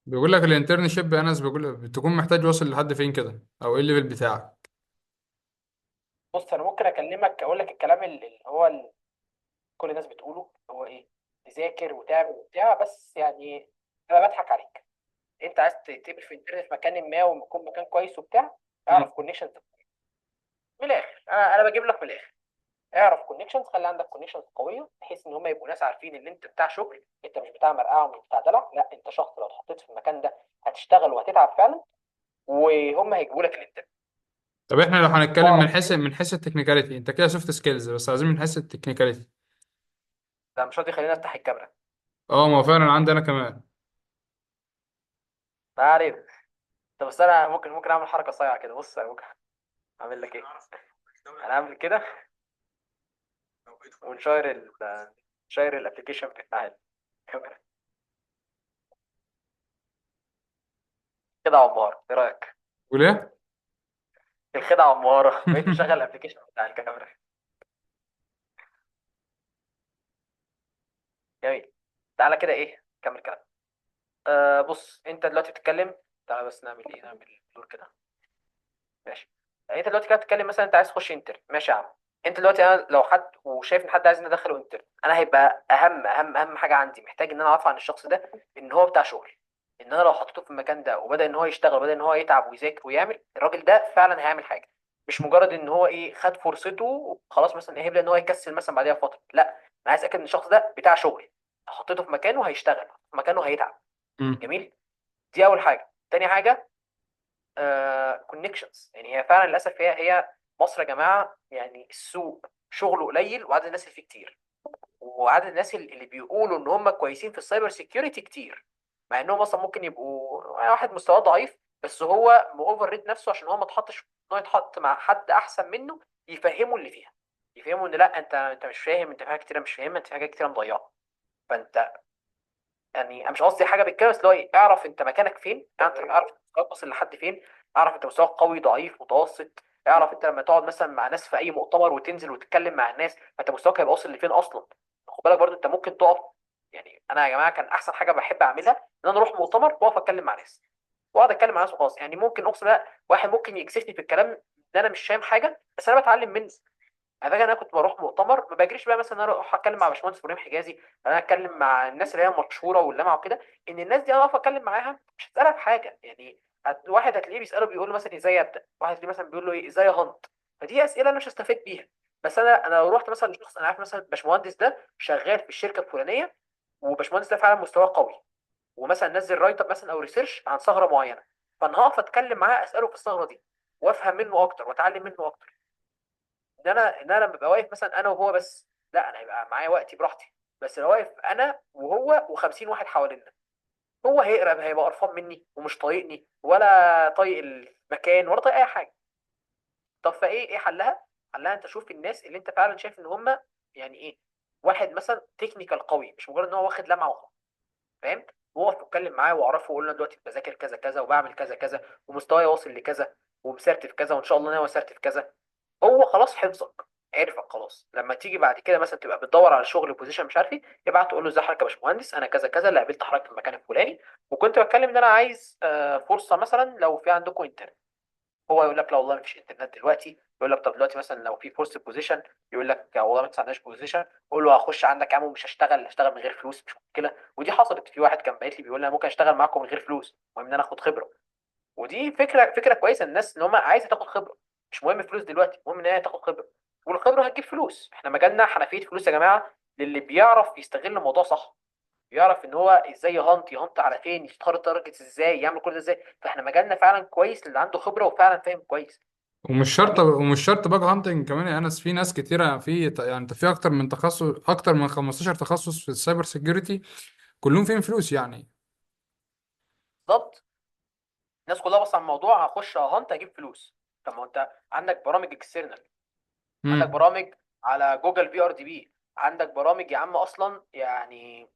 Speaker 1: بيقول لك ال internship يا انس، بيقول بتكون محتاج واصل لحد فين كده، او ايه ال level بتاعك؟
Speaker 2: بص انا ممكن اكلمك اقول لك الكلام اللي هو كل الناس بتقوله، هو ايه، تذاكر وتعمل وبتاع، بس يعني انا بضحك عليك. انت عايز تقبل في intern في مكان ما ويكون مكان كويس وبتاع،
Speaker 1: مم.
Speaker 2: اعرف connections من الاخر. انا بجيب لك من الاخر، اعرف connections، خلي عندك connections قوية بحيث ان هم يبقوا ناس عارفين ان انت بتاع شغل، انت مش بتاع مرقعه ومش بتاع دلع، لا انت شخص لو اتحطيت في المكان ده هتشتغل وهتتعب فعلا، وهم هيجيبوا لك ال intern.
Speaker 1: طب احنا لو هنتكلم
Speaker 2: واعرف
Speaker 1: من حيث
Speaker 2: ناس.
Speaker 1: من حيث ال technicality، انت كده soft skills، بس عايزين من حيث ال technicality.
Speaker 2: لا مش راضي، خلينا افتح الكاميرا.
Speaker 1: اه، ما هو فعلا عندي انا كمان.
Speaker 2: ما عارف. طب بس انا ممكن اعمل حركة صايعه كده. بص انا ممكن اعمل لك ايه، انا اعمل كده ونشير نشير ال application بتاع الكاميرا كده. عمار ايه رايك؟
Speaker 1: وليه؟
Speaker 2: الخدعه عماره، بقيت مشغل ال application بتاع الكاميرا. جميل. تعالى كده ايه كمل كلام. بص انت دلوقتي بتتكلم، تعالى بس نعمل ايه، نعمل دور كده. ماشي. يعني انت دلوقتي كده بتتكلم، مثلا انت عايز تخش intern، ماشي يا عم. انت دلوقتي انا لو حد وشايف ان حد عايز ندخله intern، انا هيبقى اهم اهم اهم حاجة عندي محتاج ان انا اعرف عن الشخص ده ان هو بتاع شغل، ان انا لو حطيته في المكان ده وبدا ان هو يشتغل وبدا ان هو يتعب ويذاكر ويعمل، الراجل ده فعلا هيعمل حاجه، مش مجرد ان هو ايه خد فرصته خلاص مثلا ايه هيبدا ان هو يكسل مثلا بعديها بفتره. لا، انا عايز اتاكد ان الشخص ده بتاع شغل، حطيته في مكانه هيشتغل، في مكانه هيتعب.
Speaker 1: مم.
Speaker 2: جميل. دي اول حاجه. تاني حاجة connections. يعني هي فعلا للاسف هي مصر يا جماعه، يعني السوق شغله قليل وعدد الناس اللي فيه كتير، وعدد الناس اللي بيقولوا ان هم كويسين في ال cyber security كتير، مع انهم اصلا ممكن يبقوا واحد مستواه ضعيف، بس هو overrate نفسه عشان هو ما اتحطش ان هو يتحط مع حد احسن منه يفهمه اللي فيها، يفهمه ان لا انت مش فاهم، انت في حاجة كتيرة مش فاهمها، انت في حاجة كتيرة مضيعها. فانت يعني انا مش قصدي حاجة بالكده، بس اللي هو اعرف انت مكانك فين، اعرف مستواك واصل لحد فين، اعرف انت مستواك قوي ضعيف متوسط، اعرف انت لما تقعد مثلا مع ناس في اي مؤتمر وتنزل وتتكلم مع الناس فانت مستواك هيبقى واصل لفين اصلا. خد بالك برضو انت ممكن تقف، يعني انا يا جماعة كان احسن حاجة بحب اعملها ان انا اروح مؤتمر واقف اتكلم مع ناس، واقعد اتكلم مع ناس وخلاص. يعني ممكن اقسم بالله واحد ممكن يكسفني في الكلام ان انا مش فاهم حاجه، بس انا بتعلم منه. انا فاكر ان انا كنت بروح مؤتمر ما بجريش بقى مثلا انا اروح اتكلم مع باشمهندس ابراهيم حجازي، انا اتكلم مع الناس اللي هي مشهورة واللامعه وكده، ان الناس دي انا اقف اتكلم معاها مش هسالها في حاجة يعني. واحد هتلاقيه بيساله بيقول له مثلا ازاي ابدا، واحد هتلاقيه مثلا بيقول له ايه ازاي hunt، فدي اسئلة انا مش هستفيد بيها. بس انا لو رحت مثلا لشخص انا عارف مثلا باشمهندس ده شغال في الشركة الفلانية، وباشمهندس ده فعلا مستواه قوي، ومثلا نزل write up مثلا او research عن ثغره معينه، فانا هقف اتكلم معاه اساله في الثغرة دي وافهم منه اكتر واتعلم منه اكتر. ان انا لما ببقى واقف مثلا انا وهو بس، لا انا هيبقى معايا وقتي براحتي. بس لو واقف انا وهو و50 واحد حوالينا، هو هيقرب هيبقى قرفان مني ومش طايقني ولا طايق المكان ولا طايق اي حاجه. طب فايه ايه حلها؟ حلها انت شوف الناس اللي انت فعلا شايف ان هم يعني ايه، واحد مثلا technical قوي مش مجرد ان هو واخد لمعة وخلاص، فاهم؟ وقف اتكلم معاه واعرفه واقول له انا دلوقتي بذاكر كذا كذا وبعمل كذا كذا ومستواي واصل لكذا ومسرت في كذا وان شاء الله ناوي اسرت في كذا. هو خلاص حفظك، عرفك خلاص. لما تيجي بعد كده مثلا تبقى بتدور على شغل position مش عارف ايه، يبعت تقول له ازي حضرتك يا باشمهندس، انا كذا كذا اللي قابلت حضرتك في المكان الفلاني، وكنت بتكلم ان انا عايز فرصة مثلا لو في عندكم intern. هو يقول لك لا والله مفيش انترنت دلوقتي، يقول لك طب دلوقتي مثلا لو في فرصة position، يقول لك والله ما عندناش position. قول له هخش عندك يا عم ومش هشتغل، هشتغل من غير فلوس مش مشكله. ودي حصلت في واحد كان باعت لي بيقول لي انا ممكن اشتغل معاكم من غير فلوس، المهم ان انا اخد خبره. ودي فكرة كويسه، الناس ان هم عايزه تاخد خبره، مش مهم فلوس دلوقتي، المهم ان هي تاخد خبره، والخبرة هتجيب فلوس. احنا مجالنا حنفية فلوس يا جماعة، للي بيعرف يستغل الموضوع صح، يعرف ان هو ازاي ي hunt، ي hunt على فين، يختار ال targets ازاي، يعمل كل ده ازاي. فاحنا مجالنا فعلا كويس للي عنده خبره وفعلا فاهم كويس.
Speaker 1: ومش شرط
Speaker 2: جميل.
Speaker 1: ومش شرط bug hunting كمان يا انس، في ناس كتيرة في يعني انت في اكتر من تخصص، اكتر من 15 تخصص في السايبر سيكيورتي، كلهم فيهم فلوس يعني.
Speaker 2: بالظبط. الناس كلها بص على الموضوع هخش hunt اجيب فلوس. طب ما انت عندك برامج external، عندك برامج على جوجل في RDP، عندك برامج يا عم اصلا يعني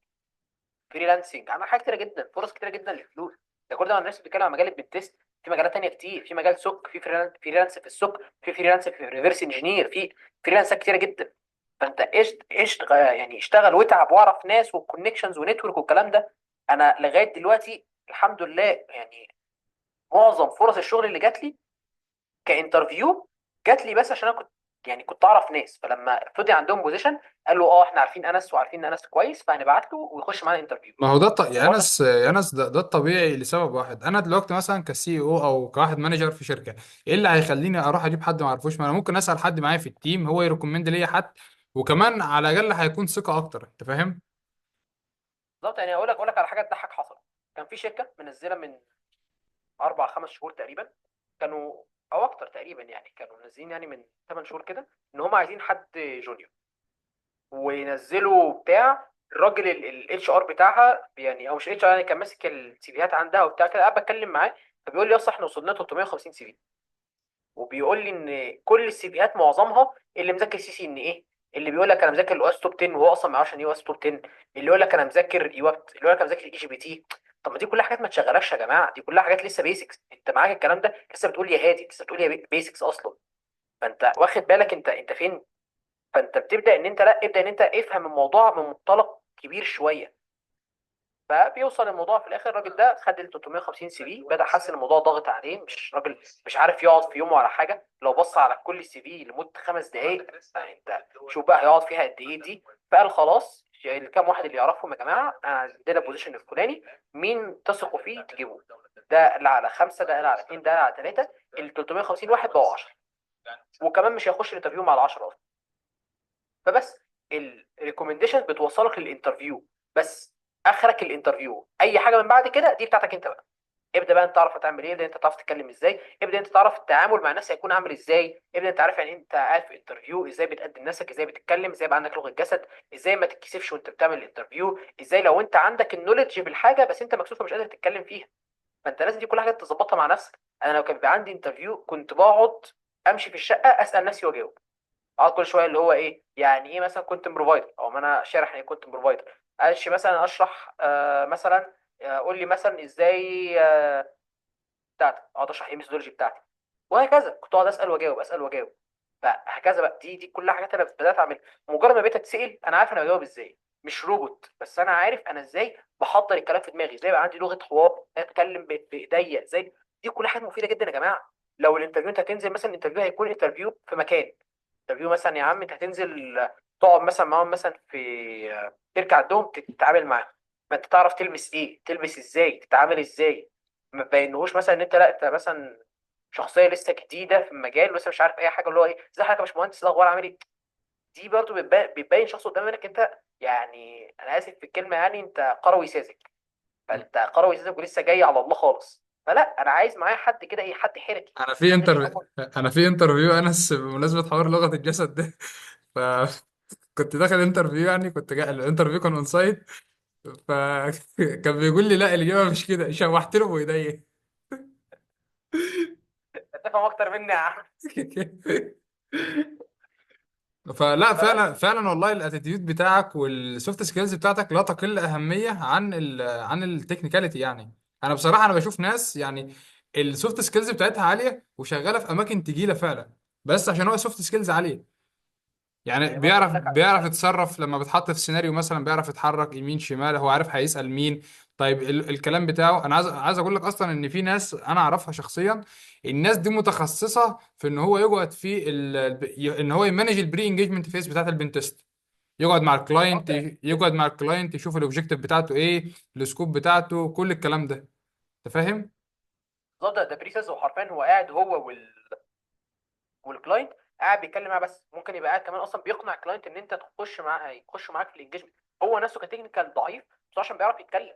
Speaker 2: freelancing، عندك حاجات كتيرة جدا، فرص كتيرة جدا للفلوس. ده كل ده الناس بتتكلم عن مجال ال pentest، في مجالات تانية كتير، في مجال SOC، في freelance في ال SOC، في freelance في reverse engineer، في freelance ات كتيرة جدا. فانت ايش ايش يعني اشتغل واتعب واعرف ناس و connections و network والكلام ده. انا لغاية دلوقتي الحمد لله يعني معظم فرص الشغل اللي جات لي ك interview جات لي بس عشان انا كنت يعني كنت اعرف ناس، فلما فضي عندهم position قالوا اه احنا عارفين انس وعارفين انس كويس، فهنبعت له ويخش معانا interview.
Speaker 1: ما هو ده يا
Speaker 2: الموضوع ده
Speaker 1: انس، يا انس، ده الطبيعي لسبب واحد. انا دلوقتي مثلا ك CEO او كواحد manager في شركه، ايه اللي هيخليني اروح اجيب حد ما اعرفوش؟ ما انا ممكن اسال حد معايا في ال team هو ي recommend ليا حد، وكمان على الاقل هيكون ثقة اكتر، انت فاهم؟
Speaker 2: بالظبط. يعني اقول لك على حاجة تضحك حصلت. كان في شركة منزله من 4 5 شهور تقريبا، كانوا او اكتر تقريبا، يعني كانوا منزلين يعني من 8 شهور كده ان هم عايزين حد junior، ونزلوا بتاع الراجل ال HR بتاعها يعني، او مش HR يعني، كان ماسك ال CV هات عندها وبتاع كده، قاعد بتكلم معاه فبيقول لي اصل احنا وصلنا 350 سي في، وبيقول لي ان كل ال CV هات معظمها اللي مذاكر سي سي ان ايه، اللي بيقول لك انا مذاكر ال OWASP Top 10 وهو اصلا ما يعرفش ان ايه OWASP Top 10، اللي يقول لك انا مذاكر EWAPT، اللي يقول لك انا مذاكر اي جي بي تي. طب ما دي كلها حاجات ما تشغلكش يا جماعه، دي كلها حاجات لسه basics. انت معاك الكلام ده لسه بتقول يا هادي، لسه بتقول يا basics اصلا. فانت واخد بالك انت فين؟ فانت بتبدا ان انت لا، ابدا ان انت افهم الموضوع من منطلق كبير شويه. فبيوصل الموضوع في الاخر الراجل ده خد ال 350 CV، بدا حس ان الموضوع ضاغط عليه، مش راجل مش عارف يقعد في يومه على حاجه. لو بص على كل CV لمدة 5 دقائق، يعني انت شوف بقى هيقعد فيها قد ايه دي. فقال خلاص الكام واحد اللي يعرفهم يا جماعه، انا عندنا position الفلاني، مين تثقوا فيه تجيبوه. ده قال على خمسه، ده قال على اثنين، ده قال على ثلاثه، ال 350 واحد بقوا 10، وكمان مش هيخش ال interview مع ال 10 اصلا. فبس ال recommendation بتوصلك لل interview بس، اخرك ال interview. اي حاجة من بعد كده دي بتاعتك انت بقى. ابدا بقى انت تعرف هتعمل ايه، ابدا انت تعرف تتكلم ازاي، ابدا انت تعرف التعامل مع الناس هيكون عامل ازاي، ابدا انت عارف يعني انت قاعد في interview ازاي بتقدم نفسك، ازاي بتتكلم، ازاي يبقى عندك لغة جسد، ازاي ما تتكسفش وانت بتعمل ال interview، ازاي لو انت عندك ال knowledge بالحاجة بس انت مكسوف ومش قادر تتكلم فيها. فانت لازم دي كل حاجة تظبطها مع نفسك. انا لو كان بيبقى عندي interview كنت بقعد امشي في الشقة اسال نفسي واجاوب، اقعد كل شوية اللي هو ايه يعني ايه مثلا content provider، او ما انا شارح يعني content provider، قالش مثلا اشرح مثلا، قول لي مثلا ازاي بتاعتك، اقعد اشرح ايه ال methodology بتاعتي، وهكذا. كنت اقعد اسال واجاوب، اسال واجاوب. فهكذا بقى دي كلها حاجات انا بدات اعملها. مجرد ما بقيت اتسال انا عارف انا بجاوب ازاي، مش روبوت، بس انا عارف انا ازاي بحضر الكلام في دماغي، ازاي بقى عندي لغة حوار، اتكلم بايديا ازاي. دي كلها حاجات مفيدة جدا يا جماعة. لو ال interview انت هتنزل مثلا interview، هيكون interview في مكان interview مثلا يا عم، انت هتنزل تقعد مثلا معاهم مثلا في تركع عندهم تتعامل معاهم، ما انت تعرف تلبس ايه، تلبس ازاي، تتعامل ازاي. ما تبينهوش مثلا ان انت لا انت مثلا شخصية لسه جديدة في المجال ولسه مش عارف اي حاجة، اللي هو ايه ازاي حضرتك يا باشمهندس، الاخبار عامل ايه. دي برضو بتبين شخص قدام منك انت، يعني انا اسف في الكلمة، يعني انت قروي ساذج. فانت قروي ساذج ولسه جاي على الله خالص. فلا انا عايز معايا حد كده ايه، حد حركي.
Speaker 1: انا في
Speaker 2: حد
Speaker 1: انتر
Speaker 2: بيفكر.
Speaker 1: انا في interview انس بمناسبة حوار لغة الجسد ده. فكنت داخل interview، يعني كنت جا... ال interview كان on site، فكان بيقول لي لا الاجابة مش كده، شوحت له بايديا.
Speaker 2: تفهم اكتر مني يا عم.
Speaker 1: فلا، فعلا
Speaker 2: فبس
Speaker 1: فعلا والله ال attitude بتاعك وال soft skills بتاعتك لا تقل اهمية عن عن ال technicality يعني. انا بصراحة انا بشوف ناس يعني ال soft skills بتاعتها عالية وشغالة في اماكن تقيلة فعلا، بس عشان هو soft skills عاليه. يعني
Speaker 2: يعني برضه
Speaker 1: بيعرف
Speaker 2: اقول لك على
Speaker 1: بيعرف يتصرف لما بيتحط في سيناريو مثلا، بيعرف يتحرك يمين شمال، هو عارف هيسأل مين. طيب الكلام بتاعه، انا عايز اقول لك اصلا ان في ناس انا اعرفها شخصيا، الناس دي متخصصة في ان هو يقعد في ان هو ي manage ال pre-engagement phase بتاعت ال pentest، يقعد مع الكلاينت،
Speaker 2: بالظبط.
Speaker 1: يقعد مع ال client يشوف ال objective بتاعته ايه، ال scope بتاعته، كل الكلام ده، انت فاهم؟
Speaker 2: بالظبط، ده pre-sales، وحرفيا هو قاعد هو وال client قاعد بيتكلم معاه، بس ممكن يبقى قاعد كمان اصلا بيقنع ال client ان انت تخش معاه، يخش معاك في ال engagement. هو نفسه ك technical ضعيف بس عشان بيعرف يتكلم.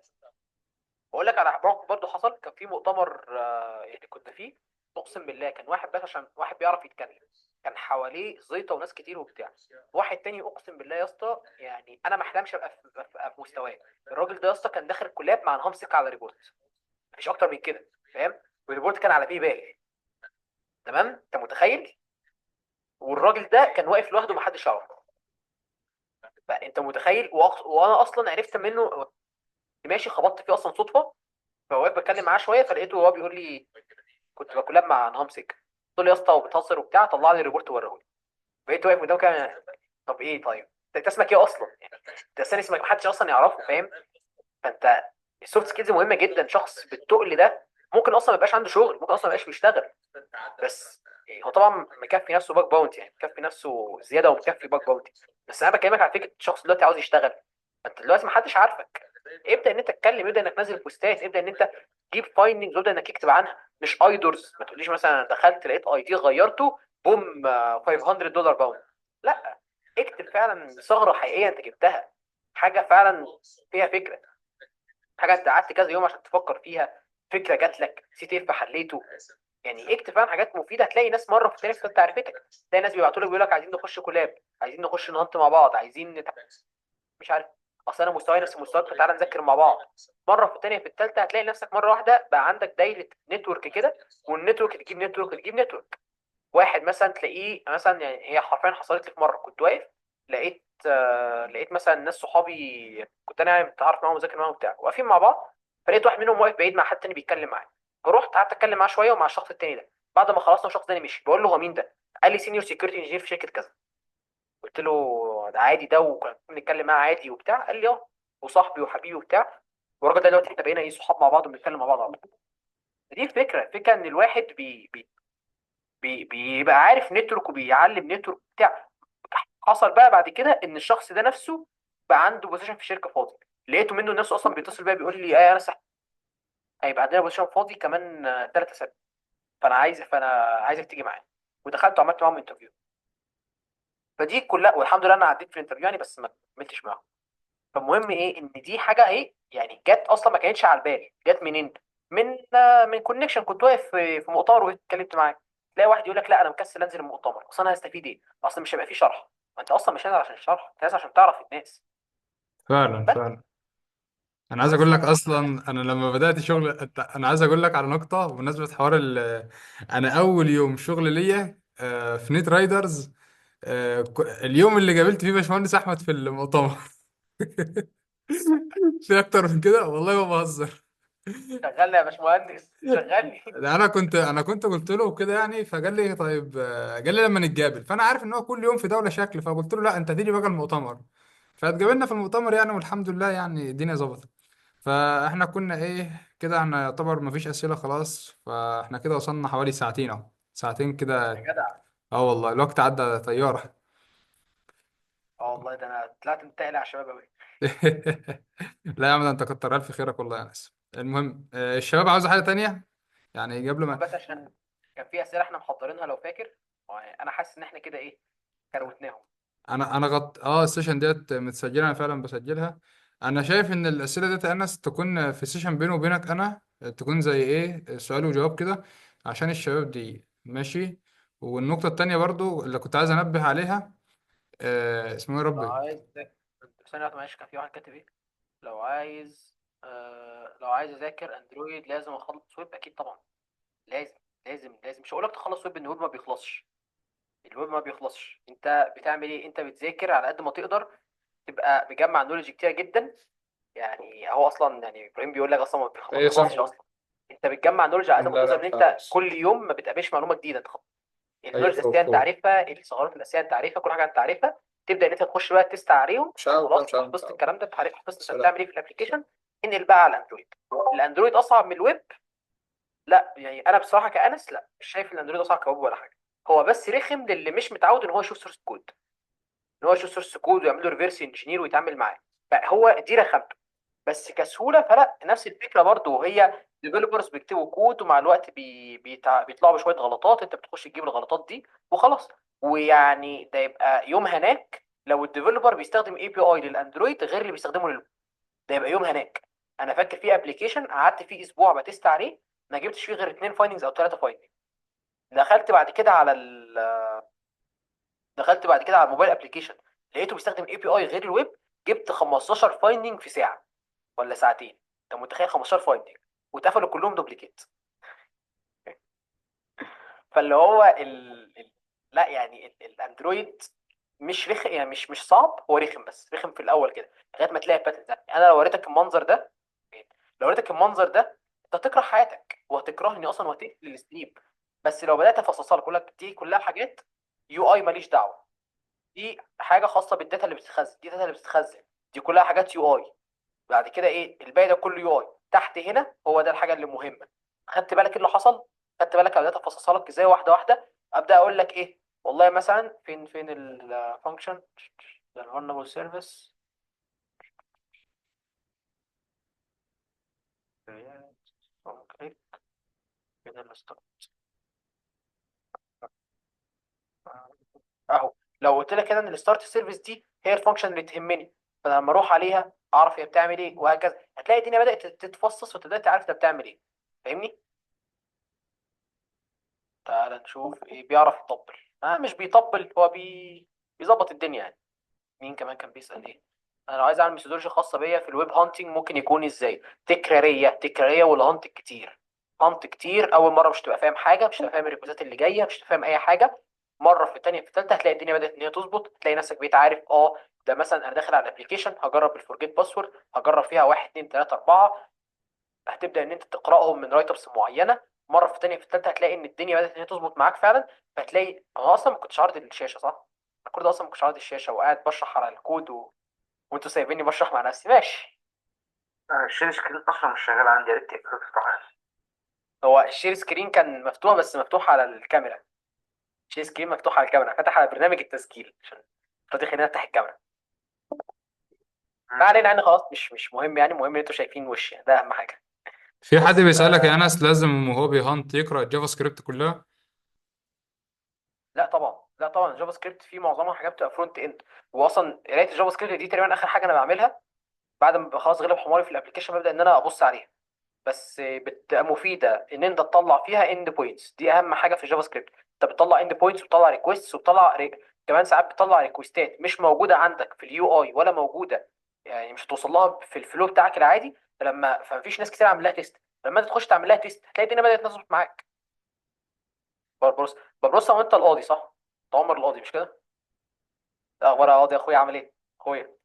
Speaker 2: بقول لك على موقف برضه حصل، كان في مؤتمر يعني كنت فيه، اقسم بالله كان واحد بس عشان واحد بيعرف يتكلم كان حواليه زيطه وناس كتير وبتاع. واحد تاني اقسم بالله يا اسطى، يعني انا ما احلمش ابقى في مستواه. الراجل ده يا اسطى كان داخل ال collab مع انهم سكة على report، مفيش اكتر من كده، فاهم؟ وال report كان على PayPal. تمام؟ انت متخيل؟ والراجل ده كان واقف لوحده ومحدش يعرفه. فانت متخيل، وانا اصلا عرفت منه ماشي، خبطت فيه اصلا صدفة، فواقف بتكلم معاه شوية فلقيته هو بيقول لي كنت ب collab مع نهامسك. قلت له يا اسطى وبتهزر وبتاع، طلع لي ال report وريهولي. بقيت واقف قدامه كده، طب ايه طيب انت اسمك ايه اصلا؟ يعني انت اصلا اسمك محدش اصلا يعرفه، فاهم؟ فانت ال soft skills مهمة جدا. شخص بالتقل ده ممكن اصلا ما يبقاش عنده شغل، ممكن اصلا ما يبقاش بيشتغل، بس هو طبعا مكفي نفسه bug bounty، يعني مكفي نفسه زيادة ومكفي bug bounty. بس انا بكلمك على فكرة شخص دلوقتي عاوز يشتغل، انت دلوقتي ما حدش عارفك، ابدا ان انت تتكلم، ابدا انك تنزل بوستات، ابدا ان انت تجيب findings، وابدا انك تكتب عنها، مش IDORs. ما تقوليش مثلا أنا دخلت لقيت ID غيرته بوم $500 bounty، لا، اكتب فعلا ثغره حقيقية انت جبتها، حاجة فعلا فيها فكرة، حاجة انت قعدت كذا يوم عشان تفكر فيها، فكرة جات لك CTF حليته. يعني اكتب فعلا حاجات مفيدة، هتلاقي ناس مرة في الثانية في الثالثة عرفتك، تلاقي ناس بيبعتوا لك بيقول لك عايزين نخش collab، عايزين نخش ن hunt مع بعض، عايزين مش عارف اصل انا مستواي نفس مستواك فتعالى نذاكر مع بعض. مرة في الثانية في الثالثة هتلاقي نفسك مرة واحدة بقى عندك دايرة network كده، وال network تجيب network تجيب network. واحد مثلا تلاقيه مثلا، يعني هي حرفيا حصلت لي في مرة كنت واقف لقيت لقيت مثلا ناس صحابي كنت انا يعني متعارف معاهم وذاكر معاهم وبتاع، واقفين مع بعض، فلقيت واحد منهم واقف بعيد مع حد تاني بيتكلم معاه، فروحت قعدت اتكلم معاه شوية ومع الشخص التاني ده. بعد ما خلصنا الشخص التاني مشي، بقول له هو مين ده؟ قال لي senior security engineer في شركة كذا. قلت له ده عادي ده، وكنا بنتكلم معاه عادي وبتاع. قال لي اه، وصاحبي وحبيبي وبتاع. والراجل ده دلوقتي احنا بقينا ايه، صحاب مع بعض وبنتكلم مع بعض على طول. دي الفكرة، الفكرة ان الواحد بي بي بي بيبقى عارف network وبيعلم network بتاع. حصل بقى بعد كده ان الشخص ده نفسه بقى عنده position في شركة فاضي، لقيته منه نفسه اصلا بيتصل بيا بيقول لي ايه انا هيبقى عندنا position فاضي كمان 3 اسابيع، فانا عايزك تيجي معايا. ودخلت وعملت معاهم interview. فدي كلها والحمد لله انا عديت في ال interview يعني، بس ما كملتش معاهم. فالمهم ايه، ان دي حاجة ايه يعني جت اصلا ما كانتش على البال، جت منين؟ من connection، كنت واقف في مؤتمر واتكلمت معاه. تلاقي واحد يقول لك لا انا مكسل انزل المؤتمر، اصل انا هستفيد ايه؟ اصل مش هيبقى فيه شرح. ما انت اصلا مش نازل عشان الشرح، انت نازل عشان تعرف الناس.
Speaker 1: فعلا
Speaker 2: بس
Speaker 1: فعلا. انا عايز اقول لك اصلا، انا لما بدات شغل، انا عايز اقول لك على نقطة بمناسبة حوار انا اول يوم شغل ليا في نيت رايدرز، اليوم اللي قابلت فيه باشمهندس احمد في المؤتمر. في اكتر من كده؟ والله ما بهزر.
Speaker 2: شغلني يا باشمهندس، شغلني.
Speaker 1: ده انا كنت قلت له كده يعني، فقال لي طيب، قال لي لما نتقابل، فانا عارف ان هو كل يوم في دولة شكل، فقلت له لا انت هتيجي بقى المؤتمر. فاتقابلنا في المؤتمر يعني، والحمد لله يعني الدنيا ظبطت. فاحنا كنا ايه كده، احنا يعتبر مفيش اسئلة خلاص، فاحنا كده وصلنا حوالي ساعتين اهو، ساعتين
Speaker 2: يا
Speaker 1: كده.
Speaker 2: جدع.
Speaker 1: اه والله الوقت عدى طياره.
Speaker 2: اه والله ده انا طلعت متقل على الشباب قوي.
Speaker 1: لا يا عم، ده انت كتر الف خيرك والله يا انس. المهم الشباب عاوزه حاجة تانية يعني قبل ما
Speaker 2: بس عشان كان في اسئلة احنا محضرينها لو فاكر، انا حاسس ان احنا كده ايه كروتناهم.
Speaker 1: انا غط اه ال session ديت متسجله، انا فعلا بسجلها. انا شايف ان الاسئلة ديت يا انس تكون في session بيني وبينك انا، تكون زي ايه، سؤال وجواب كده، عشان الشباب دي ماشي. والنقطة التانية برضو اللي كنت عايز انبه عليها، اسمه ايه يا
Speaker 2: لو
Speaker 1: ربي؟
Speaker 2: عايز ثانية واحدة معلش، كان في واحد كاتب ايه؟ لو عايز لو عايز اذاكر اندرويد لازم اخلص ويب؟ اكيد طبعا، لازم لازم لازم. مش هقول لك تخلص ويب، ان الويب ما بيخلصش، الويب ما بيخلصش. انت بتعمل ايه؟ انت بتذاكر على قد ما تقدر، تبقى مجمع knowledge كتير جدا. يعني هو اصلا يعني ابراهيم بيقول لك اصلا ما
Speaker 3: ايه
Speaker 2: بيخلصش
Speaker 3: صح.
Speaker 2: اصلا. انت بتجمع knowledge على قد ما
Speaker 3: لا
Speaker 2: تقدر،
Speaker 3: لا
Speaker 2: ان
Speaker 3: مش
Speaker 2: انت
Speaker 3: عاوز.
Speaker 2: كل يوم ما بتقابلش معلومة جديدة، انت
Speaker 3: اي
Speaker 2: ال knowledge
Speaker 3: خوف
Speaker 2: الاساسية انت
Speaker 3: خوف.
Speaker 2: عارفها، الثغرات الاساسية انت عارفها، كل حاجة انت عارفها. تبدا ان انت تخش بقى test عليهم.
Speaker 3: مش عاوز، لا
Speaker 2: خلاص
Speaker 3: مش
Speaker 2: انت
Speaker 3: عاوز مش
Speaker 2: حفظت
Speaker 3: عاوز.
Speaker 2: الكلام ده، انت عارف حفظت انت
Speaker 3: سلام.
Speaker 2: بتعمل ايه في ال application. انقل بقى على الاندرويد. الاندرويد اصعب من الويب؟ لا، يعني انا بصراحة كانس لا، مش شايف الاندرويد اصعب كويب ولا حاجة. هو بس رخم للي مش متعود ان هو يشوف source code، ان هو يشوف source code ويعمل له reverse engineer ويتعامل معاه، فهو دي رخامته. بس كسهوله فلا، نفس الفكرة برضو، وهي developers بيكتبوا كود ومع الوقت بيطلعوا بشوية غلطات، انت بتخش تجيب الغلطات دي وخلاص. ويعني ده يبقى يوم هناك لو ال developer بيستخدم API للاندرويد غير اللي بيستخدمه للويب، ده يبقى يوم هناك. انا فاكر في application قعدت فيه اسبوع ب test عليه، ما جبتش فيه غير 2 findings او 3 findings. دخلت بعد كده على ال mobile application، لقيته بيستخدم API غير الويب، جبت 15 finding في ساعة ولا ساعتين. انت متخيل 15 finding واتقفلوا كلهم duplicate. فاللي هو لا يعني الاندرويد مش رخ، يعني مش صعب، هو رخم بس رخم في الاول كده لغاية ما تلاقي pattern. انا لو وريتك المنظر ده، لو وريتك المنظر ده انت هتكره حياتك وهتكرهني اصلا وهتقفل ال stream. بس لو بدات افصصها لك اقول لك دي كلها حاجات UI ماليش دعوه، دي حاجة خاصة بال data اللي بتتخزن، دي data اللي بتتخزن، دي كلها حاجات UI. بعد كده ايه الباقي ده كله UI تحت هنا، هو ده الحاجة اللي مهمة. خدت بالك ايه اللي حصل؟ خدت بالك انا بدات افصصها لك ازاي واحدة واحدة؟ ابدا اقول لك ايه والله مثلا فين ال function ده، ال vulnerable service فين ال start اهو. لو قلت لك كده ان ال start service دي هي ال function اللي تهمني، فانا لما اروح عليها اعرف هي بتعمل ايه وهكذا. هتلاقي الدنيا بدات تتفصص وتبدا تعرف انت بتعمل ايه. فاهمني؟ تعال نشوف ايه بيعرف يطبل. مش بيطبل، هو بيظبط الدنيا يعني. مين كمان كان بيسأل ايه؟ انا لو عايز اعمل methodology خاصة بيا في ال web hunting ممكن يكون ازاي؟ تكراريه، تكراريه ولا hunt كتير؟ hunt كتير. اول مرة مش تبقى فاهم حاجة، مش تبقى فاهم ال requestات اللي جاية، مش تبقى فاهم اي حاجة. مرة في الثانية في الثالثة هتلاقي الدنيا بدات ان هي تظبط، هتلاقي نفسك بقيت عارف ده مثلا انا داخل على ال application هجرب ال forget password، هجرب فيها 1 2 3 4. هتبدا ان انت تقراهم من write ups معينة. مرة في الثانية في الثالثة هتلاقي ان الدنيا بدات ان هي تظبط معاك فعلا. فهتلاقي انا اصلا ما كنتش عارض الشاشة، صح؟ انا كل ده اصلا ما كنتش عارض الشاشة وقاعد بشرح على الكود وانتوا سايبيني بشرح مع نفسي. ماشي.
Speaker 3: ال share screen اصلا مش شغال عندي، يا ريت تقفله تفتحه.
Speaker 2: هو ال share screen كان مفتوح، بس مفتوح على الكاميرا. ال share screen مفتوح على الكاميرا، فتح على برنامج التسجيل عشان فاضي، خلينا نفتح الكاميرا. ما علينا يعني، خلاص مش مهم يعني، المهم ان انتوا شايفين وشي، ده اهم حاجة.
Speaker 1: في حد
Speaker 2: بص،
Speaker 1: بيسألك يا انس، لازم وهو بي hunt يقرأ ال JavaScript كلها؟
Speaker 2: لا طبعا، لا طبعا. ال JavaScript فيه معظمها حاجات بتبقى front end، واصلا قرايه ال JavaScript دي تقريبا اخر حاجة انا بعملها بعد ما ببقى خلاص غلب حماري في ال application، ببدا ان انا ابص عليها. بس بتبقى مفيدة ان انت تطلع فيها endpoints، دي اهم حاجة في ال JavaScript. انت بتطلع endpoints وبتطلع requests وبتطلع كمان ساعات بتطلع requestات مش موجودة عندك في ال UI ولا موجودة، يعني مش هتوصل لها في ال flow بتاعك العادي. فمفيش ناس كتير عامل لها test. لما انت تخش تعمل لها test هتلاقي الدنيا بدات تظبط معاك. بربروس، بربروس، هو انت القاضي صح؟ انت عمر القاضي مش كده؟ لا، اخبار يا قاضي يا اخويا، عامل ايه؟ اخويا.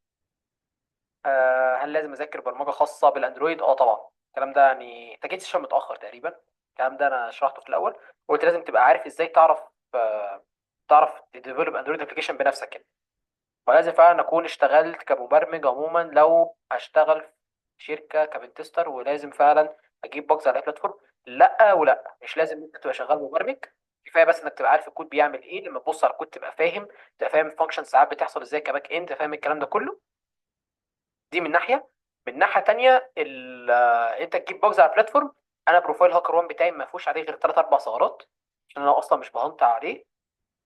Speaker 2: هل لازم اذاكر برمجة خاصة بالاندرويد؟ طبعا. الكلام ده يعني انت جيت session متاخر تقريبا، الكلام ده انا شرحته في الاول، قلت لازم تبقى عارف ازاي تعرف ت develop Android application بنفسك كده. ولازم فعلا اكون اشتغلت كمبرمج عموما لو هشتغل في شركة ك pentester، ولازم فعلا اجيب bugs على اي platform؟ لا، ولا مش لازم انت تبقى شغال مبرمج، كفاية بس انك تبقى عارف الكود بيعمل ايه. لما تبص على الكود تبقى فاهم، تبقى فاهم ال function ساعات بتحصل ازاي ك back end، فاهم الكلام ده كله. دي من ناحية. من ناحية تانية انت تجيب bugs على ال platform. انا profile HackerOne بتاعي ما فيهوش عليه غير 3 4 ثغرات عشان انا اصلا مش ب hunt عليه.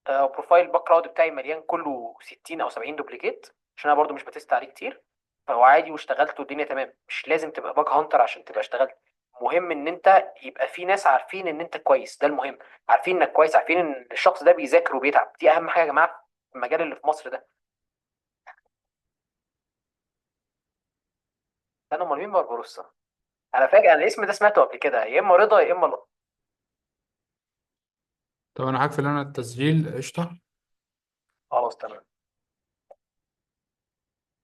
Speaker 2: profile Bugcrowd بتاعي مليان كله 60 او 70 duplicate عشان انا برضو مش ب test عليه كتير، فهو عادي واشتغلت والدنيا تمام. مش لازم تبقى bug hunter عشان تبقى اشتغلت، المهم ان انت يبقى في ناس عارفين ان انت كويس، ده المهم، عارفين انك كويس، عارفين ان الشخص ده بيذاكر وبيتعب، دي اهم حاجة يا جماعة في المجال اللي في مصر ده. انا امال مين بربروسا؟ انا فاكر انا الاسم ده سمعته قبل كده، يا اما رضا يا اما لا.
Speaker 1: طب انا هقفل انا التسجيل، قشطه.
Speaker 2: خلاص تمام.